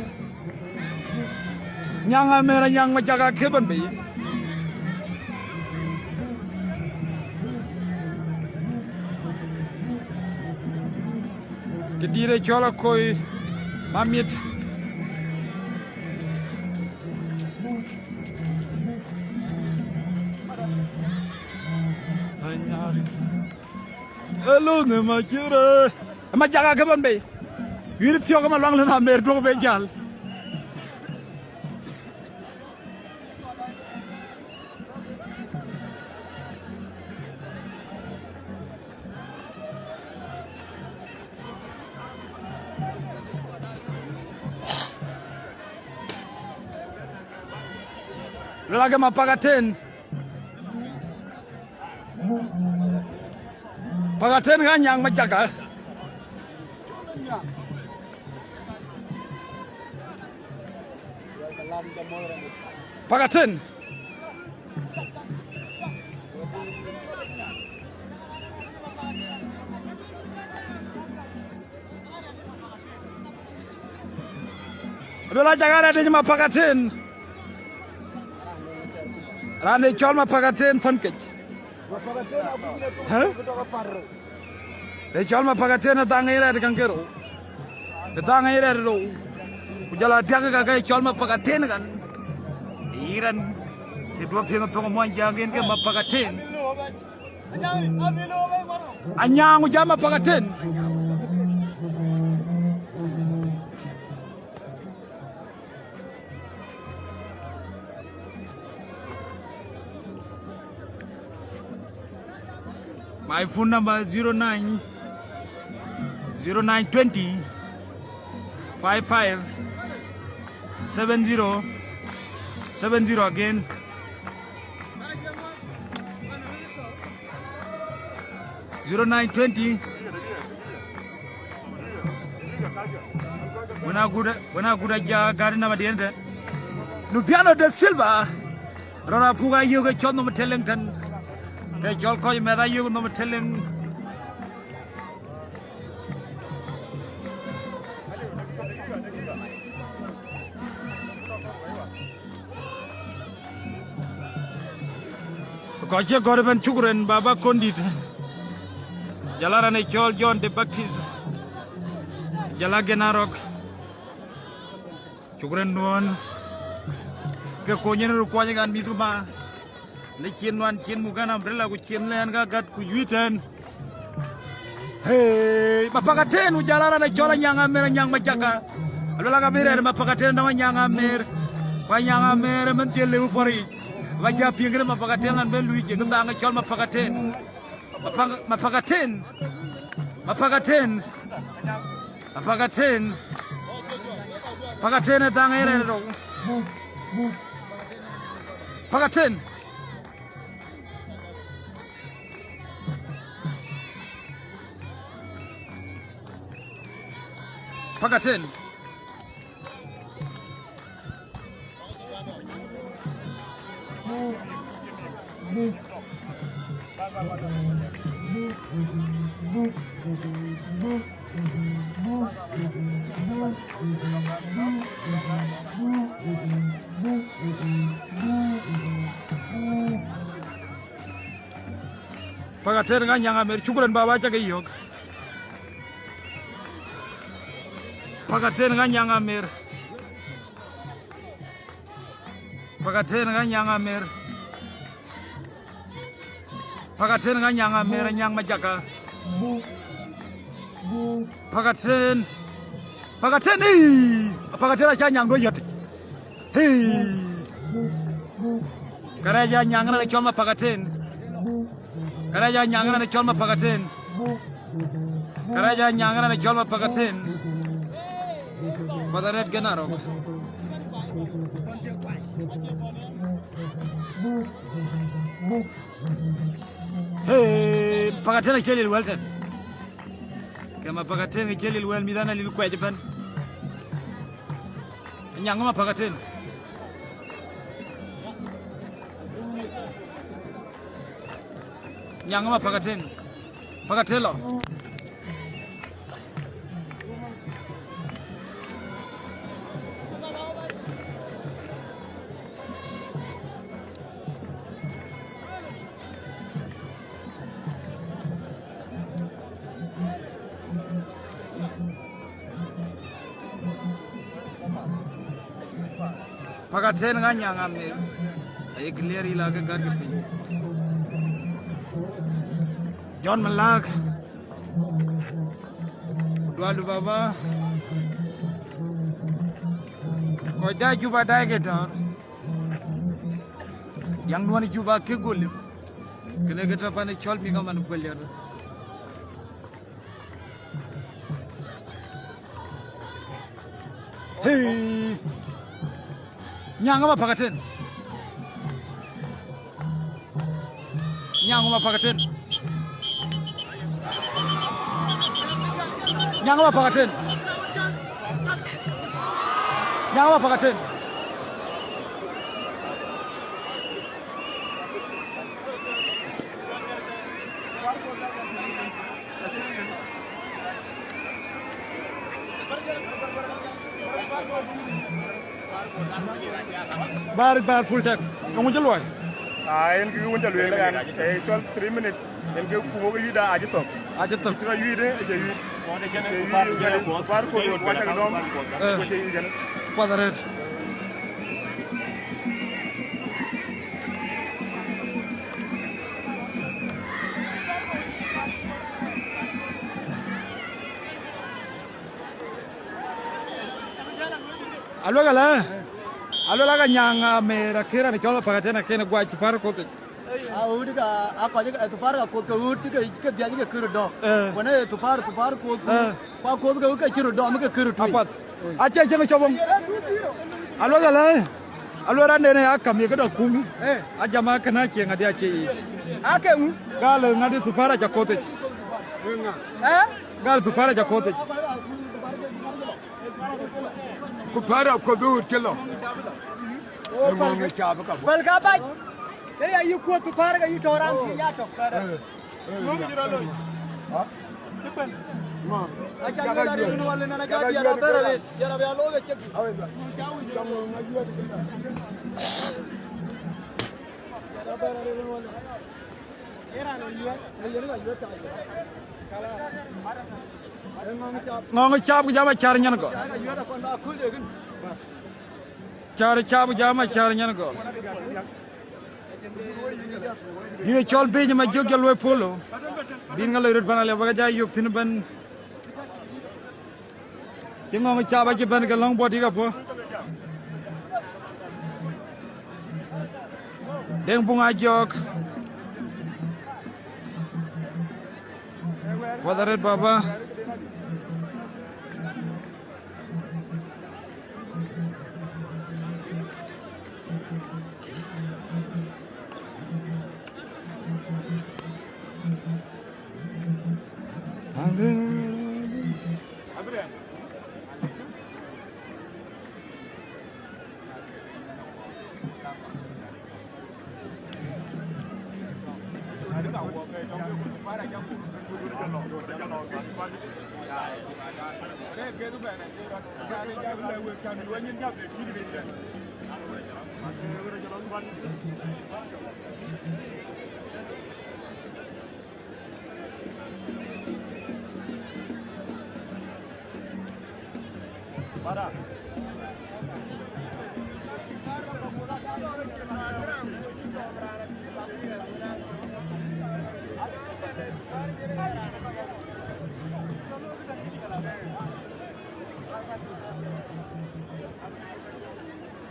Nyaŋ Amer Anyaŋ Majaka ke bɛ̈n bei. Këdït ë cɔl Akoi Mamit. Hello, ne ma cï rëër. Majaka ke bɛ̈n bei. Wïïr thiɔ̈k ë Maluaŋ lënh Amer duɔ̈k ben jäl. Luel ake Mapakaten. Pakaten ka Anyaŋ Majaka. Pakaten. Luel Ajaka rɛ̈t yic Mapakaten. Raan ë cɔl Mapakaten thɔn kec. Hä? Ë cɔl Mapakaten ë dhaŋ ë rɛ̈t kaŋ ke rou. Ë dhaŋ ë rɛ̈t rou. Ku jɔl a diäk ka ke cɔl Mapakaten kan. Yiran cï duɔ̈p piŋ thoŋ muɔny jaŋ en ke Mapakaten. Anyaŋ ku jam Mapakaten. My phone number zero nine, zero nine twenty, five five, seven zero, seven zero again. Zero nine twenty. Wën a gut, wën a gut aja gari nama diɛn tɛn. Lupiano de Silva. Rɔt apuk ayök ë cɔl nhom tëlëŋ tɛn. Ke cɔl kɔc mɛth ayök nhom tëlëŋ. Kɔc cï gɔ̈t ëbɛ̈n, cukren baba kondït. Jɔl a raan ë cɔl John the Baptist. Jɔl a Gen Arok. Cukren duɔ̈n. Ke kony en röt kuany kan mïth ma. Në cien nuan, cien muk kan umbrella, ku cien lɛ̈ɛ̈n ka gät ku yuiit tɛ̈n. Hey, Mapakaten, ku jɔl a raan ë cɔl Anyaŋ Amer, Anyaŋ Majaka. Aluel aka bï rɛ̈ɛ̈r Mapakaten dɔŋ Anyaŋ Amer. Ku Anyaŋ Amer ëmën cï lëu puɔ̈r yic. Ba jɔ piŋ kënë Mapakaten lan ben lui cï kë dhaŋ ë cɔl Mapakaten. Mapaka-, Mapakaten. Mapakaten. Mapakaten. Pakaten ë dhaŋ ë rɛ̈ɛ̈r rou. Pakaten. Pakaten. Pakaten ŋa nyaŋ Amer, cukran baba, ca ke yök. Pakaten ŋa nyaŋ Amer. Pakaten ŋa nyaŋ Amer. Pakaten ŋa nyaŋ Amer, nyaŋ Majaka. Pakaten. Pakaten, ii. Pakaten aca nyaŋ do yɔt. Hii. Kërɛɛc Anyaŋ raan ë cɔl Mapakaten. Kërɛɛc Anyaŋ raan ë cɔl Mapakaten. Kërɛɛc Anyaŋ raan ë cɔl Mapakaten. Path arɛ̈t Gen Arok. Hey, Pakaten acie lil wël tɛ̈n. Ke ma Pakaten acie lil wël, mïth an alil kuɛc ëbɛ̈n. Nyaŋ ma Pakaten. Nyaŋ ma Pakaten. Pakaten lɔ. Pakaten ŋa Nyaŋ Amer. Aye clear ila ke gät ke piny. John Malak. Dual Baba. Kɔc da Juba dai ke tɔ̈r. Yaŋ duɔn Juba ke golim. Kënë ke tɔ̈ pan cɔl mi kaman kuel yar. Hey. Nyaŋ ma Pakaten. Nyaŋ ma Pakaten. Nyaŋ ma Pakaten. Nyaŋ ma Pakaten. Bäär, bäär full tank. Eeŋö cï luɔi? Ah, en kë wën ca lueel, kan, eh, cɔl three minute. En kë kum wok yïda acï thök. Acï thök. Cï rɔt yïde, acï yï. Acï yï, acï yï, bar ko yot, wacha dɔm. Eh. Ko cï yï gën. Kuath arëët. Aluel ala, aluel aka Nyaŋ Amer akïr an cɔl Pakaten akën guac thupar koth. A wut ka, a kɔc, eh, thupar ka koth ke wut ke, ke dhiac ke kër dɔm. Eh. Wën, eh, thupar, thupar koth. Eh. Kua koth ke, ke cï röt dɔm ke kër tui. Apath. Acie cieŋ cɔbɔŋ. Aluel ala, aluel rande ne akam ye ke dɔ kum. Eh. Ajama kënë acie ŋadi acie yic. Ake ŋu? Gal ŋadi thupar aca koth yic. Eh? Gal thupar aca koth yic. Ku päär akuɔth wut cï lɔ. Ë ŋɔŋ ë caap ka bɔ̈. Päl ka bac. Ke ya yï kuɔth ku päär ke yï tɔ̈ raan kï ya tök. Eh, eh, ya. Ŋɔŋ cï rɔt looi. Ha? Cï päl. Ŋɔŋ. Aca lueel arëët wal, nɛn aca diɛɛr abɛ̈r arëët. Diɛɛr abï alooi ke cek. Awë, ba. Jam ŋɔŋ ayuɛt. Diɛɛr abɛ̈r arëët wal. Ŋɔŋ cap ku jam acar nyan gɔl. Car cap ku jam acar nyan gɔl. Dït ë cɔl biic ma jök jɔ luɔi polo. Dït ŋa loi röt pan alë bä ke ja yök thïn ëbɛ̈n. Cï ŋɔŋ cap acï bɛ̈n ke lɔ̈ŋ bɔt yïk apuɔ. Deŋ Buŋ Ajɔk. Kuɔth arëët baba.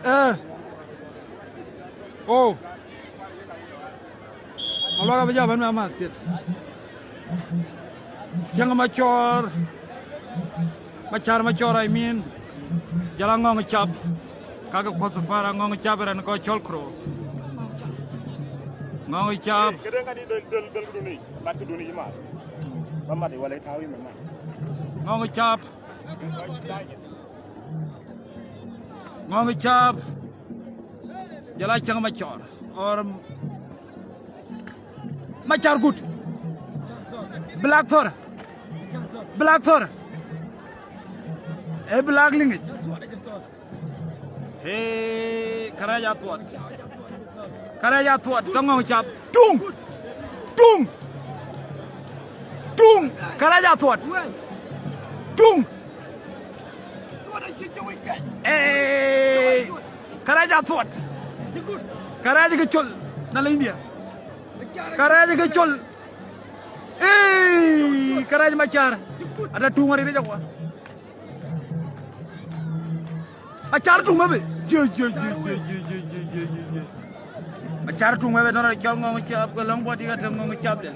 Eh. Oh. Maluak abï jɔ bɛ̈n mɛ̈m athiet. Cieŋ Macɔɔr, Macar Macɔɔr, I mean, jɔl Aŋɔŋ Cap, kakë kuɔth thupar Aŋɔŋ Cap ë rɛn kɔc cɔl Kro. Ŋɔŋ Cap. Këde ŋadi döl, döl, döl këdun yic, mat këdun yic mat. Ba mat wala tääu yïn mat. Ŋɔŋ Cap. Ŋɔŋ Cap. Jɔl a Cäŋ Macɔɔr. Or Macar Gut. Black Thor. Black Thor. Ee Black Liŋic. Ee, kärɛc athuɔt. Kärɛc athuɔt, ke Ŋɔŋ Cap. Tuŋ! Tuŋ! Tuŋ! Kärɛc athuɔt. Tuŋ! Ee, kärɛc athuɔt. Kärɛc ke col, na la India. Kärɛc ke col. Ee, kärɛc Macar. Ada tuŋ arït jakua. Acar tuŋ mebe. Jö, jö, jö. Acar tuŋ mebe, nɔn cɔl Ŋɔŋ Cap, ke lɔŋ bɔt yï ka tëŋ Ŋɔŋ Cap den.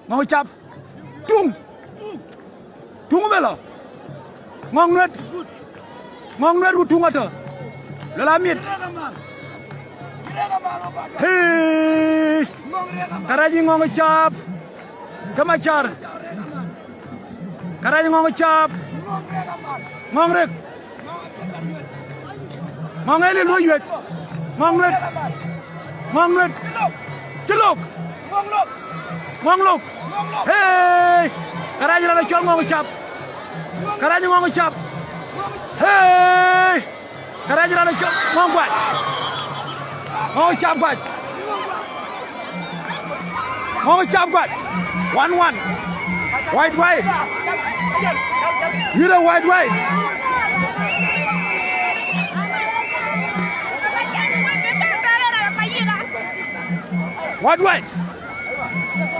Ŋɔŋ Cap. Tuŋ. Tuŋ be lɔ. Ŋɔŋ Nuet. Ŋɔŋ Nuet ku Tuŋ atɔ̈. Lɔl amit. Hii. Kärɛc Ŋɔŋ Cap. Ke Macar. Kärɛc Ŋɔŋ Cap. Ŋɔŋ Rek. Ŋɔŋ Eli luɔi yuec. Ŋɔŋ Nuet. Ŋɔŋ Nuet. Cï lok. Ŋɔŋ lok. Hey! Kärɛc raan acɔl Ŋɔŋ Cap. Kärɛc Ŋɔŋ Cap. Hey! Kärɛc raan acɔl Ŋɔŋ Guac. Ŋɔŋ Cap Guac. Ŋɔŋ Cap Guac. One one. Wide, wide. Yïn a wide, wide. Wide, wide.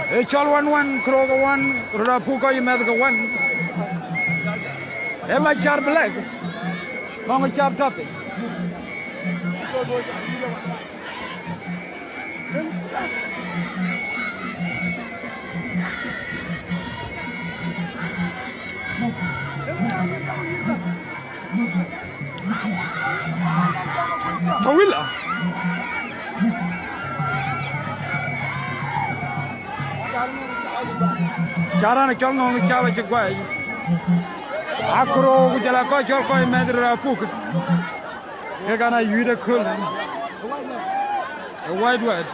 Ee cɔl one one, Kurok one, röt apuk kɔc mɛth ke one. Ee Macar Black. Ŋɔŋ Cap tɔ̈ piny. Tawila. Caran cɔl Ŋɔŋ Cap acï guai. Akuro ku jɔl a kɔc cɔl kɔc mɛth röt apuk. Kek an, ayuc ë köl. Ë wide, wide.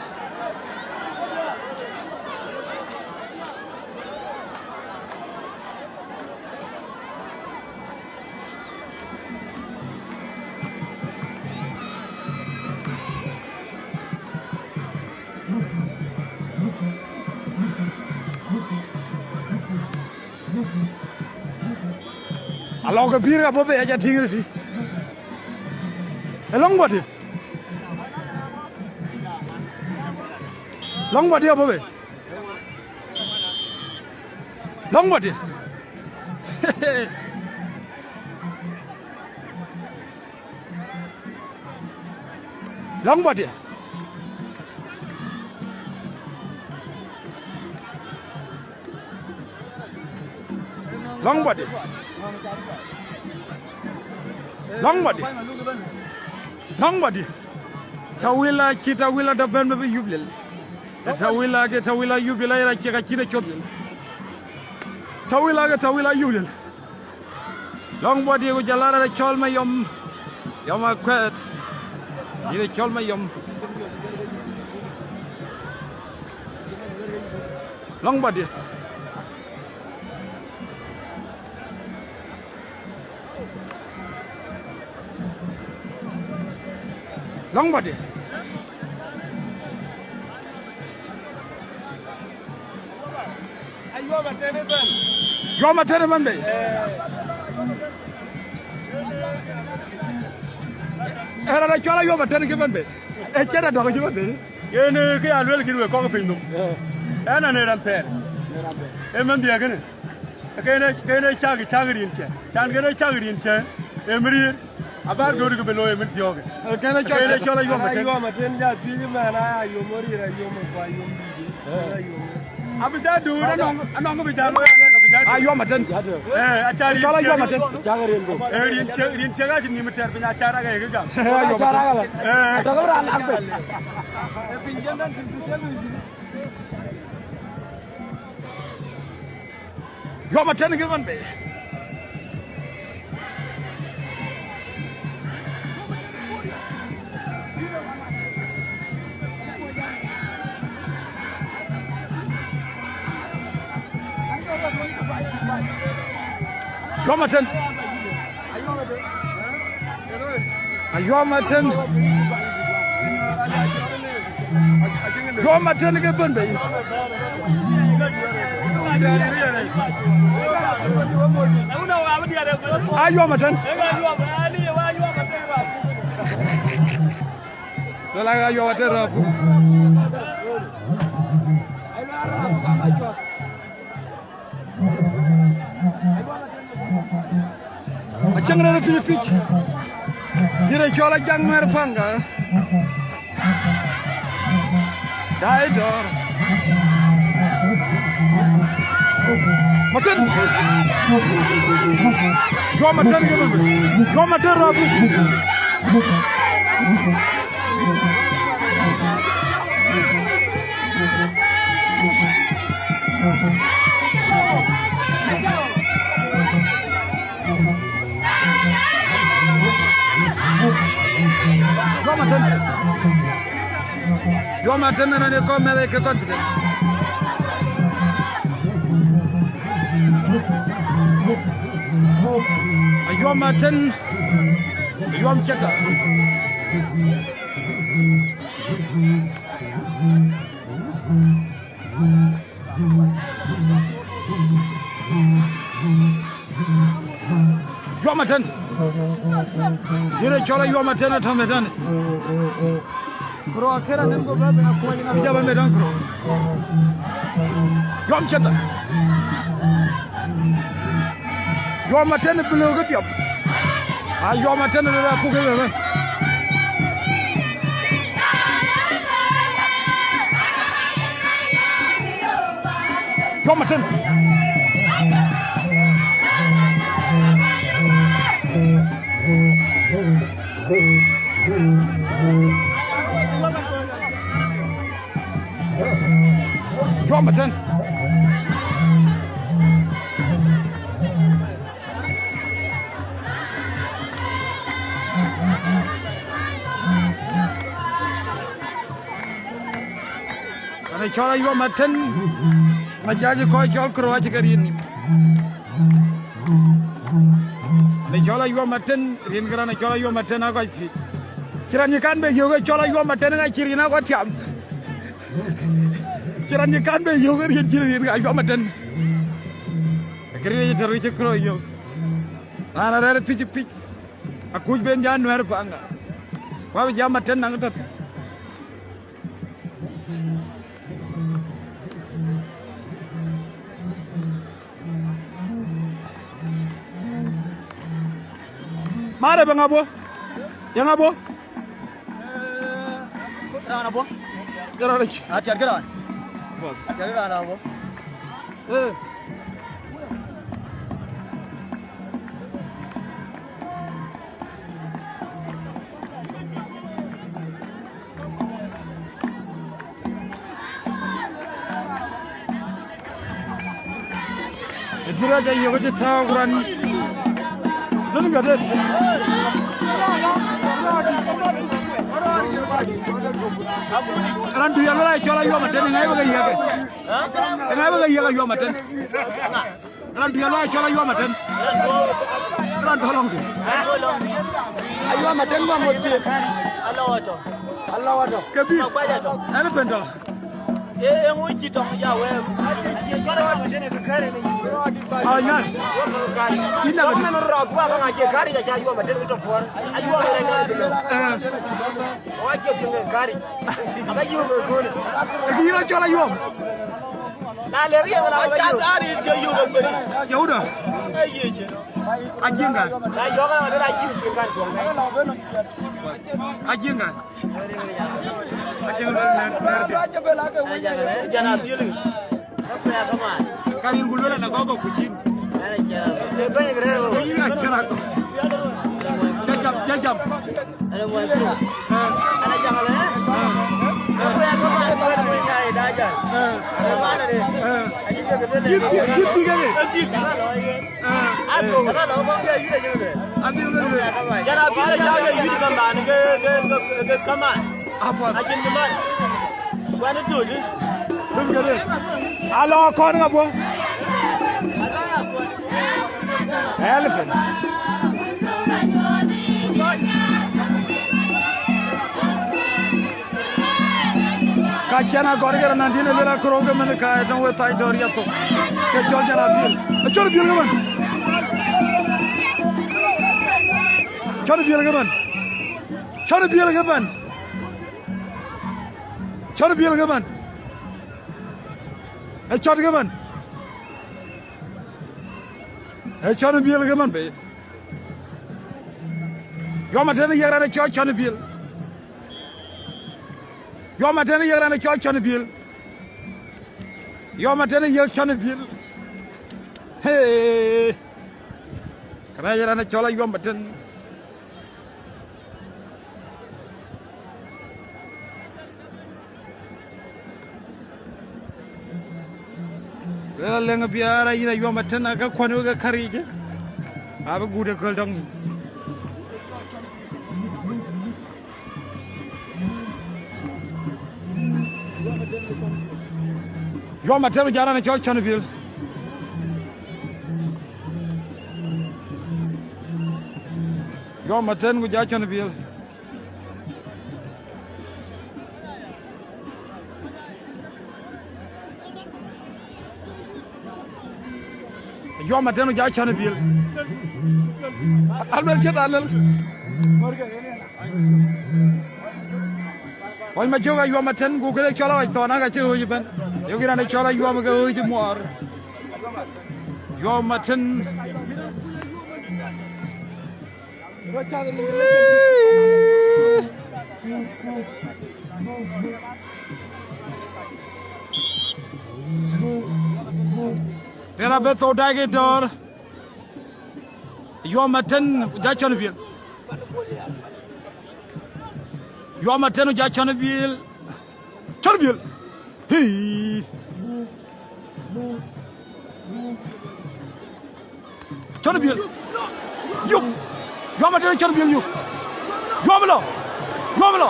Alɔ ke pïïr ka bɔ̈ bei, aca tïŋ rëtï. Ë lɔ̈ŋ bɔ̈ tï. Lɔ̈ŋ bɔ̈ tï abɔ̈ bei. Lɔ̈ŋ bɔ̈ tï. Lɔ̈ŋ bɔ̈ tï. Lɔ̈ŋ bɔ̈ tï. Lɔ̈ŋ bɔ̈ tï. Lɔ̈ŋ bɔ̈ tï. Tawila cï Tawila dɔ̈ bɛ̈n bï yup lel. Tawila ke Tawila yup lel, ayera ciek acït ë cɔth lel. Tawila ke Tawila yup lel. Lɔ̈ŋ bɔ̈ tï ku jɔl a raan cɔl Mayɔm. Yɔm Akuɛɛt. Yïn ë cɔl Mayɔm. Lɔ̈ŋ bɔ̈ tï. Lɔ̈ŋ bɔ̈ tï. Yuɔm atɛ̈n ëbɛ̈n bei. Ee raan acɔl Ayuɔm atɛ̈n kï bɛ̈n bei. Ee ciɛ̈t adɔ̈k cï bɛ̈n bei. Yen, ee, kë ya lueel kïn wek kɔc piny nhom. Ee. Ɛn anë raan thɛɛr. Ee mɛnhdiɛ̈ kënë. Kënë, kënë cak, cak rin cɛ. Can kënë cak rin cɛ. Ee mïriër. Abar gööt kë bï looi ë mïn thiɔ̈ɔ̈kë. Kën ë cɔl, kën ë cɔl Ayuɔm Atën. Ayuɔm Atën ja thiëëc ëmɛn, aa Ayuɔm ɣöt rïïr, Ayuɔm ë ku Ayuom dïït. Ee. Ayuɔm. Abï ja duut, anɔŋ, anɔŋ bï ja looi, abï ja duut. Ayuɔm Atën. Ee, aca riɛn cɔl Ayuɔm Atën. Cak riɛn gok. Ee, riɛn ciëk, riɛn ciëk acï nïïm tɛ̈r piny, aca rak ë kë gam. Ayuɔm Atën. Ee. Atɔ̈ ke bï raan lak bei. Ayuɔm Atën kë bɛ̈n bei. Ayuɔm Atën. Ayuɔm Atën. Ayuɔm Atën ke bɛ̈n bei. Ayuɔm Atën. Lala Ayuɔm Atën rap. Acäŋ rɛ̈t ë pic pic. Dït ë cɔl Ajak Nuɛɛr Panga. Dai dɔ̈ɔ̈r. Matën. Ayuɔm Atën ke bɛ̈n bei. Ayuɔm Atën rap. Ayuɔm Atën. Ayuɔm Atën ënɔn ë kɔn mɛth ë ke confident. Ayuɔm Atën. Ayuɔm Ceta. Ayuɔm Atën. Dït ë cɔl Ayuɔm Atën atɔ̈ mɛtɛn. Kuro akëra nem go bɛ bɛ kuɔny ŋa. Jaba mɛtɛn kuro. Ayuɔm Ceta. Ayuɔm Atën bï lëu ke dhiɔp. Ayuɔm Atën rɛ̈ɛ̈r apuk ë bɛ̈n. Ayuɔm Atën. Ayuɔm Atën. Ɣɛn ë cɔl Ayuɔm Atën, ajac kɔc cɔl Kuro acï ke riɛn nïm. Ɣɛn ë cɔl Ayuɔm Atën, riɛn ke raan ë cɔl Ayuɔm Atën akɔc piëc. Cï raan yï kan bɛ yök ë cɔl Ayuɔm Atën, ŋa cï riɛn akɔc tiam. Cï raan yï kan bɛ yök ë riɛn cï riɛn ke Ayuɔm Atën. Kërɛɛc tɛ̈ röt cï Kuro yök. Raan arɛ̈ɛ̈r pic pic. Akuc ben ja Nuɛɛr Panga. Ku abï jam Atën naŋ tɔ̈ thïn. Marë bë ŋa bɔ̈? Ye ŋa bɔ̈? Raan abɔ̈. Ye raan rɛc. Atiɛtkë raan. Atiɛtkë raan abɔ̈. Ee. Ë tïr acä yök cï thääu ku raan. Lɔ̈ŋ jɔt en. Raan tui aluel acɔl Ayuɔm Atën, ë ŋa bï ke yiëk? Ë ŋa bï ke yiëk Ayuɔm Atën? Raan tui aluel acɔl Ayuɔm Atën. Raan tɔ̈ lɔŋ tui. Ayuɔm Atën bä mɔ̈th thiëëk. Alɔ̈u atɔ̈. Alɔ̈u atɔ̈. Ke bï. Elephant tɔ̈. Ee, ee, ŋö cï tɔŋ ja wɛɛk? Ye cɔl Ayuɔm Atën ke kääri në yïn. Awa nyar. Yïn na mɛn rɔɔk wa ka ŋa cie kääri ja Ayuɔm Atën ke tɔ̈ puɔ̈r. Ayuɔm Atën ke tɔ̈. Ee. Wa cie piŋ ke kääri. Aka yï ke köölë. Ke yïn rɔt cɔl Ayuɔm. Na lek yen wala ba yök. Aca dhar yït ke yök ëbën. Yehuda. Ee yic. Ajiŋ ŋa? Na yök ala la cï cï kan tuɔŋ. Ajiŋ ŋa? Ajiŋ ŋa? Jana dhil. Ka rin ku luel na gɔgɔ ku cin. Ee bɛ̈ny rɛ̈ɛ̈r. Ee yïn a cïn a gɔk. Jajam, jajam. Yïn thï, yïn thï keke. Adhil, adhil. Jana bï la jam ye yïn kaman ke, ke, ke, ke, ke kaman. Apuɔth. Acïn kaman. Wan tuuc. Bï kede. Alɔ kɔn ŋa bɔ? Elephant. Ka cïn agɔr ke raan adïn ë luel akërou ke mɛnh ka ë tɔŋ we thany dɔ̈ɔ̈r yathok. Ke cɔl jana biël. Acɔl biël ke mɛn. Cɔl biël ke mɛn. Cɔl biël ke mɛn. Cɔl biël ke mɛn. Ë cɔt ke mɛn. Ë cɔt biël ke mɛn bei. Yuɔm atɛ̈n yek raan ë cɔl cɔn biël. Yuɔm atɛ̈n yek raan ë cɔl cɔn biël. Yuɔm atɛ̈n yek cɔn biël. Hey. Kërɛɛc raan ë cɔl ayuɔm atɛ̈n. Luel alëŋ biäär ayïn ayuɔm atɛ̈n ake kuɔn wek ë kärïc, abï guut ë köl dɔŋ. Yuɔm atɛ̈n ku jɔ raan ë cɔl cɔn biël. Yuɔm atɛ̈n ku jɔ cɔn biël. Yuɔm atɛ̈n ku jɔ cɔn biël. Aluel cït alel. Ɣɔc ma cök ayuɔm atɛ̈n ku këde cɔl awac thɔn aka cï ɣööc ëbɛ̈n. Yok raan ë cɔl ayuɔm ke ɣööc muɔɔr. Yuɔm atɛ̈n. Rɛ̈ɛ̈r abë thou daai ke dɔ̈ɔ̈r. Yuɔm atɛ̈n ku jɔ cɔn biël. Yuɔm atɛ̈n ku jɔ cɔn biël. Cɔn biël. Hii. Cɔn biël. Yup. Yuɔm atɛ̈n cɔn biël yup. Yuɔm lɔ. Yuɔm lɔ.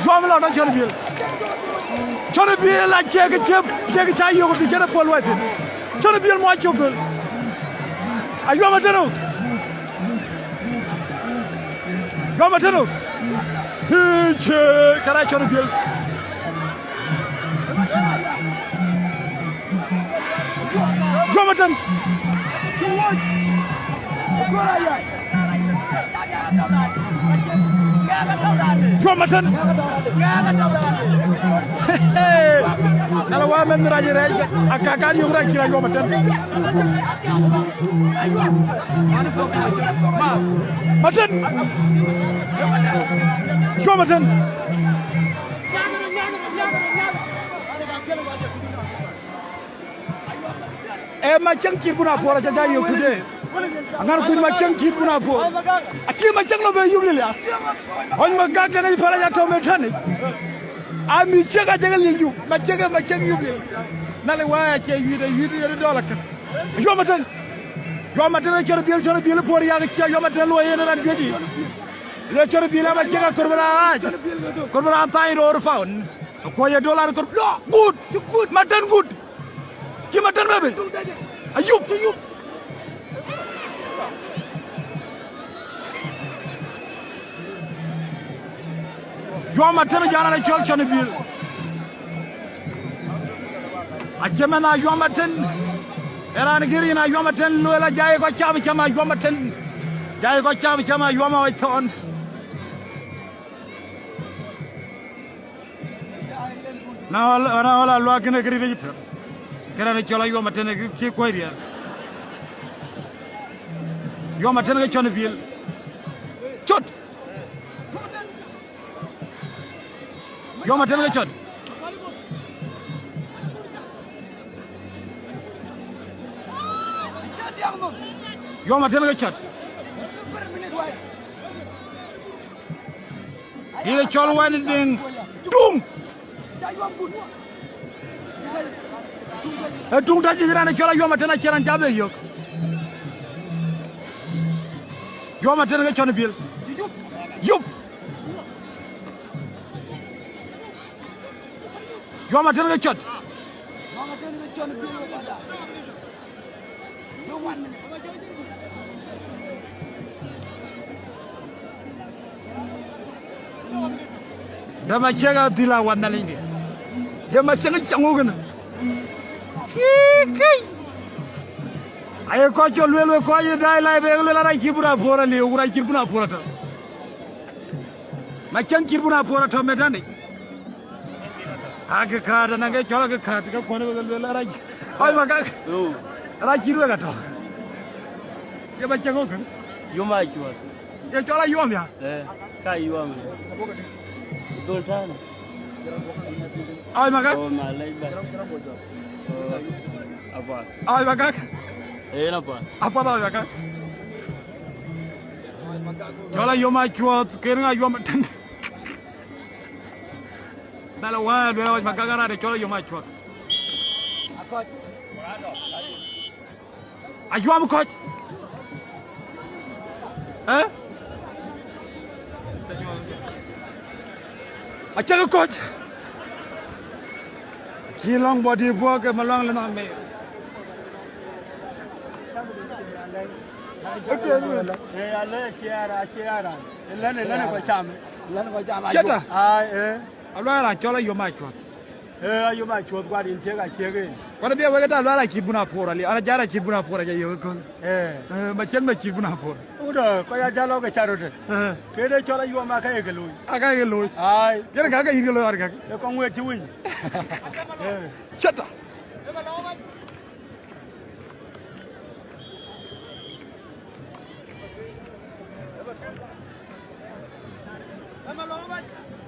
Yuɔm lɔ na cɔn biël. Cɔn biël acie kë cë, acie kë ca yök të cïn ë puɔl wɛ̈t thïn. Cɔn biël muɔc cök dhöl. Ayuɔm atɛ̈n. Yuɔm atɛ̈n. Hii, cie kërac cɔn biël. Yuɔm atɛ̈n. Yuɔm atɛ̈n. Ala wa mɛn rac rɛc, aka kan yök rac kï ra yuɔm atɛ̈n. Matɛ̈n. Yuɔm atɛ̈n. Ee Macäŋ cït bun apuɔl aca jai yök today. Aŋän kuc Macäŋ cït bun apuɔl. Acï Macäŋ lɔ be yup lil ya. Ɣɔny ma gak deŋ aci päl aca tɔ̈u me täni. Ami ciek acï ke lil yup. Macäŋ, Macäŋ yup lil. Nali waai acie yuit, ee yuit yen dɔl akën. Yuɔm atɛ̈n. Yuɔm atɛ̈n acɔl biël, cɔl biël puɔr yak cia yuɔm atɛ̈n luɔi yen raan juëc yic. Le cɔl biël ama ciek akor bï raan ɣaac. Kor bï raan thany roor faun. Akuɔc ë dolar kor. Lɔ, gut, gut, Matɛ̈n gut. Cï Matɛ̈n bɛ bei. Ayup, ayup. Yuɔm atɛ̈n jana la cɔl cɔn biël. Acie mɛn ayuɔm atɛ̈n. Ë raan gir yen ayuɔm atɛ̈n lueel ajai kɔc cam cam ayuɔm atɛ̈n. Jai kɔc cam cam ayuɔm awec thɔn. Na ɣɔl, na ɣɔl aluak kënë kë rït ë cï tɛ̈r. Kënë cɔl Ayuɔm Atën kë cï kuɔ̈c riɛl. Yuɔm Atën ke cɔn ë biël. Cɔt. Yuɔm Atën ke cɔt. Yuɔm Atën ke cɔt. Dït ë cɔl Wɛn Deŋ. Tuŋ. Ë tuŋ tɔ̈ cï raan ë cɔl Ayuɔm Atën acïn raan ca bɛ yök. Yuɔm Atën ke cɔn ë biël. Yup. Yuɔm Atën ke cɔt. Dama ciek adhil a wan Nhialic dië. Dama ciek cäŋ wok kënë. Cï këc. Aye kɔc cɔ lueel wek kɔc ë daai lai bek lueel arac cït bun apuɔ̈r aliu, ku rac cït bun apuɔ̈r atɔ̈. Ma cäŋ cït bun apuɔ̈r atɔ̈ metanic. Akë kaat, anɔŋ ke cɔl akë kaat, ke kuɔn wek lueel arac. Ɔi, ma kak. Yo. Arac cït wek atɔ̈. Ye ma cäŋ wok kënë. Yuɔm Acuɔth. Ye cɔl Ayuɔm ya? Eh, ka Ayuɔm. Dhöl tän. Ɔi, ma kak. Oh, malec ba. Oh, apuɔth. Ɔi, ma kak. Eh, na apuɔth. Apuɔth, ɔi, ma kak. Cɔl Ayuɔm Acuɔth, kën ŋa Ayuɔm Atën. Dhal wä, luel awäc ma gak arade cɔl Ayuɔm Acuɔth. Ayuɔm kɔc. Eh? Acäk kɔc. Cï lɔŋ bɔ̈ dï buɔk ke Maluaŋ lë nɔm mei. Eh, alë acie ara, acie ara. Lɛn, lɛn kɔc cam. Lɛn kɔc cam. Cï ta. Ai, eh. Aluaŋ raan cɔl Ayuɔm Acuɔth. Eh, Ayuɔm Acuɔth, guar yïn ciek aciek en. Kɔn bï wek da luaŋ cït bun apuɔ̈r ali. Ana jara cït bun apuɔ̈r aja yök köl. Eh. Eh, ma cien ma cït bun apuɔ̈r. Udo, kɔc ajal lɔ ke car röt. Eh. Këde cɔl Ayuɔm aka ye ke looi. Aka ye ke looi. Ai. Yen ka ke yïn ke looi ar ka. E kɔŋ wet cï winy. Eh. Cï ta.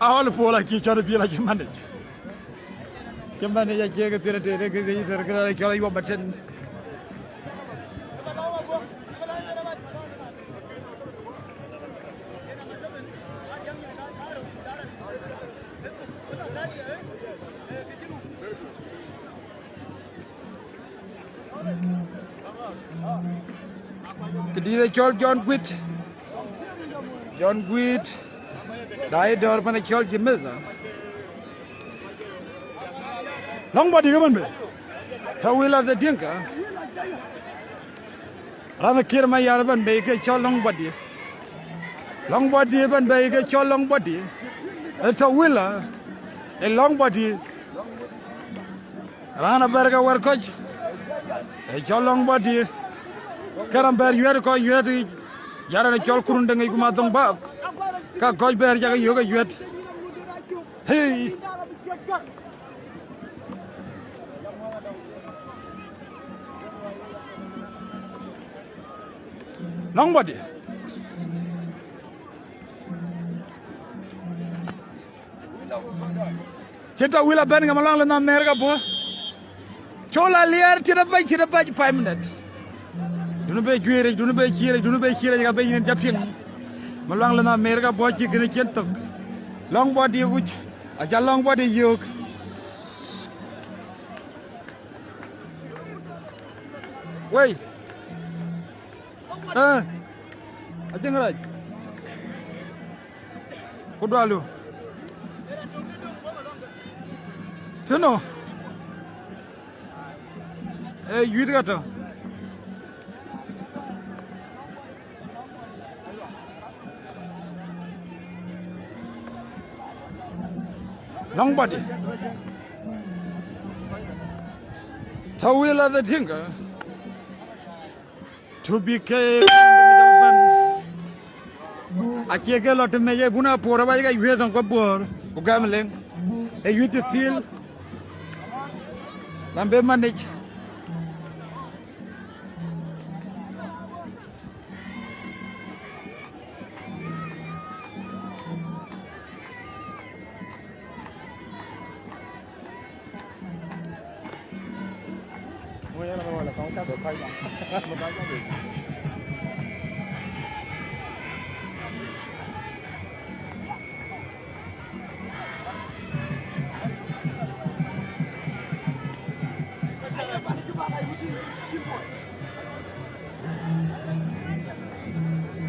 Ahɔl Puɔl acï cɔl ë piɛl acï manec. Cï manec acie ke thiëër tëde ke ke yï thër kënë cɔl Ayuɔm Atën. Këdït ë cɔl John Guit. John Guit. Daai dɔ̈ɔ̈r pan ë cɔl Jimith. Lɔ̈ŋ bɔ̈ dï ke bɛ̈n bei. Tɔ̈ Wila the Dinka. Raan ë Kiir Mayar bɛ̈n bei ke cɔl Lɔ̈ŋ bɔ̈ dï. Lɔ̈ŋ bɔ̈ dï bɛ̈n bei ke cɔl Lɔ̈ŋ bɔ̈ dï. Ë tɔ̈ Wila. Ë Lɔ̈ŋ bɔ̈ dï. Raan abɛ̈r ke wɛ̈r kɔc, ë cɔl Lɔ̈ŋ bɔ̈ dï. Kë raan bɛ̈r yuɛ̈t kɔc yuɛ̈t yic, jal raan ë cɔl Kurun Deŋ yic ku Madhöŋ Bak. Ka kɔc bɛ̈r cak yök ë yuɛ̈t. Hei. Lɔ̈ŋ bɔ̈ dï. Cï tɔ̈ Wila bɛ̈n ke Maluaŋ lë nɔm mɛɛr ke bɔ̈. Col aliɛɛr tiët abac, tiët abac, five minute. Dunë be juëëric, dunë be ciëric, dunë be ciëric, ka be yïn ca piŋ. Maluaŋ lë nɔm mɛɛr ke bɔ̈ cï kënë cien thök. Lɔ̈ŋ bɔ̈ dï kuc, aca Lɔ̈ŋ bɔ̈ dï yök. Wei. Eh. Acïn rac. Ku dualu. Tëno. Eh, yuit ka tɔ̈. Lɔ̈ŋ bɔ̈ dï. Tɔ̈ Wila the Dinka. Tɔ̈ bï ke acie ke lɔ të mec ë bun apuɔ̈r aba yek ayuëth nɔm ke Bor ku gäm leŋ. Ë yuëth cï thil. Ram be manage.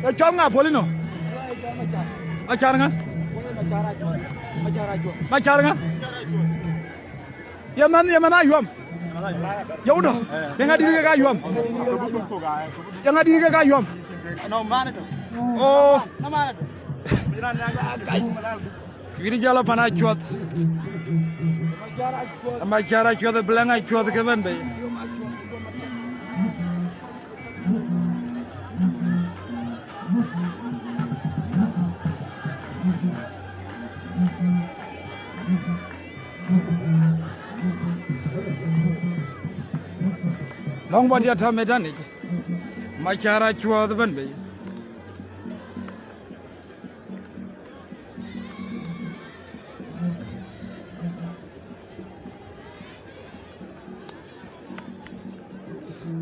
Ë cɔl ŋa, Paulino? Macar ŋa? Macar ŋa? Ye mɛn, ye mɛn Ayuɔm. Ye wudɔ. Ye ŋa dït kek Ayuɔm? Ye ŋa dït kek Ayuɔm? Oh. Wït jɔl pan Acuɔth. Macar Acuɔth, bï lɛŋ Acuɔth ke bɛ̈n bei. Lɔ̈ŋ bɔt ya tɔ̈ mëdanic, Macar Acuɔth bɛ̈n bei.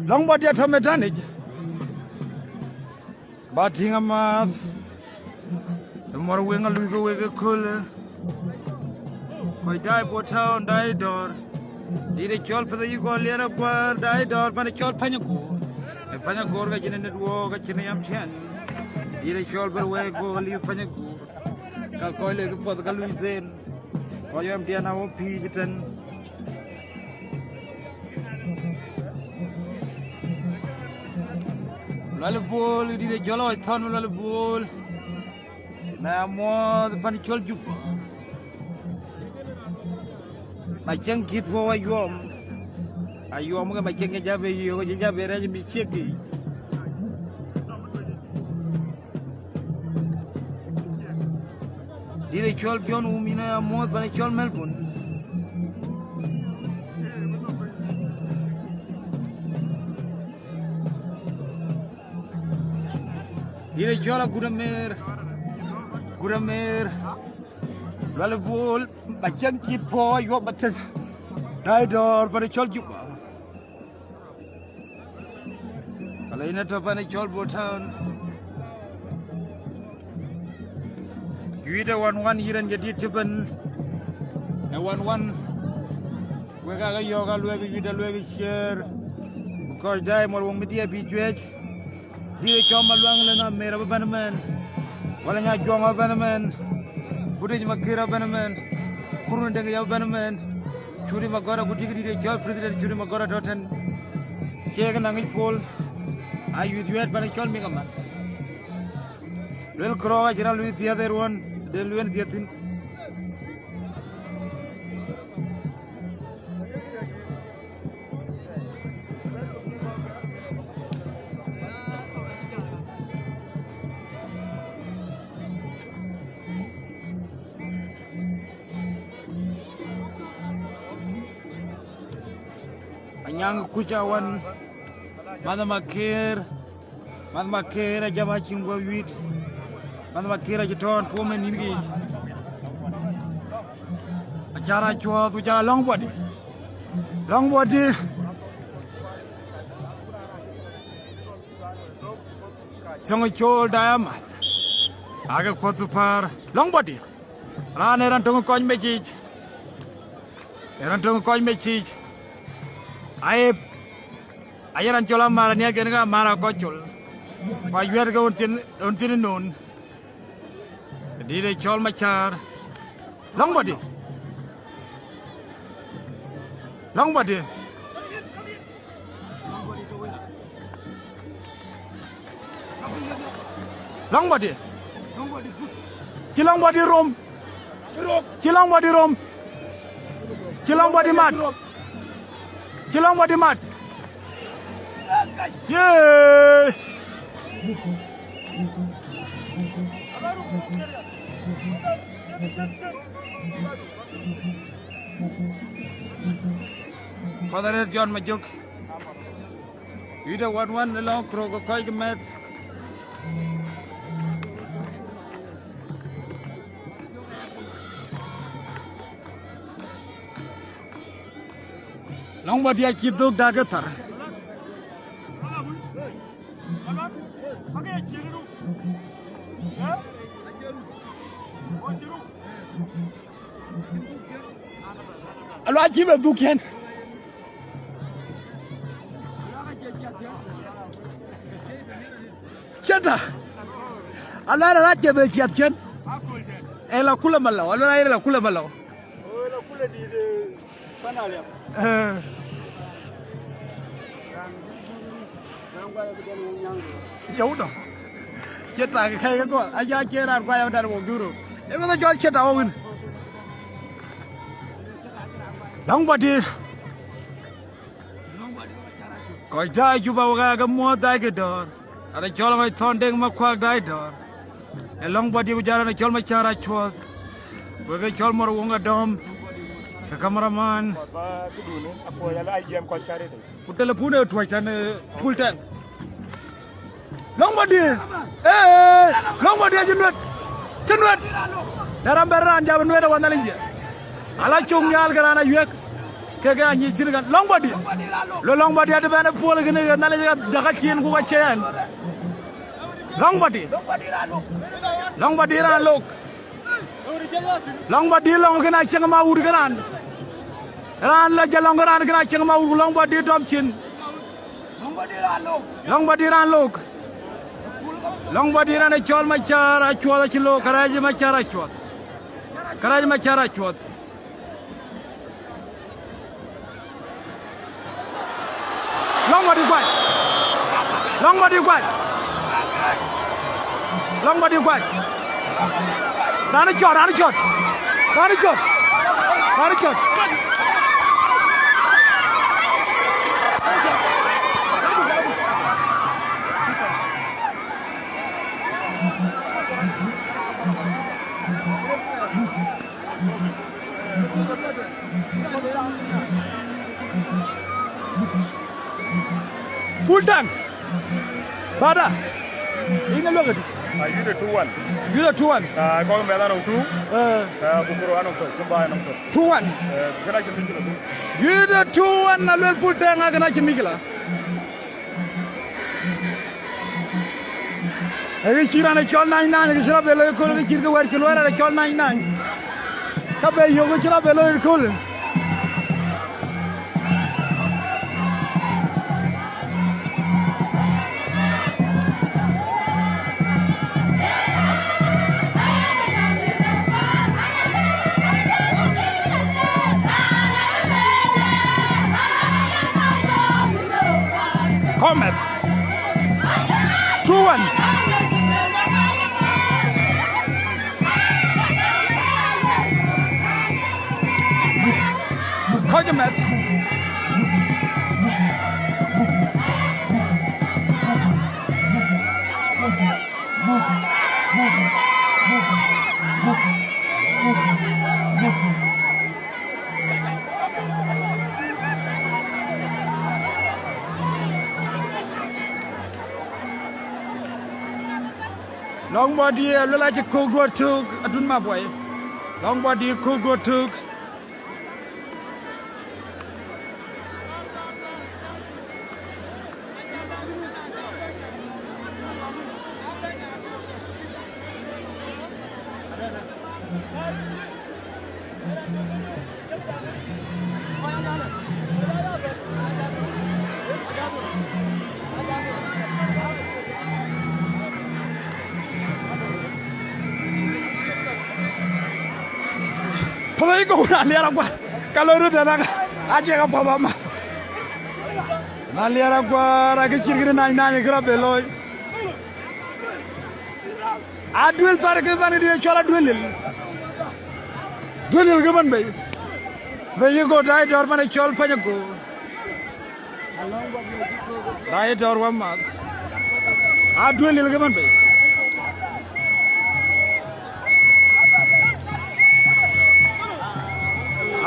Lɔ̈ŋ bɔt ya tɔ̈ mëdanic, ba tïŋ amääth. Ë mɔr weŋ alui ke wek ëköölë. Kɔc daai Bor Town, daai dɔ̈ɔ̈r. Dït ë cɔl Peth Ayï Gɔl Liɛr Aguäär, daai dɔ̈ɔ̈r pan ë cɔl Pany Agoor. Ë Pany Agoor ka cïn network, ka cïn yam tiɛn. Dït ë cɔl bɛ̈r wek go liu Pany Agoor. Ka kɔc lek puɔth ka lui then. Kɔc yam tiɛn a wɔ pïïc tën. Lual Bol, dït ë jɔl ɣɔc thɔn Lual Bol. Na muɔɔth pan cɔl Jup. Macäŋ kït puɔ̈u Ayuɔm. Ayuɔm ke Macäŋ ke jabe yök, ke jabe rɛc mi ciek kï. Dït ë cɔl John Wum, yïn aya muɔɔth pan ë cɔl Melbourne. Dït ë cɔl Agut Amer. Agut Amer. Lual Bol, Macäŋ kït puɔ̈u Ayuɔm Matën. Daai dɔ̈ɔ̈r pan ë cɔl Juba. Ala yïn atɔ̈ pan ë cɔl Bor Town. Juiit ë wan wan, yïn ë jadït cï bɛ̈n ë wan wan. Wek aa ke yɔ̈ɔ̈k aluɛk juiit aluɛk share. Because daai mɔr weŋ mi dhia bï juëc. Dït ë cɔl Maluaŋ le na Mer abï bɛ̈n ëmën. Wala nya Juɔŋ abï bɛ̈n ëmën. Kudec Makir abï bɛ̈n ëmën. Kurun Deŋ abï bɛ̈n ëmën. Curi Magɔ̈t, ku dïk dït ë cɔl President Curi Magɔ̈t atɔ̈ tën. Ciek na ŋic Pol. Ayuth yuɛɛt pan ë cɔl Mik Aman. Luel kërɔɔk acïn raan luui dhiëth ë ruɔ̈n, den lueel dhiëth thïn. Anyaŋ kuc awan, manh Makir, manh Makir ajam acïn guɔ wït, manh Makir acï tɔ̈ɔ̈n puɔ̈u ë nïn yiic. Acar Acuɔth, ku ca Lɔ̈ŋ Bɔ̈di. Lɔ̈ŋ Bɔ̈di. Thiɔ̈ŋ ë cool daai amath. Aake kuɔth päär. Lɔ̈ŋ Bɔ̈di. Raan ë raan töŋ kɔc mec yiic. Ë raan töŋ kɔc mec yiic. Aye, aye raan cɔl Amar aniɛk en ke Amar akɔc col. Ku ajuɛ̈t ke ɣön thïn, ɣön thïn ënön. Dït ë cɔl Macar. Lɔ̈ŋ Bɔ̈di. Lɔ̈ŋ Bɔ̈di. Lɔ̈ŋ Bɔ̈di. Cï Lɔ̈ŋ Bɔ̈di rom. Cï Lɔ̈ŋ Bɔ̈di rom. Cï Lɔ̈ŋ Bɔ̈di mat. Cï Lɔ̈ŋ Bɔ̈di mat. Yee. Path arëët John Majök. Wïït ë wän wän ë lɔ̈ŋ kurok ë kɔc ke mɛth. Lɔ̈ŋ bɔ̈ diac cï dhök dak ë thar. Aluac cï bɛ dhuk cien. Cïn tɔ̈. Aluac aluac cï bɛ ciɛth cien. Ë la kulë malɔu, aluac aye la kulë malɔu. Eh. Yewdɔ. Cï tak kɛ̈i ke gɔl, aja cie raan kuany abï dat wok jurö. Ë meth acɔl cï tak wok wën. Lɔ̈ŋ bɔ̈ dïïr. Kɔc daai Juba wek aa ke muɔ̈ɔ̈th daai ke dɔ̈ɔ̈r. Raan cɔl ŋɔc thɔn Deŋ Makuak daai dɔ̈ɔ̈r. Ë Lɔ̈ŋ bɔ̈ dïïr ku jal raan cɔl Macär Acuɔth. Wek ke cɔl Mɔr Woŋ Adɔm. Ke cameraman. Ku telepun ë tuɔ̈c tɛ̈n, eh, Pultɛŋ. Lɔ̈ŋ bɔ̈ dïïr. Ee, Lɔ̈ŋ bɔ̈ dïïr acï nuet. Cï nuet. Na raan bɛ̈n raan jam nuet ë wä Nhialic jɛ. Ala cök nhial ke raan awiëk. Ke ke anyic thïn kan. Lɔ̈ŋ bɔ̈ dïïr. Lo Lɔ̈ŋ bɔ̈ dïïr adï bɛ̈n ë puɔl kënë ke Nhialic ke däk acien ku ka cien. Lɔ̈ŋ bɔ̈ dïïr. Lɔ̈ŋ bɔ̈ dïïr raan lok. Lɔ̈ŋ bɔ̈ dïïr lɔ̈ŋ kënë acieŋ ma wut ke raan. Raan la jɛ lɔ̈ŋ ke raan kënë acieŋ ma wut ku Lɔ̈ŋ bɔ̈ dïïr dɔm cin. Lɔ̈ŋ bɔ̈ dïïr raan lok. Lɔ̈ŋ bɔ̈ dïïr raan ë cɔl Macär Acuɔth acï lok, kärɛc Macär Acuɔth. Kärɛc Macär Acuɔth. Lɔ̈ŋ bɔ̈ dïïr kuac. Lɔ̈ŋ bɔ̈ dïïr kuac. Lɔ̈ŋ bɔ̈ dïïr kuac. Raan cɔt, raan cɔt. Raan cɔt. Raan cɔt. Pultɛŋ. Bada. Yïn ë luɛk ëtï. Ah, yïn ë two one. Yïn ë two one. Ah, kɔc mɛth anɔŋ two. Eh. Ah, ku kuro anɔŋ tök, ku baai anɔŋ tök. Two one. Eh, kënë acïn mïcïlë. Yïn ë two one na luel Pultɛŋ akënë acïn mïcïlë. Ee kë cï raan ë cɔl Nany Nany, kë cï rɔt bɛ looi ëkööl, kë cït kë wɛ̈ɛ̈r cï luɔi raan ë cɔl Nany Nany. Ka bɛ yök kë cï rɔt bɛ looi ëkööl. Cometh. Two one. Kɔc mɛth. Lɔ̈ŋ bɔ̈ dïïr, aluel acï köök duɔ̈t tök, Adut Mabuɔi. Lɔ̈ŋ bɔ̈ dïïr köök duɔ̈t tök. Puɔth ayï kɔ̈u na liɛr aguɔ, ka loi röt tɛ̈n, acie ka puɔth amath. Na liɛr aguɔ, raan kë cït kënë Nany Nany kë rɔt bɛ looi. Aduel thar kë bɛ̈n dï cɔl Aduel lil. Duel lil kë bɛ̈n bei. Pɛ̈ny go daai dɔ̈ɔ̈r man cɔl pɛ̈ny go. Daai dɔ̈ɔ̈r wä math. Aduel lil kë bɛ̈n bei.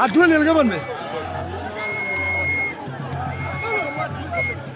Aduel lil kë bɛ̈n bei.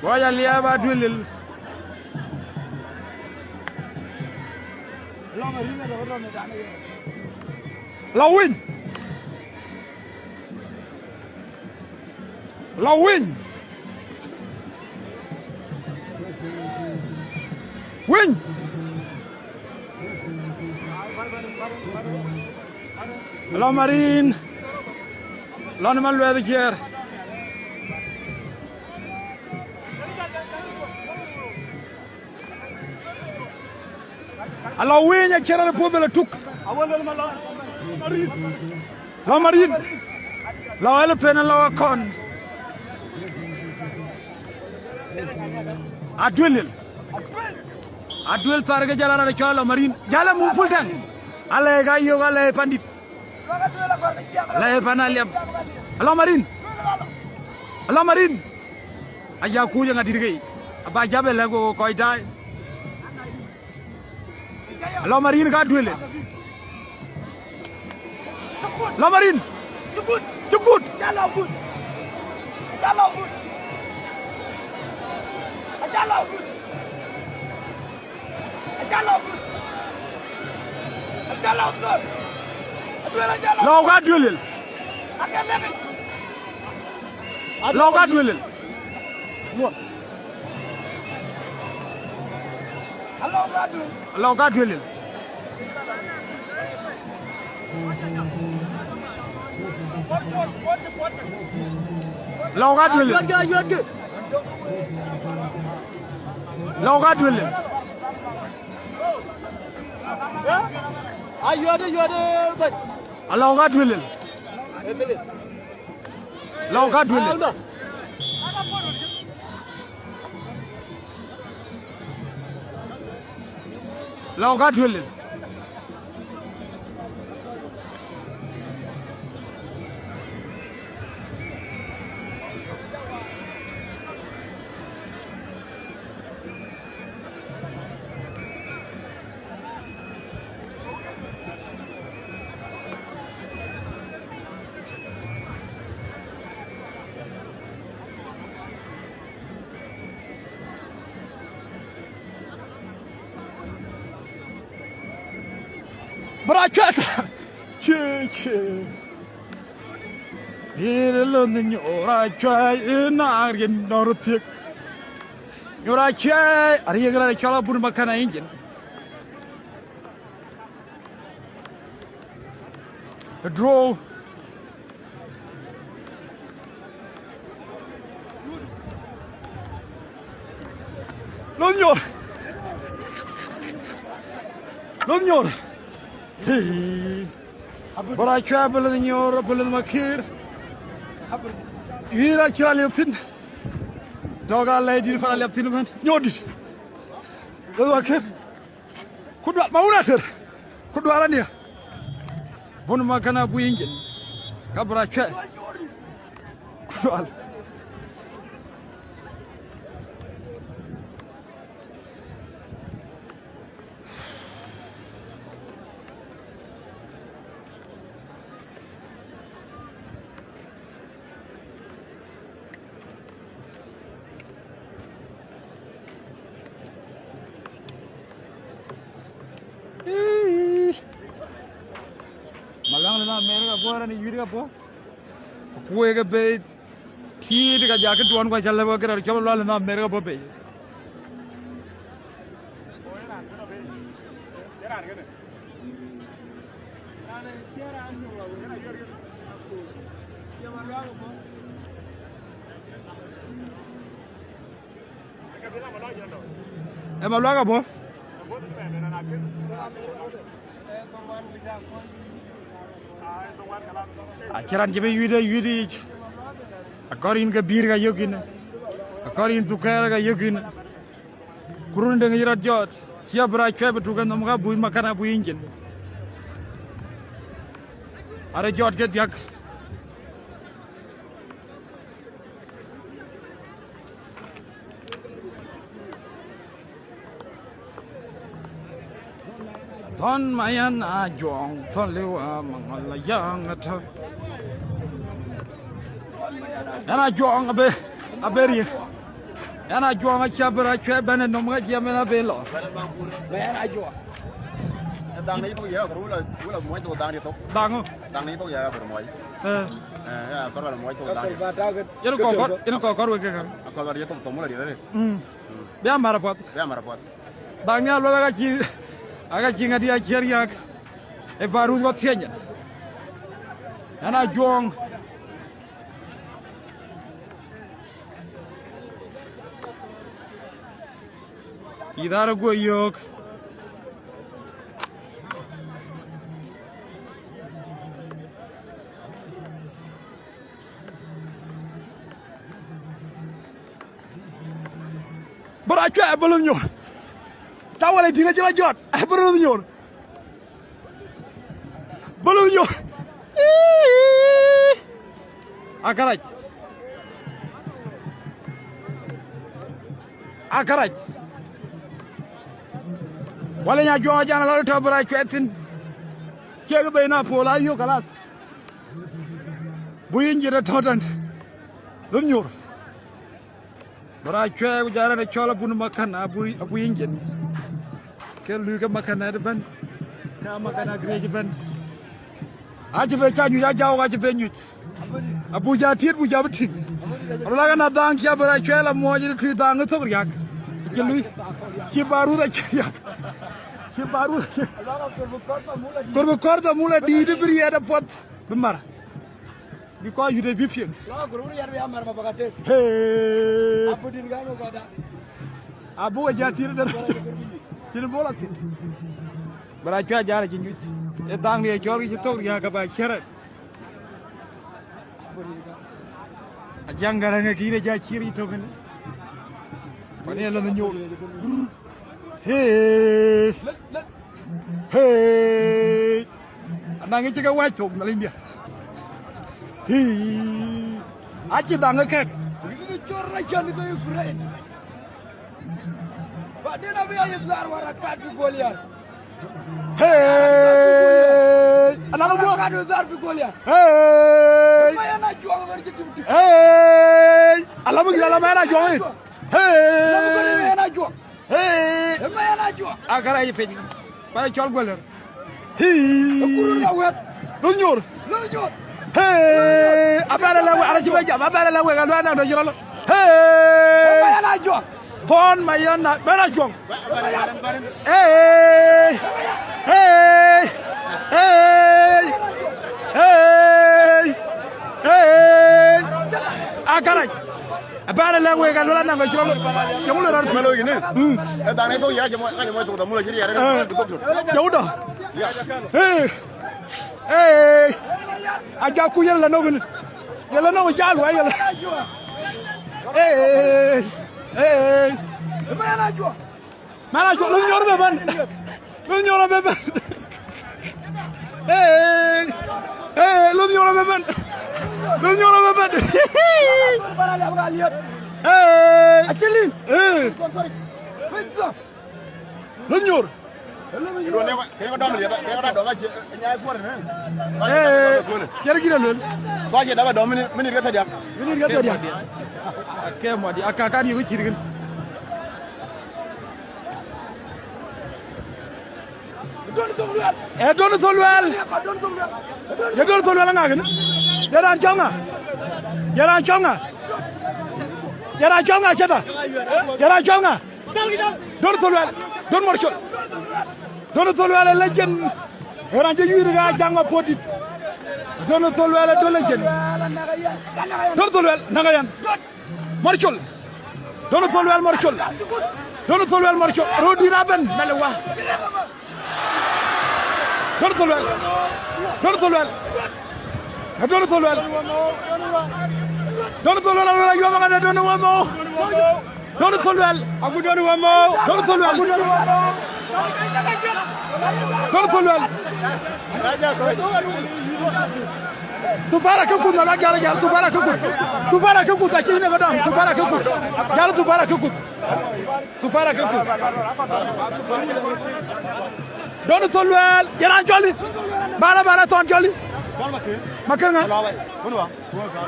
Kɔc aliɛɛp atuëlil. Lɔ winy. Lɔ winy. Winy. Lɔ marin. Lɔ në maluɛth ciɛɛr. Alɔ winy acïn raan puɔ̈u bï lɔ tuk. Lɔ Marin. Lɔ elephant, lɔ akɔn. Aduel lil. Aduel thar ke jal raan cɔl alɔ Marin. Jal muk full tank. Alɛ ka yök, alɛ pandït. Alɛ pan aliap. Alɔ Marin. Alɔ Marin. Aja kuc ŋadït ke yic. Aba jabë lɛ̈k ku kɔc daai. Alɔ Marin ka Aduel lil. Lɔ Marin. Cï gut. Lɔ ka Aduel lil. Lɔ ka Aduel lil. Lɔ ka Aduel lil. Lɔ ka Aduel lil. Lɔ ka Aduel lil. Ayuɔ̈t, ayuɔ̈t, bɛ̈ny. Alɔ ka Aduel lil. Lɔ ka Aduel lil. Lɔ ka Aduel lil. Bra cuɛt. Cie, cie. Dïr lon nyora cuɛi ina rin nor thiek. Nyora cuɛi ariëk rɛ̈ɛ̈r cɔl abun makana engine. Draw. Lon nyɔr. Lon nyɔr. Hey. Bora cua belon nyɔr, belon makir. Wira cira liep thin. Tɔga lay dir fara liep thin man. Nyɔr dit. Belon makir. Kudual, ma wun ater. Kudual ania. Bun makana bu injin. Ka bra cua. Kudual. Ii. Maluaŋ lɔ America bɔ̈, raan ë yuiit ke bɔ̈. Ku wek ë bei tiit ka jakï duɔn ku acä lëu ke raan cɔl Maluaŋ lɔ America bɔ̈ bei. Ë Maluaŋ abɔ̈. Acï raan cï bï yuiit ë yuiit yic. Akɔr yïn ke bïïr ka yök yïn. Akɔr yïn thukɛɛr ka yök yïn. Ku run deŋ yï rɔt jɔt. Cï abï rɔt cuɛp ë tuk ë nhom ka buc makana buc yïn cin. Arë jɔt ke diäk. Thɔn ma yɛn a juɔŋ, thɔn liu a maŋɔl a yäŋ a tɔ. Yɛn a juɔŋ abe, abe riëk. Yɛn a juɔŋ acä bï rɔt cuɛp bɛ̈n ë nɔm ɣa jiɛm en abe lɔ. Ma yɛn a juɔŋ. Dhaŋ ni thok ya, kuru la, kuru la muɔc thok dhaŋ ni thok. Dhaŋ ŋö? Dhaŋ ni thok ya, kuru muɔc. Eh. Eh, ya, kuru la muɔc thok dhaŋ ni. Yen kɔkɔr, yen kɔkɔr wek ke käŋ. Akɔl ba riëk thok thok mu la riëk rɛ̈t. Mm. Bia mär apuɔth. Bia mär apuɔth. Bak nhial luel aka cï, aka cï ŋadï aciɛr yak. Ë Baruth kɔ̈th thiëny. Ɛn a juɔŋ. Yï dhar guɔ yök. Bï rɔt cuɛɛi, bï luth nyuɔɔr. Ca wal ë tïŋ acï rɔt jɔt, bï luth nyuɔɔr. Bï luth nyuɔɔr. Iiii. Akërac. Akërac. Wal ë nya juɔŋ ajan alɔ tɔ̈ bï rɔt cuɛɛi thïn. Ciɛk bei na puɔl ayök kalas. Bï yïn jiët ë tɔ̈ tɛ̈n. Luth nyuɔɔr. Bï rɔt cuɛɛi, ku jɔl raan ë cɔl Abun Makan, Abu, Abu Injin. Ke luui ke Makan ë bɛ̈n, ke Makan Agric bɛ̈n. Acï bɛ ca nyuc, a Jɔk acï bɛ nyuc. Abu ja tiit, bu ja bï tïŋ. Rɔt la kɛn adhaŋ cï bï rɔt cuɛɛi la muɔɔc ë tui dhaŋ ë thok riak. Cï luui. Cï barut acï riak. Cï barut. Kor bï kɔ̈r dhamul adït bï riɛɛt apuɔth bï mar. Bï kɔc yït ë bï piŋ. Lɔ, ku röt yɛn bï ya mär ma bäk atek. Hey. Abu dït gam ë kɔda. Abu ë ja tiit dɛ̈t. Cïn bol athïn. Bï rɔt cuɛɛi jal acï nyuc. Ë dhaŋ ni ë cɔl kï cï thok riääk ka ba cï rɛt. Ajaŋ Garaŋ ë kïn ë ja ciir yï tök kënë. Pan ë lɔ në nyuɔɔr. Hey. Hey. Anaŋ ë cï ke wac thok Nhialic diɛ. Hii. Acï dhaŋ ë kɛ̈k. Rin cɔl racän ke Ibrahim. Baden abï ya ye dhar warakat fi Goliath. Hey. Anaŋ ë buɔk. Warakat fi dhar fi Goliath. Hey. Ma yɛn a juɔk ɣer cï tim tim. Hey. Alam ë gïl alam ë yɛn a juɔk ɣer. Hey. Alam ë gïl alam ë yɛn a juɔk. Hey! Ë ma yɛn a juɔk. Akërac piny. Bä cɔl guëlër. Hii! Ë kurun la wɛ̈t. Luth nyuɔɔr. Luth nyuɔɔr. Hey! Abɛ̈n ala wek, ala cï bɛ jam, abɛ̈n ala wek, aluɛn nɔm dɔc rɔl. Hey! Ë ma yɛn a juɔk. Thɔn ma yɛn na, bɛ̈n a juɔŋ. Hey! Hey! Hey! Hey! Hey! Akërac. Abɛ̈n lɛ̈k wek, aluel anaŋ ke cï rɔt, cï ŋö lɔ rɔt. Malo yïn, eh? Mm. Eh, dhan ë thok ya, jam, ka jam thok da mulo cï riɛr, eh, doctor. Jawda. Ya. Eh. Eh. Aja ku yɛn la nɔk ni. Yɛn la nɔk jal wa yɛn la. Eh. Eh. Mana jɔ, luth nyuɔɔr bɛ bɛ̈n. Luth nyuɔɔr bɛ bɛ̈n. Hey, hey, luth nyuɔɔr bɛ bɛ̈n. Luth nyuɔɔr bɛ bɛ̈n. Hey. Hey. Luth nyuɔɔr. Hey. Jɛrɛ gïn a luel. Kɔc ye dap a dɔm minit, minit ke thiärdiäk. Minit ke thiärdiäk. Akë mɔdi, aka kan yök cït kën. Ee Don Thok Luɛl. Ye Don Thok Luɛl aŋa kën? Ye raan cɔŋ ŋa? Ye raan cɔŋ ŋa? Ye raan cɔŋ ŋa, Ceta? Ye raan cɔŋ ŋa? Don Thok Luɛl, Don Marshal. Don Thok Luɛl ë legend. Ë raan cï yuiir ke Ajaŋ Apuɔ̈u dït. Don Thok Luɛl ë Don legend. Don Thok Luɛl, näk ë yɛn. Marshal. Don Thok Luɛl Marshal. Don Thok Luɛl Marshal. Röördït abɛ̈n, mɛlë wa. Don Thok Luɛl. Don Thok Luɛl. Don Thok Luɛl. Don Thok Luɛl, Don Thok Luɛl. Don Thok Luɛl. Agut Don Wamou. Don Thok Luɛl. Don Thok Luɛl. Thubara ke kuth, na la gal, gal, thubara ke kuth. Thubara ke kuth, acï ne gadam, thubara ke kuth. Gal, thubara ke kuth. Thubara ke kuth. Don Thok Luɛl, ye raan cɔl ë. Bala, bala, thɔn cɔl ë. Makir ŋa?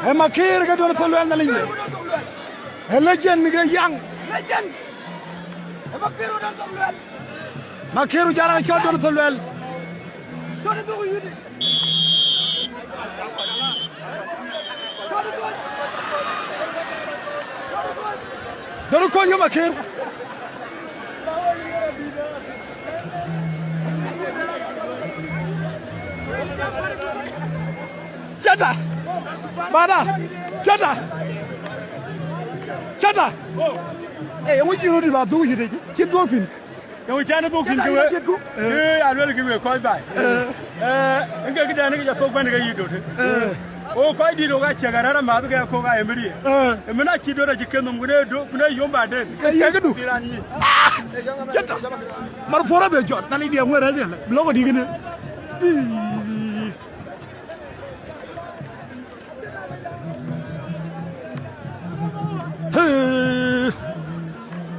Ë Makir ke Don Thok Luɛl na linyde. Ë legend ke yaŋ. Legend. Ë Makir u Don Thok Luɛl. Makir u jara cɔl Don Thok Luɛl. Don Thok yïdï. Don Thok. Don Thok yï Makir. Cata. Bada. Cata. Cata. Eh, yeŋö cï röt ba dhuk yït, cï dhuk thïn. Yeŋö cän dhuk thïn kë we. Eh, aluel kë we kɔc baai. Eh. Eh, ëŋkë këdɛn kë jɔ thok bɛ̈n ke yï dot. Eh. O kɔc dït, wok acïk arɛ̈ɛ̈r amääth ke kok ayemërie. Eh. Ëmën acï döt acï ken nhom, ku ne do, ku ne yom baden. Ke kek du. Bï raan nyic. Ah! Cït. Mar puɔ̈r abï jɔt, na ni diɛŋ wën rɛ̈ɛ̈r jël. Blok dï kënë. Ii. Hee.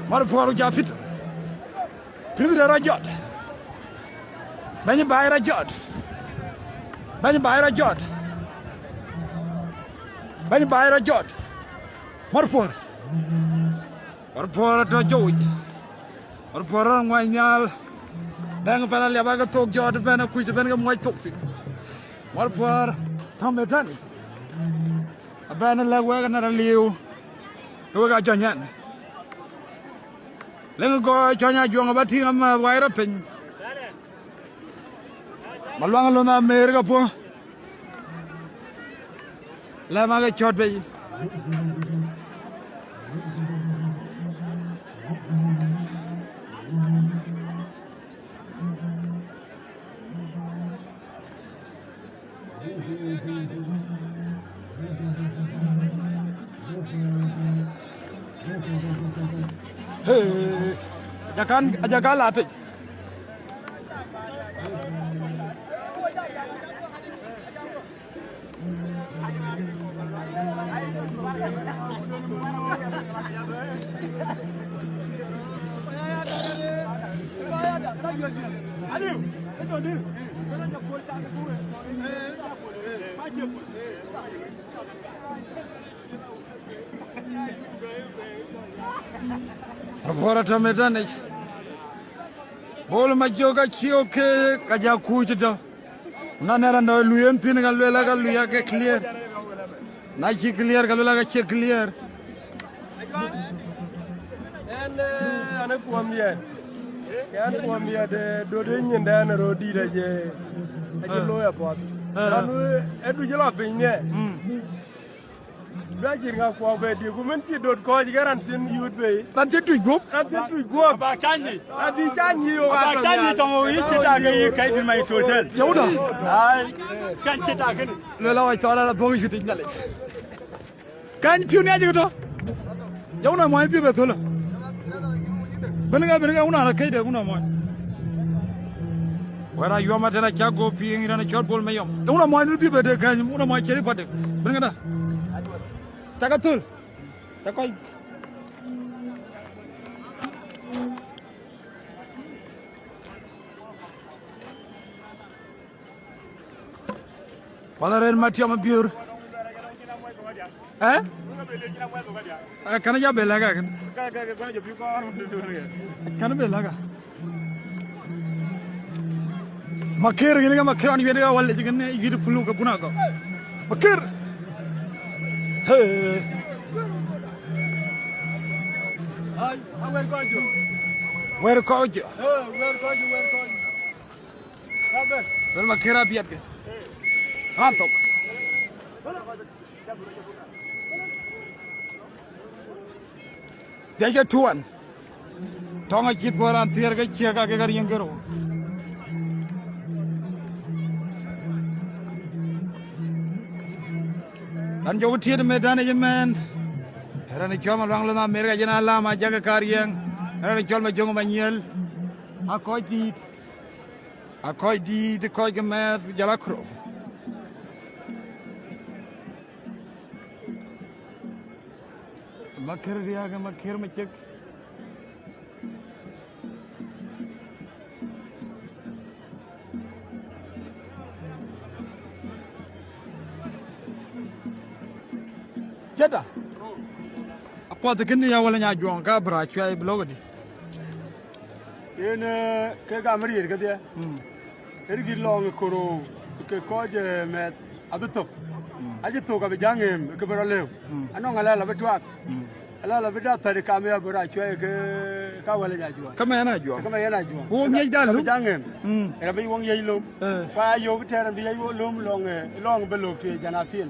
Mar puɔ̈r ja Peter. Peter rɔt jɔt. Bɛ̈ny baai rɔt jɔt. Bɛ̈ny baai rɔt jɔt. Bɛ̈ny baai rɔt jɔt. Mar puɔ̈r. Mar puɔ̈r atɔ̈ cowc. Mar puɔ̈r rɔt ŋuany nhial. Dhɛ̈ŋ pɛn aliap ake thok jɔt, bɛ̈n akuc, bɛ̈n ke muɔc thok thïn. Mar puɔ̈r tɔ̈ ëtɛ̈n. Abɛ̈n lɛ̈k wek anɔŋ rɔt liu. Ke wek aa jɔny ɛn. Leŋ kɔc cɔny ajuɔŋ aba tïŋ amääth wai rɔt piny. Maluaŋ alönh amer ke puɔ̈. Lɛ̈m ake cɔ̈t bei. Hee, ajakan, ajakan la pec. Apuɔr atɔ̈ ëtɛ̈n yic. Bol Majök acï ɣok ke ka ja kuc tɔ̈. Na nɛ̈r anɔ̈ lui en thïn, ka lueel aka lui ake clear. Na cï clear, ka lueel aka cie clear. Ɛn, eh, ɛn ë kuɔm yɛt. Ɛn kuɔm yɛt, eh, dot ë nyin dɛn ë röt dït aje, aje looi apuɔth. Eh. Ɛn, eh, ë duc lɔ piny nhiɛ. Mm. Bï acïn ŋa kuɔɔk bei diëk, ku mën cï dot kɔc ke raan thïn yuut bei. Raan thïn tuc guɔ̈p. Raan thïn tuc guɔ̈p. Abak cany yic. Abï cany yic, wok abak cany yic, tɔŋ wok yï cï tak ke yï kɛ̈c dït mac tol tɛ̈n. Yewunda. Ai, kɛn cï tak kënë. Luel awai thɔɔl ala dhuɔ̈k yï cutic Nhialic. Kany piu nhiac ke tɔ̈. Yewunda muɔny piu be thölë. Bën ke, bën ke, wunda rɔ kɛ̈c de, wunda muɔny. Wɛ̈t ayuɔm atɛ̈n acak go piŋ, raan cɔl Bol Mayɔm. Wun amɔɔny nu bï bɛ dek kɛ̈ny, wun amɔɔny ciɛ̈t ë path dek. Bën këda. Cak athöl. Cak kɔc. Kuɔth arëët Matiɔm Abiöör. Eh? Eh, kɛn jɔ bɛ lɛ̈k akën. Kɛn bɛ lɛ̈k a. Makër, yïn ke Makër an, wiɛt ke wal, yïn ke wiɛt pulu ke buna gɔ. Makër. Hey. Ai, a wɛ̈t kɔc jɔ. Wɛ̈t kɔc jɔ. Eh, wɛ̈t kɔc jɔ, wɛ̈t kɔc jɔ. Wel, Makër abiɛt ke. Ran thok. Dhiëc ke tuɔn. Tɔŋ acït puɔ̈u raan thiëër ke ciëk ake ke riëŋ ke rou. Raan jɔku tiët ë mëtän ë cï mɛɛn. Raan cɔl Maluaŋ Lueth Amerika cïn alam ajak ke kaar riëŋ. Raan cɔl Majöŋ Manyiël. Akɔc dïït. Akɔc dïït, kɔc ke mɛɛth, jɔl akro. Makër riääk, Makër Macek. Cëta. Apuɔth kënë ya wala nya juɔŋ ka bï rɔt cuai bï lɔ̈k ëdï. Yen, eh, ke gam riɛt kedhie. Mm. Ë rït lɔŋ ë koro ke kɔc, eh, mɛth abï thök. Mm. Acï thök abï jäŋ ɣëm ke bï rɔt lëu. Mm. Anɔŋ alal abï tuak. Mm. Alal abï da thäri kam ya bï rɔt cuɛi ke ka wɛl ë nya juɔ̈ɔ̈r. Ka mɛn ajuɔ̈ɔ̈r. Ka mɛn ajuɔ̈ɔ̈r. Ku wok ŋiɛc dan abï luk. Jäŋ ɣëm. Mm. Ë rɔt bï wok ŋiɛc lom. Eh. Ku ayök tɛ̈r abï yec wok lom lɔŋ, eh, lɔŋ bï lok tueec jana piɛn.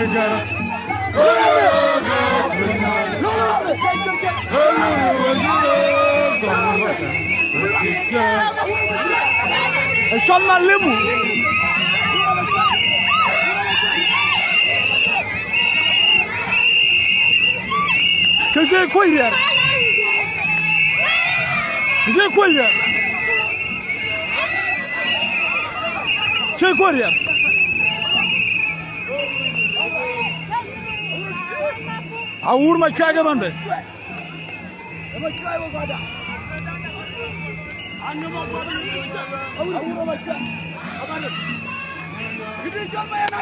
Ë cɔl Malimu. Kë cï kuöc riɛl. Kë cï kuöc riɛl. Cï kuöc riɛl. Awur Macuɛk ëmën bë.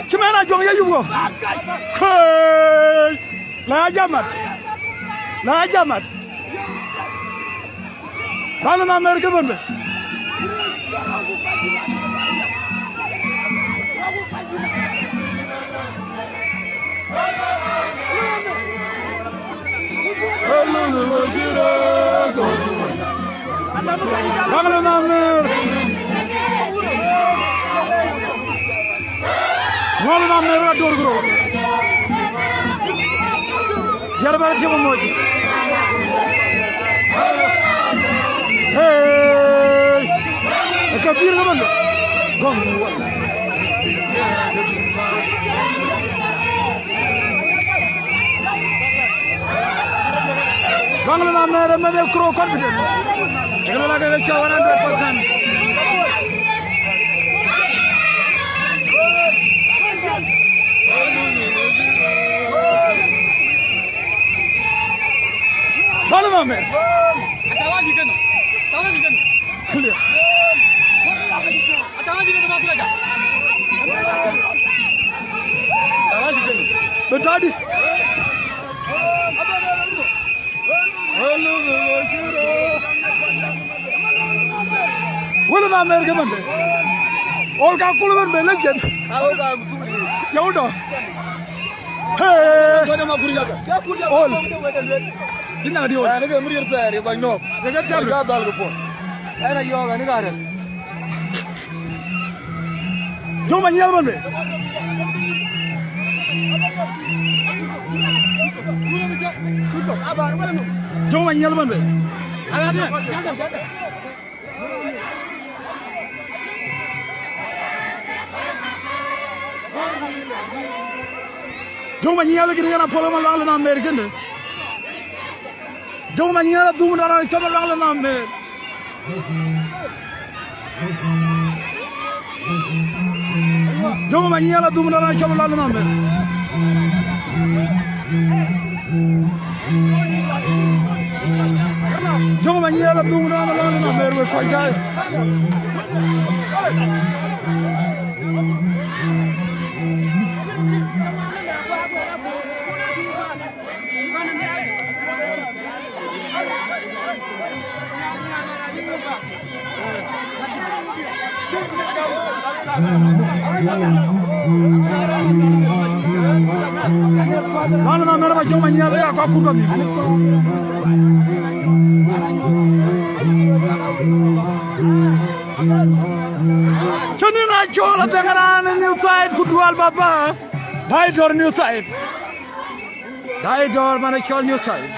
Cï mɛn Ajuɔŋ ye yup ɣo. Hey! La jamat. La jamat. Raan Lɔn Amer ke bɛ̈n bɛ. Raan Lɔn Amer. Raan Lɔn Amer ka dor kuro. Diɛt bɛ tiɛm moc. Hey! Ë ka pïïr ke bɛ̈n. Gɔ̈ŋ wal. Raan Lɔn Amer ë mɛnh ë kuro confident. Ë ka lɔ la ke ke cɔl one hundred percent. Raan Lɔn Amer. Clear. Bɛ tadi. Wël na America man de. Ol ka kul man de legend. Yau do. Hey. Ol. Ina di ol. Ene ke mir ter ba no. Ke ke ter. Ka dal ko. Ena yoga ni gare. Jɔŋ Manyiɛl bɛ̈n bɛ. Jɔŋ Manyiɛl bɛ̈n bɛ. Jɔŋ Manyiɛl kïn yen apolo ma luaŋ lë na mer kënë. Jɔŋ Manyiɛl adhum dɔn cɔp luaŋ lë na mer. Jɔŋ Manyiɛl adhum dɔn cɔp lal nɔm. Jɔŋ Manyiɛl adhum dɔn lal nɔm, ber we kɔc kai. Lɔn na mɛn ba Jɔŋ Manyiɛl ya kɔk kun ba bï. Cïn na cɔl adhɛŋ raan ë New Side ku dual baba. Dai dɔr New Side. Dai dɔr man ë cɔl New Side.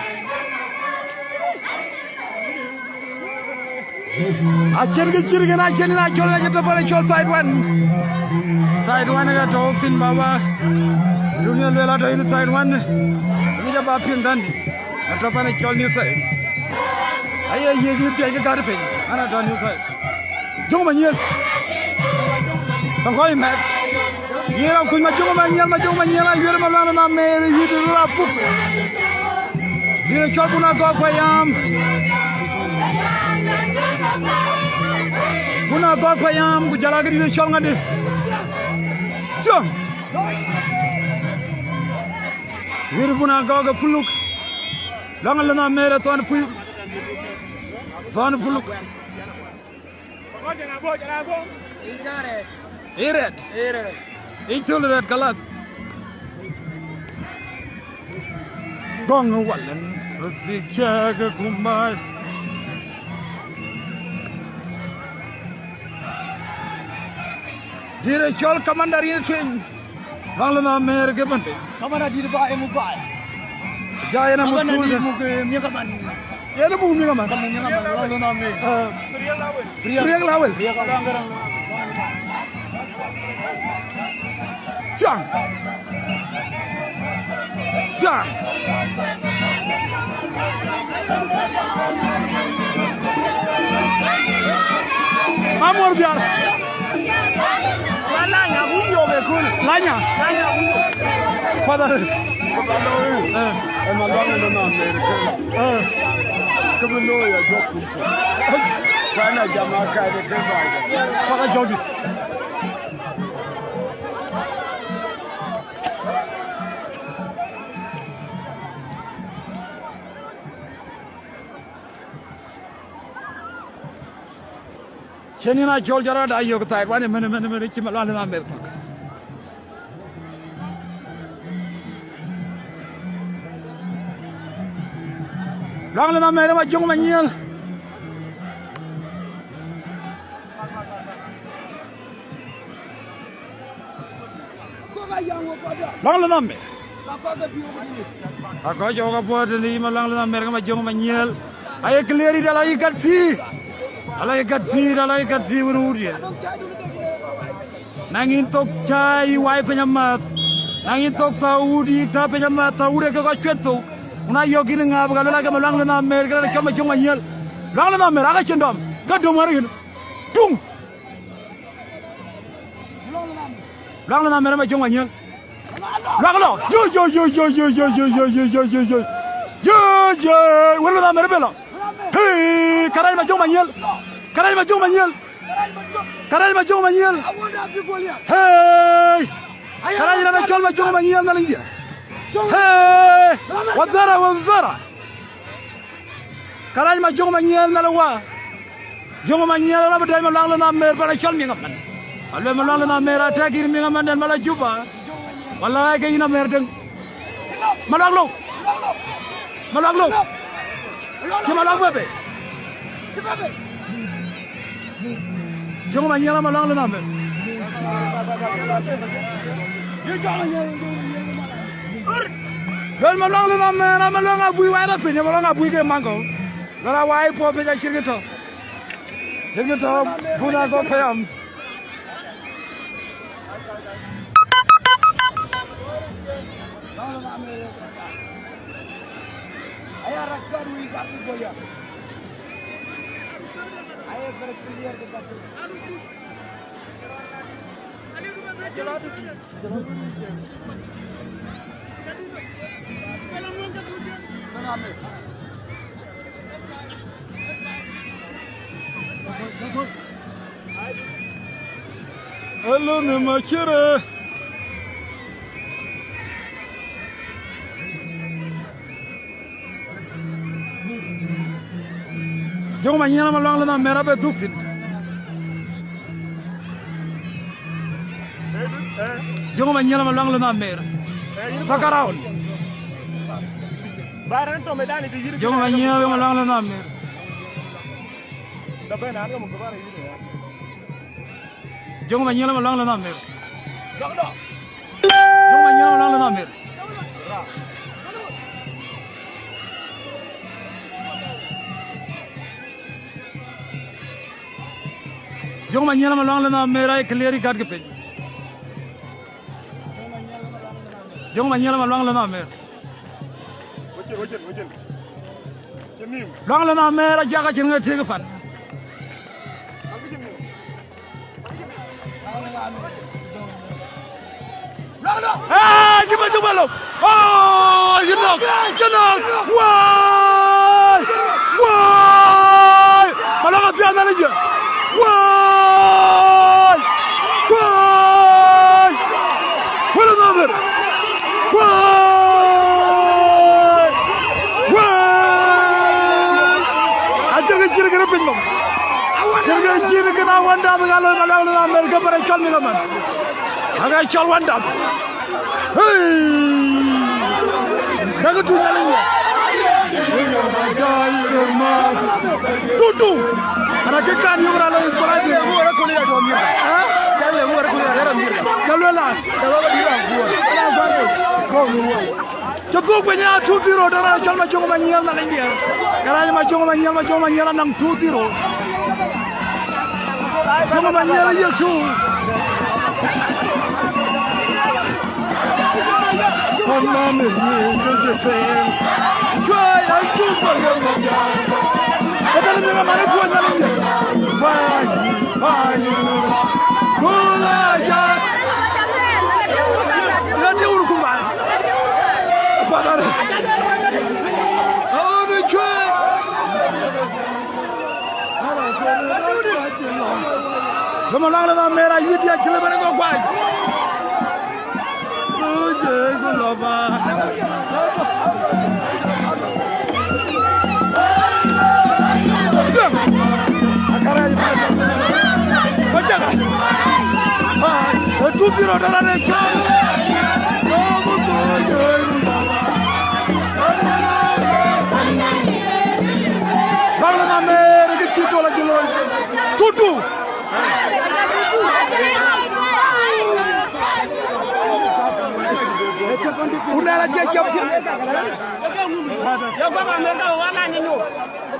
Acïn kë cït kën, acïn na cɔl, na cï tɔ̈ pan ë cɔl side one. Side one ka tɔ̈ thïn baba. Dunia luel atɔ̈ yïn side one. Dunia ba piŋ dandi. Atɔ̈ pan ë cɔl New Side. Aye yiëk yïn thiëc kë gät piny. An atɔ̈ New Side. Jɔŋ Manyiɛl. Tɔŋ kɔc mɛt. Yïn raan kuc ma Jɔŋ Manyiɛl, ma Jɔŋ Manyiɛl, a yuɛ̈r ma luaŋ na mer, yuɛ̈r raan apuk. Dït ë cɔl Bun Agɔk Payam. Bun Agɔk Payam, ku jɔl a kë dït ë cɔl ŋadï. Thiɔ̈ŋ. Yuɛ̈r Bun Agɔk ë puluk. Luaŋ lë na mer ë thɔn pui. Thɔn puluk. Ë rɛt. Ë rɛt. Ë col rɛt kalat. Gɔŋ walɛn röt dhik cɛɛk ë kum baai. Dït ë cɔl kamanda rin tueny. Luaŋ lë na mer ke bɛ̈n. Kamanda dït ba ë muk baai. Ja yen a muk kamanda sul dït de. Muk, eh, miëk aman. Yen a muk miëk aman. Ka muk miëk aman, luaŋ lë na mer. Eh. Riek Lawel. Riek Lawel. Riek Lawel. Thiaŋ. Thiaŋ. Amor biar. Lanya, Abunyo be cool. Lanya. Lanya, Abunyo. Kuadha. Eh. Ema luaŋ ënɔn America. Eh. Kë bï looi ajɔk kum thok. Kuɛn a jam a kac ë ke baai. Kuadha jɔkdït. Cïn yïn acɔl jɔt rɔt ayök thai, wan ëmën, ëmën, ëmën, cï Maluaŋ Lënham Mɛr thök. Luaŋ Lënham Mɛr ë Majöŋ Manyiɛl. Luaŋ Lënham Mɛr. Akɔc cɔk apuɔ̈u tënë yï Maluaŋ Lënham Mɛr ke Majöŋ Manyiɛl. Aye clear it, ala yï gat thii. Ala yï gat thii, ala yï gat thii wën wut ye. Na yïn thok cä yï wai piny amääth. Na yïn thok thau wut yï tääu piny amääth, thau wut ë ke kɔc cuet thou. Ku na yök yïn ŋääp, ka luel ake Maluaŋ Lënham Mɛr, ke raan cɔl Majöŋ Manyiɛl. Luaŋ Lënham Mɛr, ake cïn dɔm. Ke döm ɣɛn rin. Tuŋ. Luaŋ Lënham Mɛr ë Majöŋ Manyiɛl. Luaŋ lɔ. Yo, yo, yo. Yo, yo. Wël Lënham Mɛr ë bɛ lɔ. Hey, kärɛc Majöŋ Manyiɛl. Kärɛc Majöŋ Manyiɛl. Kärɛc Majöŋ Manyiɛl. Hey. Kärɛc raan cɔl Majöŋ Manyiɛl Nhialicdiɛ̈. Hey. Wadhara, wadhara. Kärɛc Majöŋ Manyiɛl Nhialic Wä. Jöŋ Manyiɛl rɔt bï dɛɛc Maluaŋ Lënham Mɛr, bä la cɔl miŋ amän. Aluel Maluaŋ Lënham Mɛr atɛ̈k yïn miŋ amän dɛn bä la Juba. Wala ke yïn amɛr dëŋ. Maluaŋ lok. Maluaŋ lok. Cï Maluaŋ bebe. Jöŋ Manyiɛl Maluaŋ Lënham Mɛr. Luel Maluaŋ Lënham Mɛr, Maluaŋ abui wai rɔt piny, Maluaŋ abui ke maŋ kɔ̈u. Luel awai puɔ̈u piny acïn kë tɔ̈. Cïn kë tɔ̈, bun a gɔk payam. Alo ne macere. Jöŋ Manyiɛl Maluaŋ Lënham Mɛr abɛ dhuk thïn. Jöŋ Manyiɛl Maluaŋ Lënham Mɛr. Thak around. Jöŋ Manyiɛl Maluaŋ Lënham Mɛr. Jöŋ Manyiɛl Maluaŋ Lënham Mɛr. Jöŋ Manyiɛl Maluaŋ Lënham Mɛr. Jöŋ Manyiɛl Maluaŋ Lënham Mɛr, aye clear gat ke piny. Jöŋ Manyiɛl Maluaŋ Lënham Mɛr. Luaŋ Lënham Mɛr ajak acïn ŋa tiëk pan. Eh, cï bɛ cï bɛ lok. Oh, cï nɔ̈k, cï nɔ̈k. Woi! Woi! Maluaŋ athiath Nhialic. Woi! Woi! Wël Lënham Mɛr. Woi! Woi! Acïn kë cït kënë piny nɔm. Acïn kë cït kënë awändath ka loi Maluaŋ Lënham Mɛr ke bä rɔt cɔl miŋ amän. Aka cɔl wändath. Hey! Dak tuny ala nya. Tutu. Ana ke kan yök ralo is pala je. Ngora kuli ya do mirka. Ha? Dale ngora kuli ya do mirka. Dalo la. Dalo la dira guwa. Ala guwa. Cï dhuk piny aa two zero, dɔ̈ɔ̈r cɔl Majöŋ Manyiɛl Nhialicdiɛ̈. Kärɛc Majöŋ Manyiɛl, Majöŋ Manyiɛl anɔŋ two zero. Jöŋ Manyiɛl aye two. Paname ye ye ye pen. Cuai, ai, tu pa ye ma ja. Ëbɛ̈n miŋ amän ë tuɔɔc Nhialic miŋ. Wai, wai. Kula ya. Ina ti ur kumba. Father. Awo ni cuai. Gama lang la mera yidi akile bere go kwai. Tuje ku loba. Akara. Cï tol acï looi. Tutu. Ku nɛn acie jam thiin. Ye gɔk Amerika wa la nyanyo.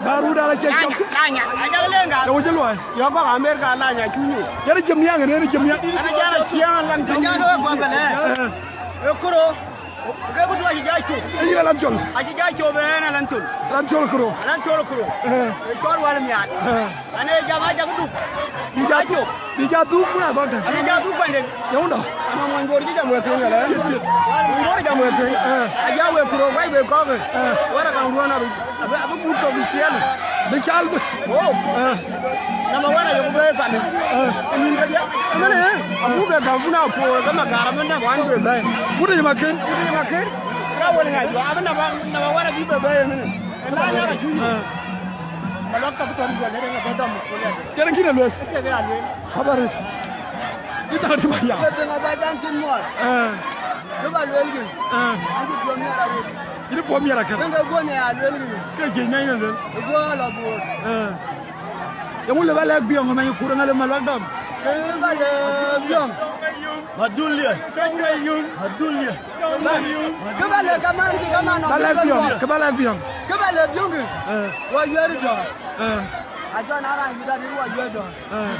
Baru dan acie jam thiin. Lanya. Aja lenga. Ye wëc luɔi. Ye gɔk Amerika la nya cunyu. Yɛn jam niaŋ, yɛn jam niaŋ. Ana jana ciaŋ lan cunyu. Jana wa kwa bele. Eh. E kuro. Ke ku duɔc ja cop. E yïn alan col. Aci ja cop, en alan col. Alan col kuro. Alan col kuro. Eh. E cɔl wal miaat. Eh. Ane jam aja ku duk. Bi ja cop. Bi ja duk kuna gɔk de. Aci ja duk panden. Yewundo. Ana mony bor ci jam wethin gala. Mony bor jam wethin. Eh. Aja we kuro, wai we kɔk. Eh. Wara kan duɔn abi, abi, abi but kɔk bi ciɛl. Bi cal bi. Oh. Eh. Number one ayo ku be pani. Eh. Amin ka dia. Amene. Abu be gam kuna po ga magara men na wan be be. Kude ma ken. Kude ma ken. Ka wol nga yo abi number, number one abi be be men. La nya ka chu. Eh. Malok ka buton go le nga dom ko le. Jere kine lwe. Ke ga lwe. Habari. Ita ti ma ya. Ke de nga ba jan tin mor. Eh. Ke ba lwe ngi. Eh. Angi dom ne ra wo. Ini po miɛt akɛn. Yen ke guɔ ne ya luel rin. Ke jiëc nɛn yen luel. Guɔ la buɔɔr. Eh. Yeŋu le ba lɛk biɔŋ, mɛny kur ŋa le Maluak dɔm. Ke ba lɛk biɔŋ. Madulia. Madulia. Ke ba lɛk kaman, ke kaman. Ba lɛk biɔŋ, ke ba lɛk biɔŋ. Ke ba lɛk biɔŋ ke. Eh. Wa yuɛɛr dɔɔr. Eh. A jɔ na raan yuda rin wa yuɛɛr dɔɔr. Eh.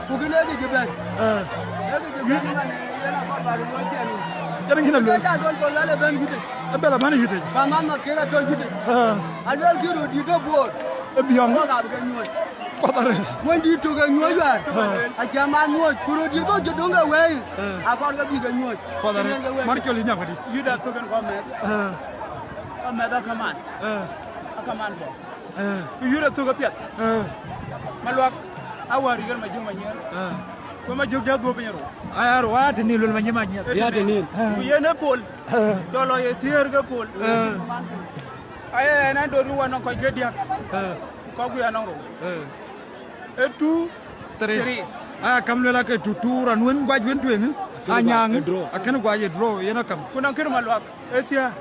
Ku kën ee kë cï bɛ̈n. Eh. Ee kë cï bɛ̈n man, yen akɔɔr bä röt luɔi tiɛɛl wun. Yen kïn aluel. Ë ca duɔl kɔn luɛl ë bɛ̈n wïtic. Ë bɛ̈l abɛ̈n wïtic. Bä man ma kën atɔ̈ wïtic. Eh. Aluel kï röt dït tɔ̈ Bor. Ë biɔŋ. Kɔk abï ke nyuɔ̈c. Kuɔth arëët. Wën dït tök ë nyuɔ̈c wɛ̈ɛ̈r. Eh. Acie man nyuɔ̈c, ku röt dït kɔc cï döŋ ke wɛ̈ɛ̈r. Eh. Akɔɔr ke bï ke nyuɔ̈c. Kuɔth arëët. Mar cɔl yï nyam këdï. Yuda thök en kɔn mɛth. Eh. Kɔn mɛth akaman. Eh. Akaman bɔ̈. Eh. Ku yïr athök apiɛth. Eh. Maluak, awär yïr ma jök ma nyiɛɛr. Eh. Ku ma jök ja dhuɔ̈p piny rou. Aya rou, aya tëni luel ma nyiɛɛr ma nyiɛɛr. Ya tëni. Eh. Ku yen e pol. Eh. Cɔl lɔ ye thiëër ke pol. Eh. Aya ɛn an dot wan nɔŋ kɔc ke diäk. Eh. Ku kɔc ku ya nɔŋ rou. Eh. E two, three. Three. Aya kam luel ake two two, raan wën guac wën tueŋ. Anyaaŋ. Akënë guac e draw, yen akam. Ku nɔŋ kën Maluak. Ë thiäär.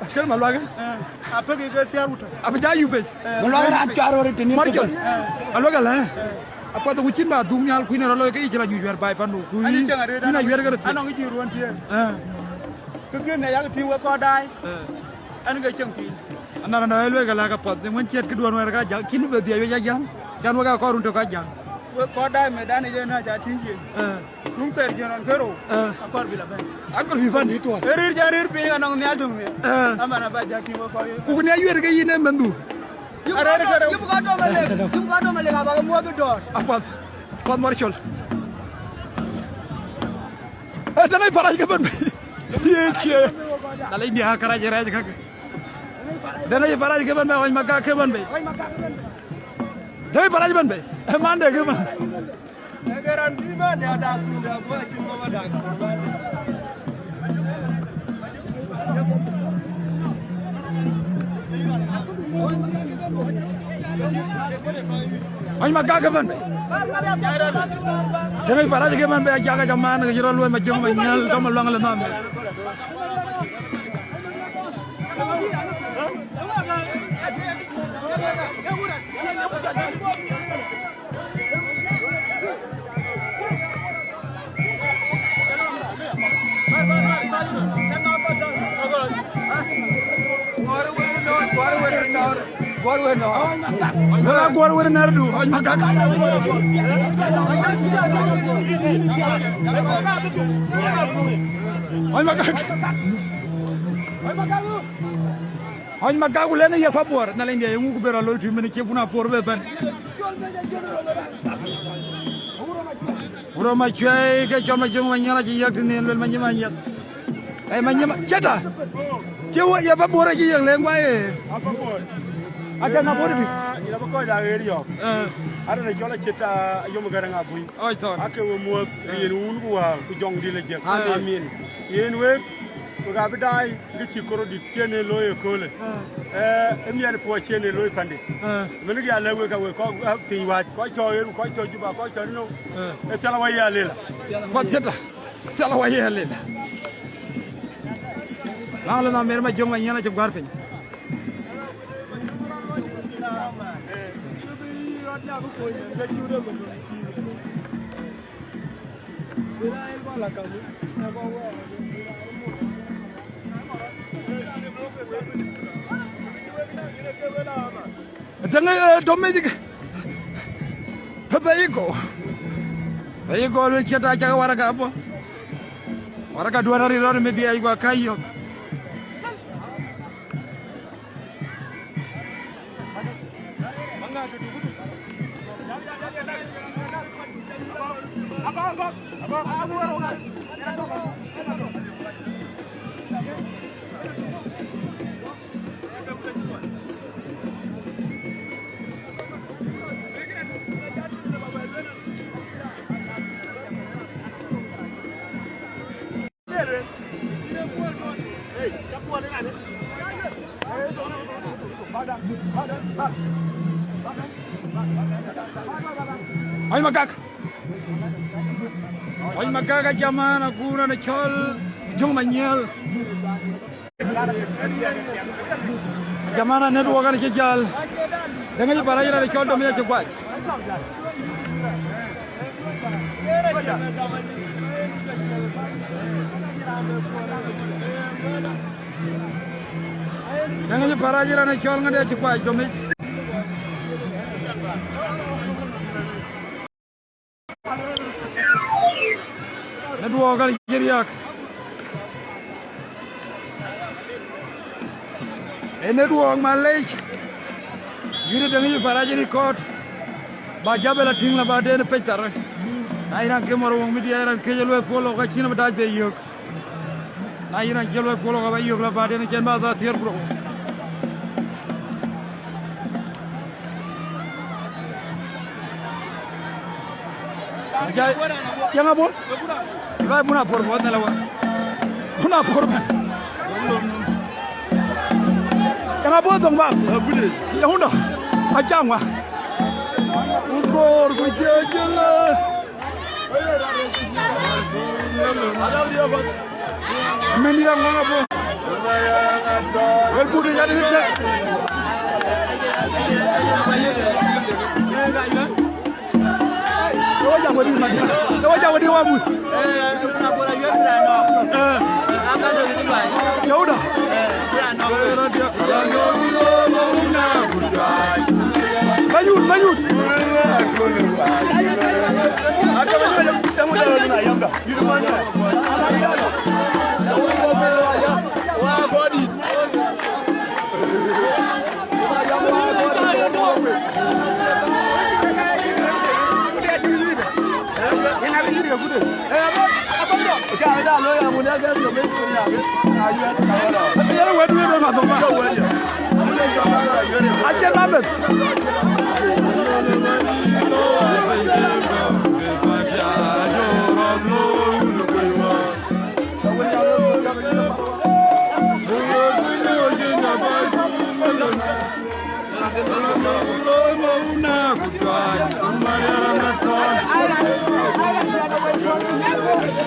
Acï kën Maluak, eh? Eh, apek ke thiäär wutö. Abï ja yup pec. Eh, Maluak raan cuar röör tëni. Marcel. Eh. Aluak ala, eh? Eh. Apath ku cïn ba dhuk nhial, ku yïn rɔt looi ke yï cï la nyuc wɛ̈ɛ̈r baai pandu, ku yïn a yuɛ̈r ke röt thiëk. Anɔŋ cï ruɔ̈n thiëër. Eh. Kë kën ne yak tïŋ wek kɔc daai. Eh. An ke cieŋ piny. Anɔŋ anɔŋ ë lueel ke la ka path, wën ciɛt këduɔ̈n wɛ̈ɛ̈r ka jaŋ, cïn bï bɛ dhiëc wec ajaŋ. Can wek akɔɔr run tök ajaŋ. Wek kɔc daai meth dan ë yen aca tïŋ cin. Eh. Tuŋ thɛɛr cin rɔn kërou. Eh. Akɔɔr bï la bɛ̈n. Akɔɔr bï bɛ̈n. Ee rïïr ca rïïr piny anɔŋ nhial töŋ nhial. Eh. Aman aba ja tïŋ wek kɔc. Ku ku ne ayuɛɛr ke yïn ë mɛnhdu. Yï buk atɔ̈ Malek, yï buk atɔ̈ Malek, yï buk atɔ̈ Malek aba ke muɔ̈th dɔ̈ɔ̈r. Apath. Apath Marcel. Eh, tënë parac ke bɛ̈n bei. Ye cie. Ala India karac rɛɛc kake. Dëŋ aye parac ke bɛ̈n bei, ɣɔny makak ke bɛ̈n bei. Dëŋ aye parac bɛ̈n bei. Ë man de ke man. Ɣɔny makak ke bɛ̈n bei. Dëŋ aye parac ke bɛ̈n bei, ajak aca man ke cï rɔt luɔi ma jök ma nyiɛl tɔ̈ Maluak le nhɔm. Wala guɔr wër nɛ̈rdu, ɣɔny makak. Ɣɔny makak. Ɣɔny makak ku leŋ ye pa Bor, na leŋ de yeŋu ku ben rɔt looi tui mën cie bun apuɔr be bɛ̈n. Wurɔ ma cuɛi ke cɔl ma jök ma nyiɛl acï yek tëni luel ma nyim anyiɛth. Ei ma nyim ceta. Cie wo ye pa Bor acï yek leŋ guai ee. Aca ŋa Bor tui. Ina ba kɔc aɣeer yɔ̈ɔ̈k. Eh. Arin acɔl acït, ah, yom gɛ̈r ŋa bui. Oi thɔn. Ake we muɔ̈th, eh, yen wun ku wäär ku jɔŋdït le jek. Amin. Amin. Yen wek, wek abï daai, ke cï korodït cien en looi ëköölë. Eh. Eh, ë miɛt puɔc cien en looi pande. Eh. Mën ke ya lɛ̈k wek ka wek kɔc, eh, piny wääc, kɔc tɔ̈ ɣer, kɔc tɔ̈ Juba, kɔc tɔ̈ rino. Eh. Ë thial awä ye alel. Kuat ceta. Thial awä ye alel. Laŋ le na mer ma jök ma nyiɛl acï guär piny. Tëŋ, eh, Dominic, Pethayiko. Pethayiko, luel ciɛt acak waraka bɔ̈. Waraka duɔ̈n aril rɔt ë media yic, guɔ ka yök. Mony Makak. Mony Makak, ajamana, kuna në cɔl Jɔŋ Manyiɛl. Jamana, network an cï jäl. Dëŋ cï Parac raan cɔl Dom ya cï kuac. Dëŋ cï Parac raan cɔl ŋäde cï kuac Dom yic. Network an cï riääk. Ee network malec. Yïn dëŋ yï Parac record. Ba jabel a tïŋ la ba den pec thar. Na yïn an ke mɔr wöŋ media, yïn an ke jɔ luɔi follow ka cïn bï dac be yök. Na yïn an cï luɔi follow ka ba yök la ba den cen ba dha thiër bro. Aja, yang abol? Lai buna por bot na lawa. Buna por ban. Yang abol dong ba. Yang unda. Aja ngwa. Ukor ku jejela. Mɛn dït aŋuan abɔ. Wël but ya dït tek. Ke wä jak wä dït Madina. Ke wä jak wä dït wa buth. Eh. Yauda. Mayut, mayut.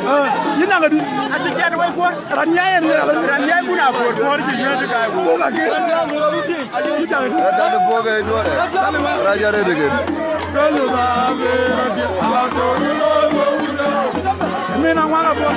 Ah, yïn nɔŋ adï? Raan nyai en, raan nyai bun a por por cï yöt ka ku. Buk akë. Yïn nɔŋ adï? Dade buɔk e duɔre. Raja rede ke. Min aŋuan abuɔk.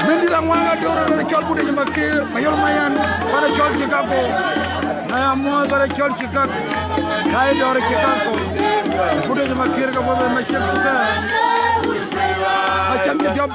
Mindi la ŋuan ador rɔt cɔl Budeji Makir, Mayol Mayan, pan cɔl Chicago. Na ya muɔth pan cɔl Chicago. Kai dor Chicago. Budeji Makir ka bobe ma Chicago. Macam jam.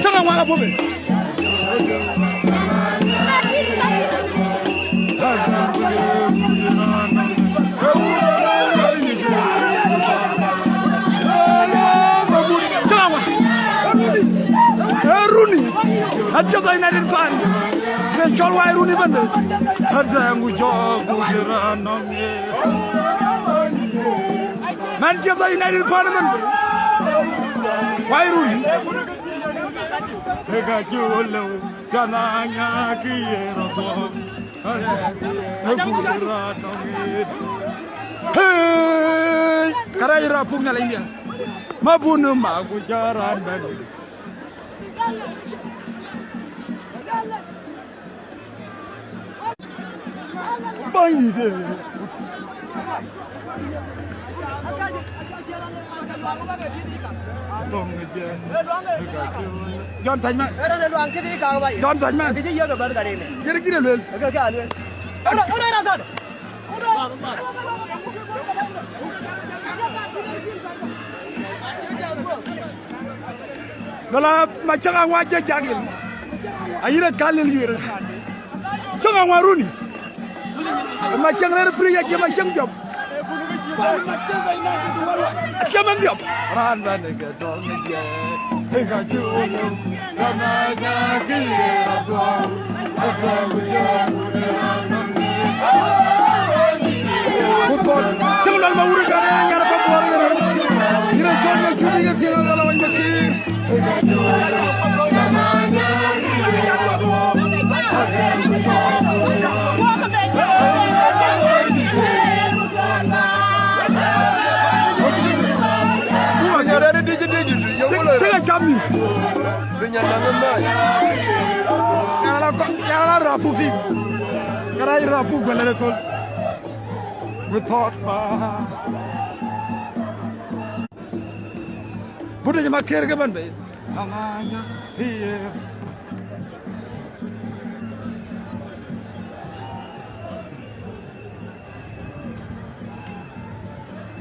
Tënë ŋuan abɔ̈ bei. Manchester United fan. Ke cɔl Wayne Rooney bende. Hata yangu jogu jirano. Manchester United fan bende. Wayne Rooney. Ega jolo kana nya kiyero. Hey! Kara ira puk na la India. Mabunu ma ku jaran bende. Bany de. Tong je. John Tajman. John Tajman. Yeri kire luel. Lɔla macäŋ aŋuan cï jak yïn. Ayïn ë kal lil yuëër. Cäŋ aŋuan Rooney. Macäŋ rɛ̈ɛ̈r free ya cï macäŋ jɔp. Acï mɛn dhiɔp. Raan bɛ̈n ë ke tɔŋ ë diɛɛr. Ë ka cï wun. Ku thɔn cï lɔl ma wurë gänë ë nyan pa buɔɔr ɣer. Yïn ë cɔl ke cuti ke tiëŋ lɔl awany ma kiir. Tëk a cam nïm. Piny anäŋ ë mɛc. Yɛn ala kɔ-, yɛn ala rap puk tïŋ. Kara yï rap puk guɛlɛ de köl. Without pa. Bude jama ker ke ban be. Amanya, here.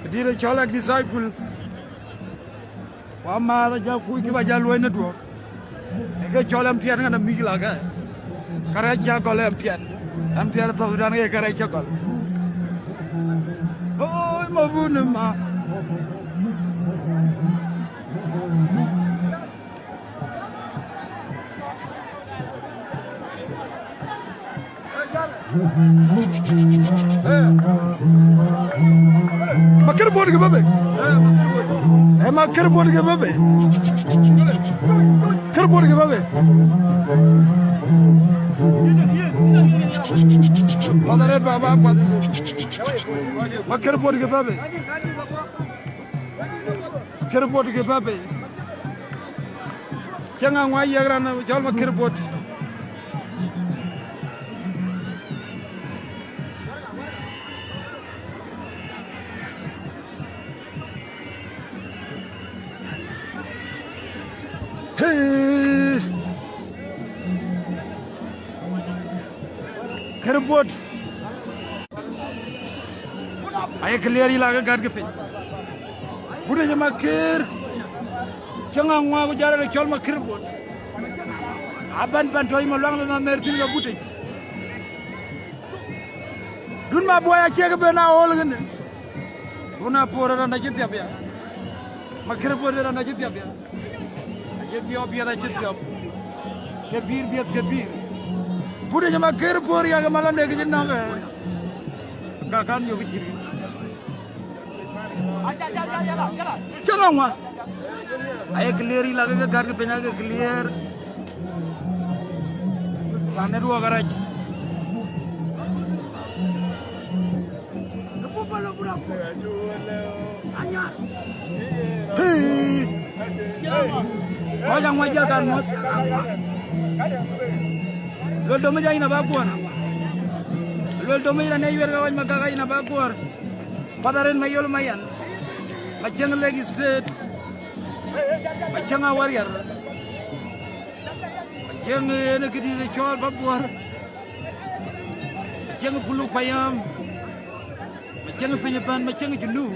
Këdït ë cɔl a disciple. Wa maath ajä kuc kï ba jä luɔi në duɔ̈k. Ë ke cɔl M T N ŋa de mïc lakë. Kärɛc cä gɔl M T N. M T N South Sudan ke kärɛc cä gɔl. Oi, ma bun ma. Makër buɔt ke bebe. Ë makër buɔt ke bebe. Kër buɔt ke bebe. Father Red Baba buɔt. Makër buɔt ke bebe. Kër buɔt ke bebe. Cieŋ aŋuan yek raan cɔl Makër buɔt. Hey! Kër buɔt. Aye clear yï la ke gät ke piny. Bude jama kër. Cieŋ aŋuan ku jara de cɔl Makër buɔt. Aban ban tɔ̈ yï ma luaŋ de na mer thïn ke butic. Dun ma buɔi acie ke ben a ɣöl kënë. Dun a por raan acï thiap ya. Makër buɔt raan acï thiap ya. Acï dhiɔp biɛth acï dhiɔp. Ke bïïr biɛth ke bïïr. Bude jama kër por ya ke malande ke cï nɔ̈k, eh. Ka kan yök cït. Cï ŋa ŋuan. Aye clear yï la ke gät ke piny ake clear. Raan ë duɔ̈k arac. Hey! Kɔc aŋuan jal kan muɔ̈th. Luel dom ë jai na ba guɔ̈r. Luel dom ë raan ë yuɛr ke ɣɔc ma gak na ba guɔ̈r. Path aren ma yol ma yan. Ma cieŋ Lake State. Ma cieŋ awariar. Ma cieŋ en këdït cɔl ba guɔ̈r. Ma cieŋ puluk payam. Ma cieŋ piny pan, ma cieŋ Junub.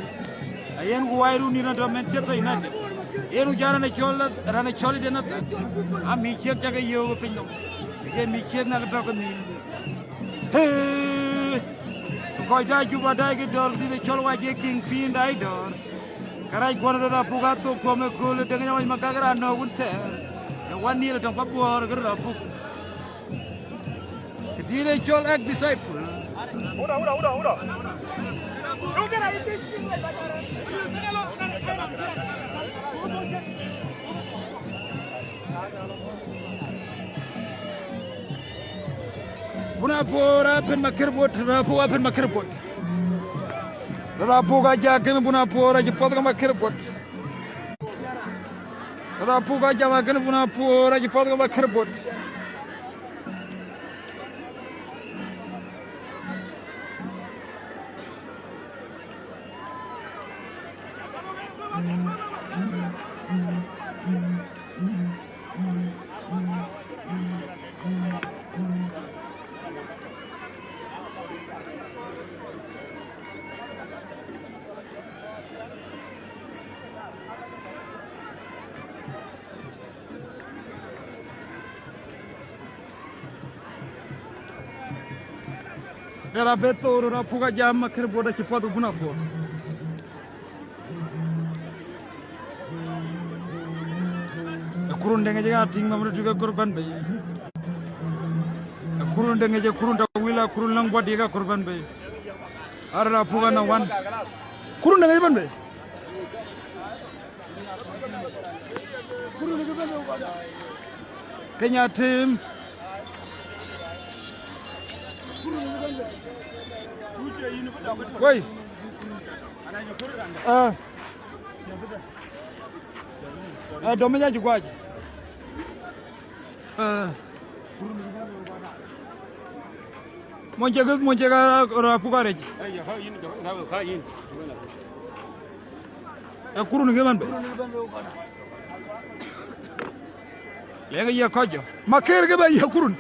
Ayen ku wai run ni raan tɔ̈ Manchester United. Yen ku jal raan ë cɔl, raan ë cɔl iden athat. A mi ciek cak e yöök piny nɔm. Ke mi ciek nak tɔ̈ ke nhïïm. Hey! Kɔc da Juba da ke dɔ̈r dït ë cɔl wac ye King Pin da ë dɔ̈r. Kärɛc guɔn rɔt apuk athok kuɔm ëkööl ë deŋ nyawany ma gak raan nɔ̈k wun thɛɛr. Wan Nhial tɔŋ Pabuɔɔr ke röt apuk. Këdït ë cɔl Ex Disciple. Bun Apuɔɔr apɛn Makër Bot, Bun Apuɔɔr apɛn Makër Bot. Röt apuk ajak kën Bun Apuɔɔr acï puɔth ke Makër Bot. Röt apuk ajam akën Bun Apuɔɔr acï puɔth ke Makër Bot. Röt abë thou, röt apuk ajam, Makër Bot acï puɔth Bun Apuɔɔr. Ë kurun deŋ ëcï ka tïŋ, mam röt tïŋ ke kor bɛ̈n bei. Ë kurun deŋ ëcï kurun tɔ̈ wïl, ë kurun läŋ buɔt ye ka kor bɛ̈n bei. Aröt apuk anɔŋ wan. Kurun deŋ ëcï bɛ̈n bei. Kenya team. Woi. Ah. Ah, dom ya juguaj. Ah. Mon cek, mon cek röt apuk arëc. Ë kurun ke bɛ̈n bei. Leŋ ye kɔc jɔ. Makër ke bɛ ye kurun.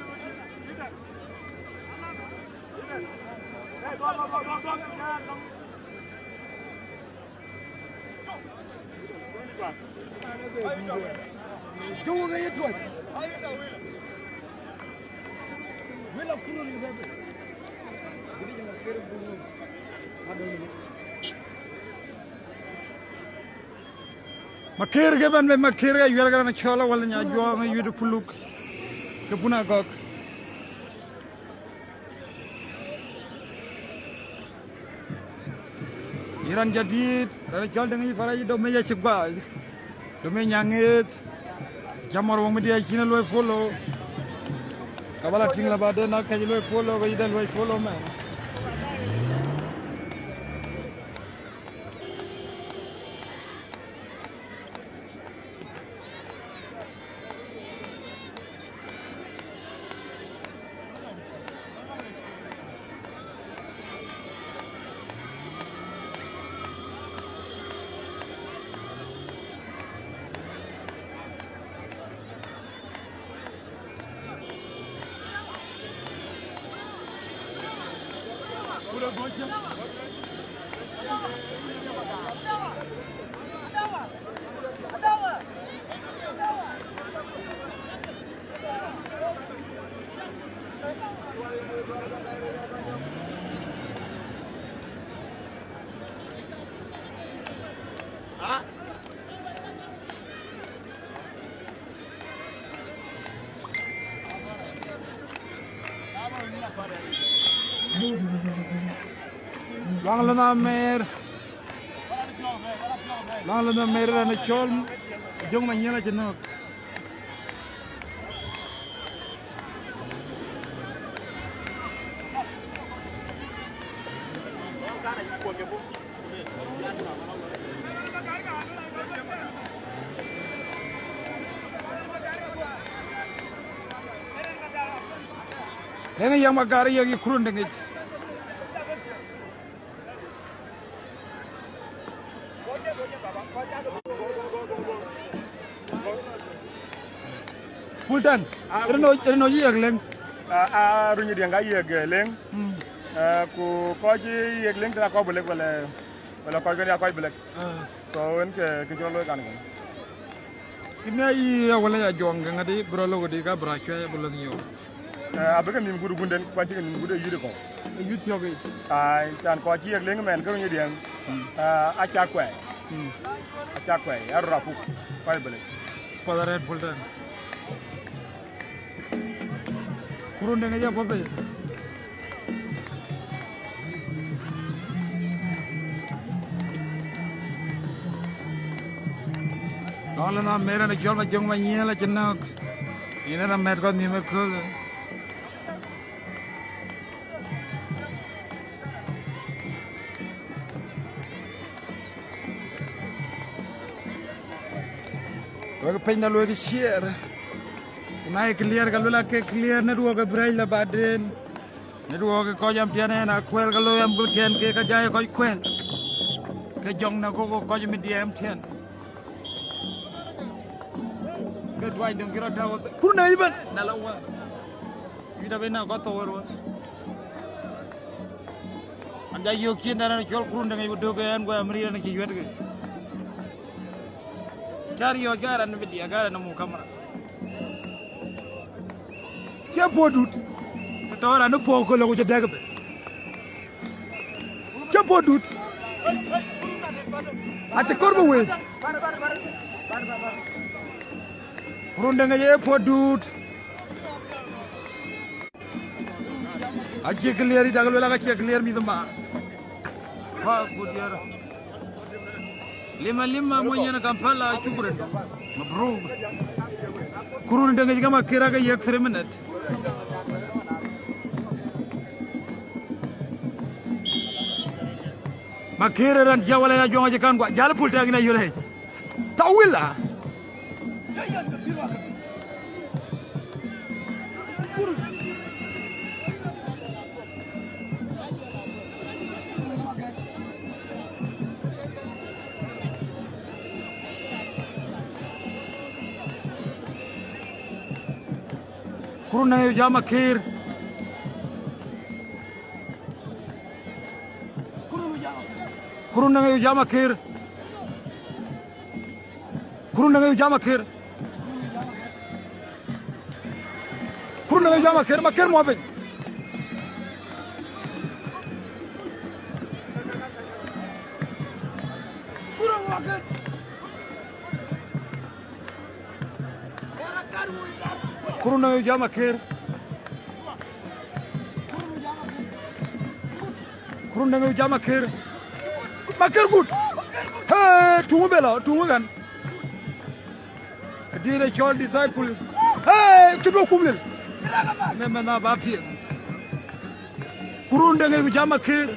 Makër ke bɛ̈n bei, Makër ke yuɛl ke raan cɔl Awal Nyajuɔŋ, yuit Puluk, ke Bun Agɔk. Yïn raan jadït, raan cɔl Deŋ Yic Parac, dom ëya cï guac. Dom ë nyaŋ ŋeeth. Cä mɔr wok media cïn ë luɔi follow. Ka bä la tïŋ la ba den na kɛc luɔi follow, ke yï den luɔi follow mɛn. Luaŋ Lon Amer. Luaŋ Lon Amer raan cɔl Jɔŋ Manyiɛl acï nɔ̈k. Leŋ yäŋ Magar yek yï kurun deŋic. Pultan, rino, rino yek leŋ. A, a, rino diɛŋ ka yek, eh, leŋ. Mm. Eh, ku kɔc yek leŋ tënë akɔc bï lek wala, wala kɔc kën ya kɔc bï lek. Ah. So, en ke, ke cï rɔt looi kan kën. Kïn ë yï Awal Nyajuɔŋ ke ŋadï, bï rɔt lok këdï ka bï rɔt cuɛ̈ɛ̈c bï lɔ nhiɔɔr. Eh, abï ke nïm gut gunden, ku acï ke nïm gut ë yït kɔ̈u. Ë yït thiɔ̈k yic. Ai, can kɔc cï yek leŋ mɛn ke riny diɛŋ. Mm. Eh, acak kuɛɛi. Mm. Acak kuɛɛi, arɔt apuk, kɔc bï lek. Puɔth arɛɛt Pultan. Run de ŋic apuɔth bei. Lɔŋ lë nham Mɛr ënë cɔl Majöŋ Manyiël acï nɔ̈k. Yen ë raan mɛt kɔc nhïïm ëköölë. Wek piny da luek share. Ku na ye clear ka luel ake clear, network ë bï rɛc la baden. Network ë kɔc M T N ën akuɛl ka looi am gulken ke ka jai kɔc kuɛl. Ke jɔŋ na koko kɔc media M T N. Ke tuany döŋ kï rɔt tääu. Kur na yï bɛ̈n, na la wä. Yï da ben na kɔc thou wär wä. An ja yök cïn dan cɔl kurun däŋ ë dök ë ɛn guɔ amri dan cï yuɛt ke. Cär yɔ̈ɔ̈c gäär an media gäär an muk kamera. Cï puɔ̈u dut. Tɔ̈ raan ë puɔ̈u köl ku cï dɛk bɛ. Cï puɔ̈u dut. Acï kɔr bï wëi. Run däŋ ë ye puɔ̈u dut. Acie clear, dak luel aka cie clear mïth ma. Fa ku dier. Lima lima mo nyene Kampala, shukran. Mabruk. Kurun denge jika makira ke yek three minute. Makira ran jawala ya jonga jikan gua. Jal full tag na yule. Tawila. Kurun na yu jama kir. Kurun na yu jama kir. Kurun na yu jama kir. Kurun na yu jama kir, ma kir mo piny. Kurun na yu jama kir. Kurun däŋ ë jam Makër. Makër gut. Hey, tuŋ belo, tuŋ kan. Dït ë cɔl disciple. Hey, cï duɔ̈k kum lil. Në mɛn aba piɛth. Kurun däŋ ë jam Makër.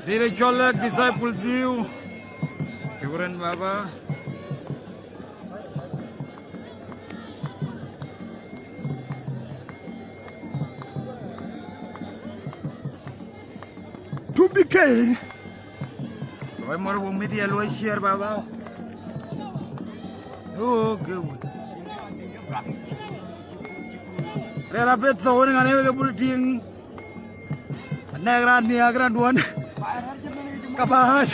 Dït ë cɔl disciple dhiu. Shukran baba. Two B K. Luɔi mɔr wok media luɔi share baba. Oh, good. Rɛɛr abet thou wën ŋan ë wek ë bul tïŋ. Anɛk raan nhiaak raan duɔ̈n. Ka ba ɣäc.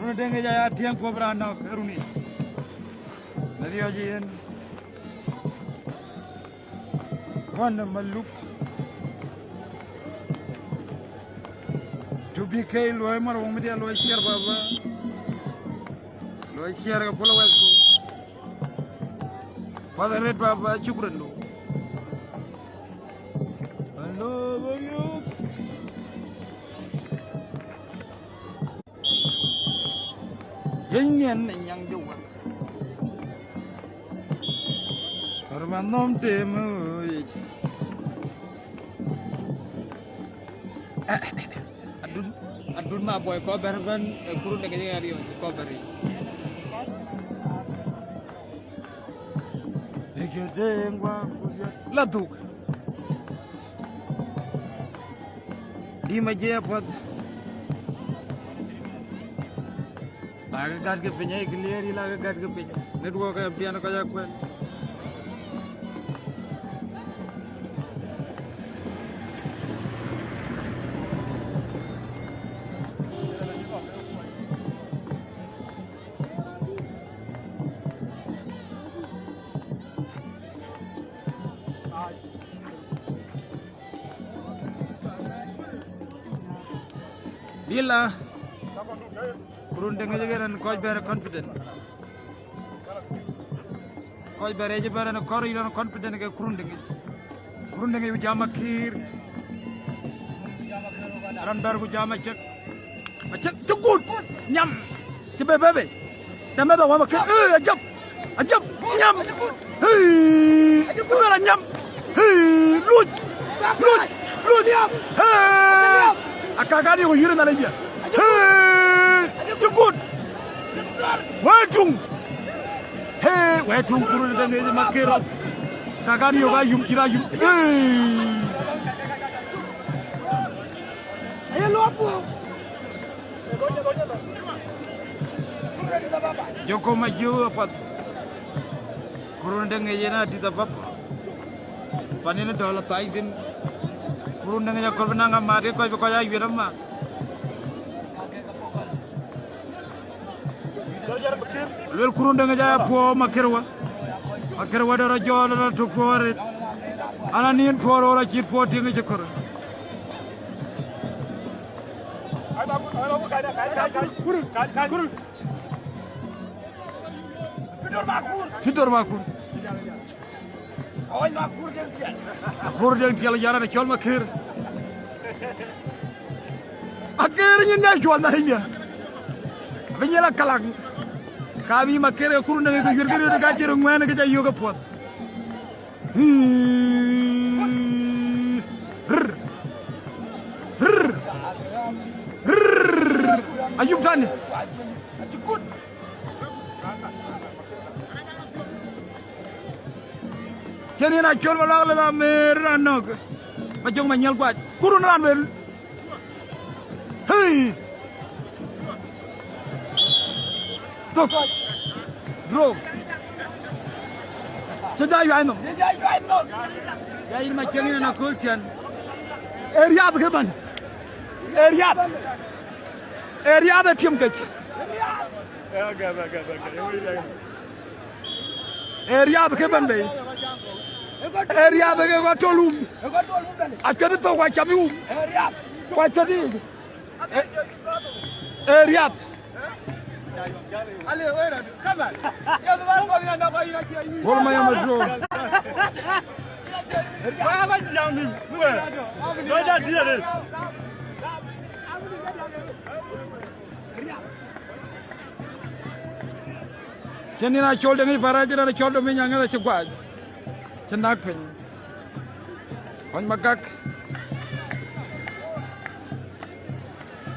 Run dëŋ ë jɔ ya tiɛŋ kuɔp raan nɔ̈k ë run yic. Në riɔ̈c yen. Kɔn ë maluk. Two B K luɔi mɔr wok media luɔi share baba. Luɔi share ke followers ku. Father Red baba, shukran lo. Hello, Marius. Jëny niɛn në nyaŋ jë wak. Kɔr ma nhom tem ë yic. Adun, adun ma bɔi kɔbɛ̈r bɛ̈n, ë kurun deke jek ariɔ̈ɔ̈c kɔbɛ̈r yic. Ë kë dee ŋuak ku dhiëth la dhuk. Dï ma jiëë apuɔth. Lakë gätkë piny, ayï clear, yï lakë gätkë piny. Network ë M T N kɔc akuɛl. Bila. Kurun Deŋic ë ɣɛn kɔc bɛ̈ɛ̈r confident. Kɔc bɛ̈ɛ̈r ëcï bɛ̈ɛ̈r ënë kɔɔr yïn ɣɛn confident ke Kurun Deŋic. Kurun Deŋic ku jam akïr. Raan bɛ̈ɛ̈r ku jam acek. Acek, cï kut, nyam. Cï bɛ bɛ bɛ. Dɛmɛth awäm akïr. Ee, ajab. Ajab, nyam. Hei, luel anyam. Hei, luc. Luc, luc. Hei. Akakan yök yïr ë Nhialic bia. Hei, cï kut. Wee tuŋ. Hei, wee tuŋ Kurun Deŋic makër rɔt. Kakan yök ayum cï rɔt ayum. Hei. Joko Majiu apath. Kurun Deŋic yen Addis Ababa. Pan yen dɔ̈l athany thïn. Kurun Deŋic akɔɔr bï naŋ amat ke kɔc bï kɔc aa wiɛt amat. Luel Kurun Deŋic aya puɔ̈u makër wä. Makër wä de rɔt jɔɔl rɔt tök puɔ̈u arëët. An, anïn puɔ̈u rɔt acït puɔ̈u tiŋ ëcï kɔ̈r. Pitor Makur. Akur Deŋ Tiɛl. Akur Deŋ Tiɛl, jana de cɔl makër. Akër nyin nya cuɔl na hinya. Bï nyela kalaŋ. Ka bï makër ke Kurun Deŋic ke yuɛr ke riöt ka cï röt ŋuɛ̈ɛ̈n ke ca yök apuɔth. Rrr. Rrr. Rrr. Ayum tani. Cïn yen acol ba luak leth amer raan nɔ̈k. Ba jɔŋ ma nyiɛl guac. Kurun raan bel. Hei. Thok. Bro. Cï jai yuai nɔm. Ya yïn ma cieŋ yen aköl cän. Ee riath ke bän. Ee riath. Ee riath ee tiëm kec. Ee riath ke bɛ̈n bei. Ee riath ke kɔc tɔl wum. Acuɛt thok wa cam wum. Wa cuɛt. Ee riath. Gol ma yam acuɔ. Cïn yen acol de ŋic Parac, yen acol de miny aŋeth acï guac. Cï näk piny. Kɔc Magak.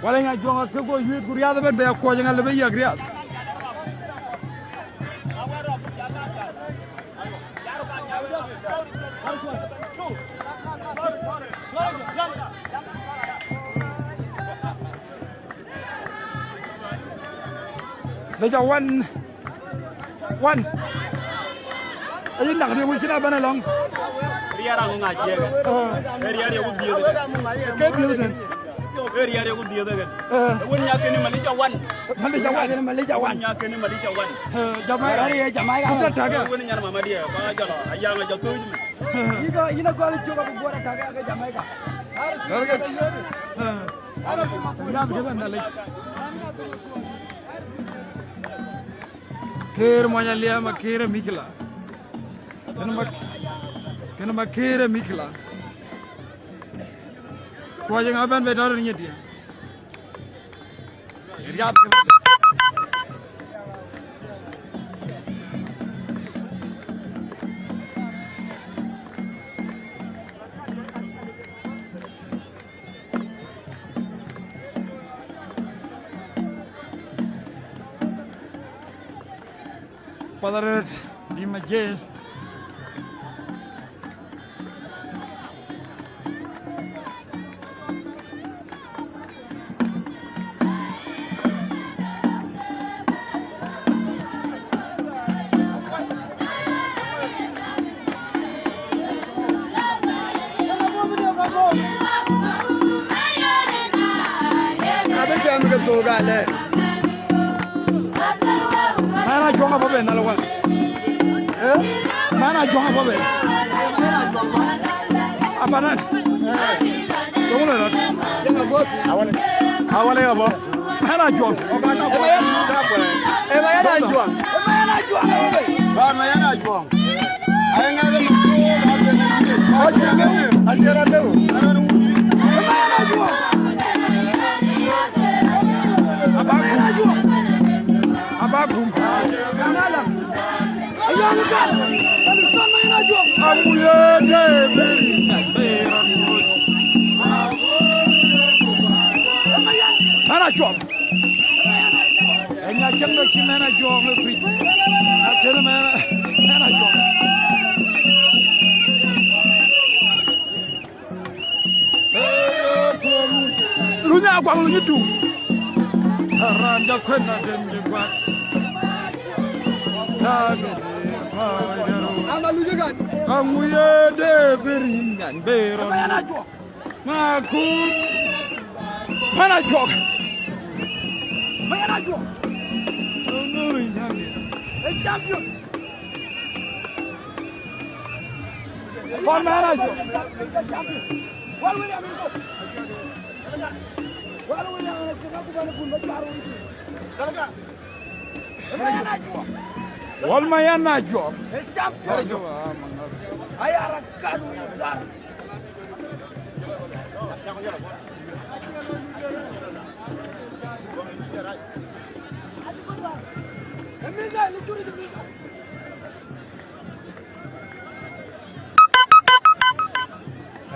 Wala ŋa juɔŋ akë go yuiit ku riath ëbɛ̈n bɛ ya kuɔc ŋa lëbë yiɛk riath. Leja wan. Wan. Ayi nak de wïc na bana long. Riɛr aŋö ŋa ciëk? Eh. Ee riɛr ye ku dhiëëth. Ke dhiëëth tën. Ee riɛr ye ku dhiëëth ke. Eh. Ee wun nyaken Malica wan. Malica wan. Malica wan. Wun nyaken Malica wan. Eh, Jamaica. Ari ye Jamaica. Kuta taga. Wun nyan mama dia. Ba jalo. Ayanga jatuj. Eh. Yïn a gɔl cök abï guɔr atak ke Jamaica. Gɔl ke. Eh. Yam ke ban dalic. Kër mɔny Aliɛm, akër ë Mikla. Kënë ma, kënë ma kër ë Mikla. Kuɔc ŋa bɛ̈n bei dɔ̈ɔ̈r ë nyit dië. Riath. Path arëët, dïm ajël. Abï cam ke thok alɛ. Mana juɔŋ abɔ̈ ben nal wan. Eh? Mana juɔŋ abɔ̈ ben. Apanan. Dɔŋ le rɔt. Awale. Awale abɔ̈. Yen Ajuɔŋ. Ë ma yen Ajuɔŋ. Ë ma yen Ajuɔŋ. Raan ma yen Ajuɔŋ. Ai ŋa ke ma ku ka ben ni. Acie raan deu. Ë ma yen Ajuɔŋ. Aba gum. Aba gum. Ë ma yen Ajuɔŋ. Amuye de beri. Yen Ajuɔŋ. Enya cieŋ de cï mɛn Ajuɔŋ ë kuc. Akënë mɛn, mɛn Ajuɔŋ. Luny Aguaŋ, luny tum. Raan ja kuën na den ji guac. Ama luny gat. Amuye de beri nyan bero. Ma kun. Mɛn Ajuɔŋ. Mɛn Ajuɔŋ. Nuru nyan. Ë champion. Kɔn mɛn Ajuɔŋ. Wal William in ko. Wal William in ko. Wal ma yen Ajuɔŋ. Aya rakat wi zar.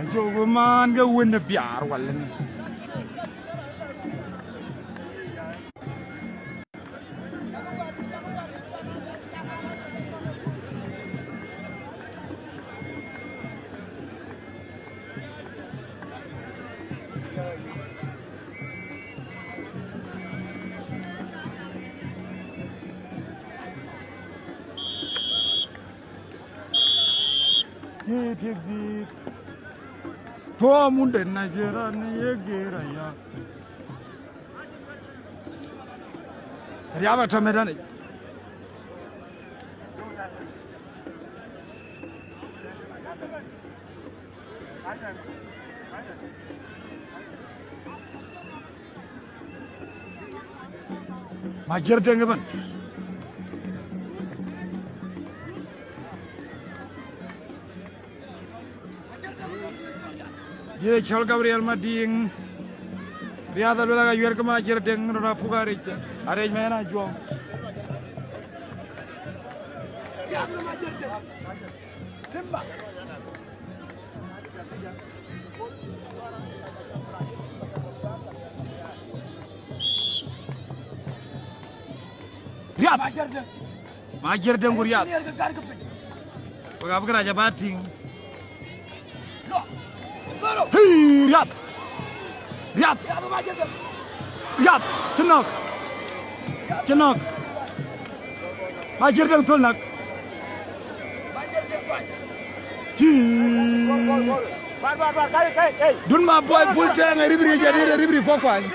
Ajoku man ke wën ë biaar wal. Cï tik dhïït. Thuɔɔm wun den na cï rɔt në ye gëër aya. Riap atɔ̈ mëdanic. Majiɛr Deŋ ëbɛ̈n. Diëë cɔl Gabriel Madiŋ. Riath aluel aka yuɛ̈r ke Majiɛr Deŋ rɔt apuk arëc, arëc mɛn Ajuɔŋ. Simba. Riath. Majiɛr Deŋ. Majiɛr Deŋ ku Riath. Wek abï kërac aba tïŋ. Hii, Riath. Riath. Riath, cï nɔ̈k. Cï nɔ̈k. Majiɛr Deŋ thöl näk. Cï. Dun ma boy full tank, ribri jadi, ribri fo kuany.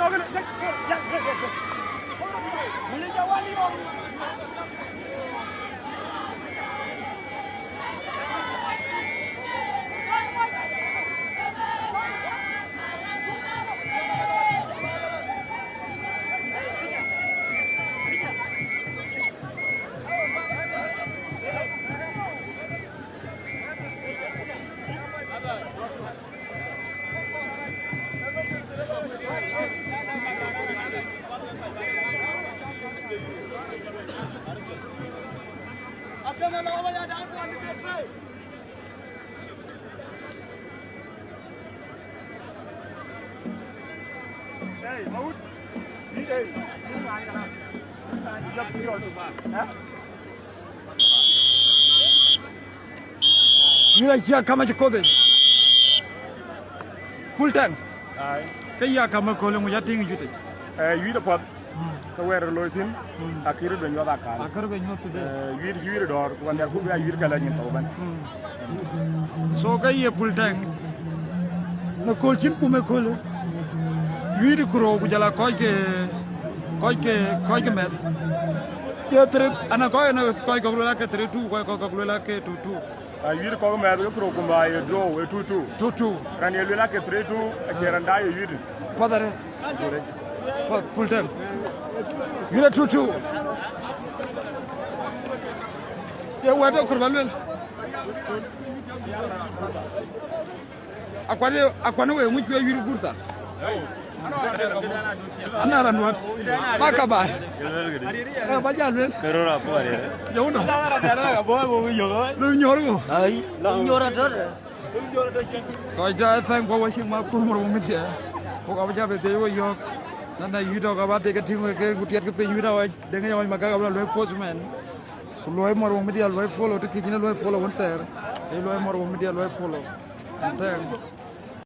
Yïn acie akam acï koth yic. Full tank. Ai. Ke yï akam ëkööl ŋuc atïŋ ë jutic. Eh, yuic apath. Mm. Ke wɛɛr looi thïn, mm, akï röt bɛ nyuɔth akan. Akï röt bɛ nyuɔth today. Eh, yuic, yuic dɔ̈ɔ̈r, ku wɛ̈n ku bï a yuic kɛlɛ nyin thok ëbɛ̈n. Mm. So ke ye full tank. Në kööl cïn kum ëkööl. Yuic ku rou ku jɔl a kɔc ke, kɔc ke, kɔc ke mɛth. Ye three, ana kɔc, ana kɔc kɔ̈k luel ake three two, kɔc kɔ̈k luel ake two two. A yuic kɔ̈k mɛth ke kuro kumba ye draw, ye two two. Two two. Raan ye luel ake three two, acie raan da ye yuic. Path arëët. Ajuɔŋ. Full time. Yïn ë two two. Ye wɛ̈t ë kɔɔr ba luel. Akuan, akuan we ŋuc we yïr gur thar. Ana ran wat. Ma ka ba. Eh, ba ja luel. Ke rɔt apuɔr ye. Ye uno. Lu nyɔr go. Ai, lu nyɔr atɔt. Kɔc ca thank for watching my program media. Ku ka ba ja be thiëc we yɔ̈ɔ̈k. Na na yï tɔ̈ ka ba thiëc ke tïŋ we ke ku tiɛt ke piny yï tɔ̈ wec. Deŋ ya wec ma ka ka ba luel postman. Ku luɔi Morwong Media luɔi follow, të kï cïn luɔi follow wën thɛɛr. Ee luɔi Morwong Media luɔi follow. And thank.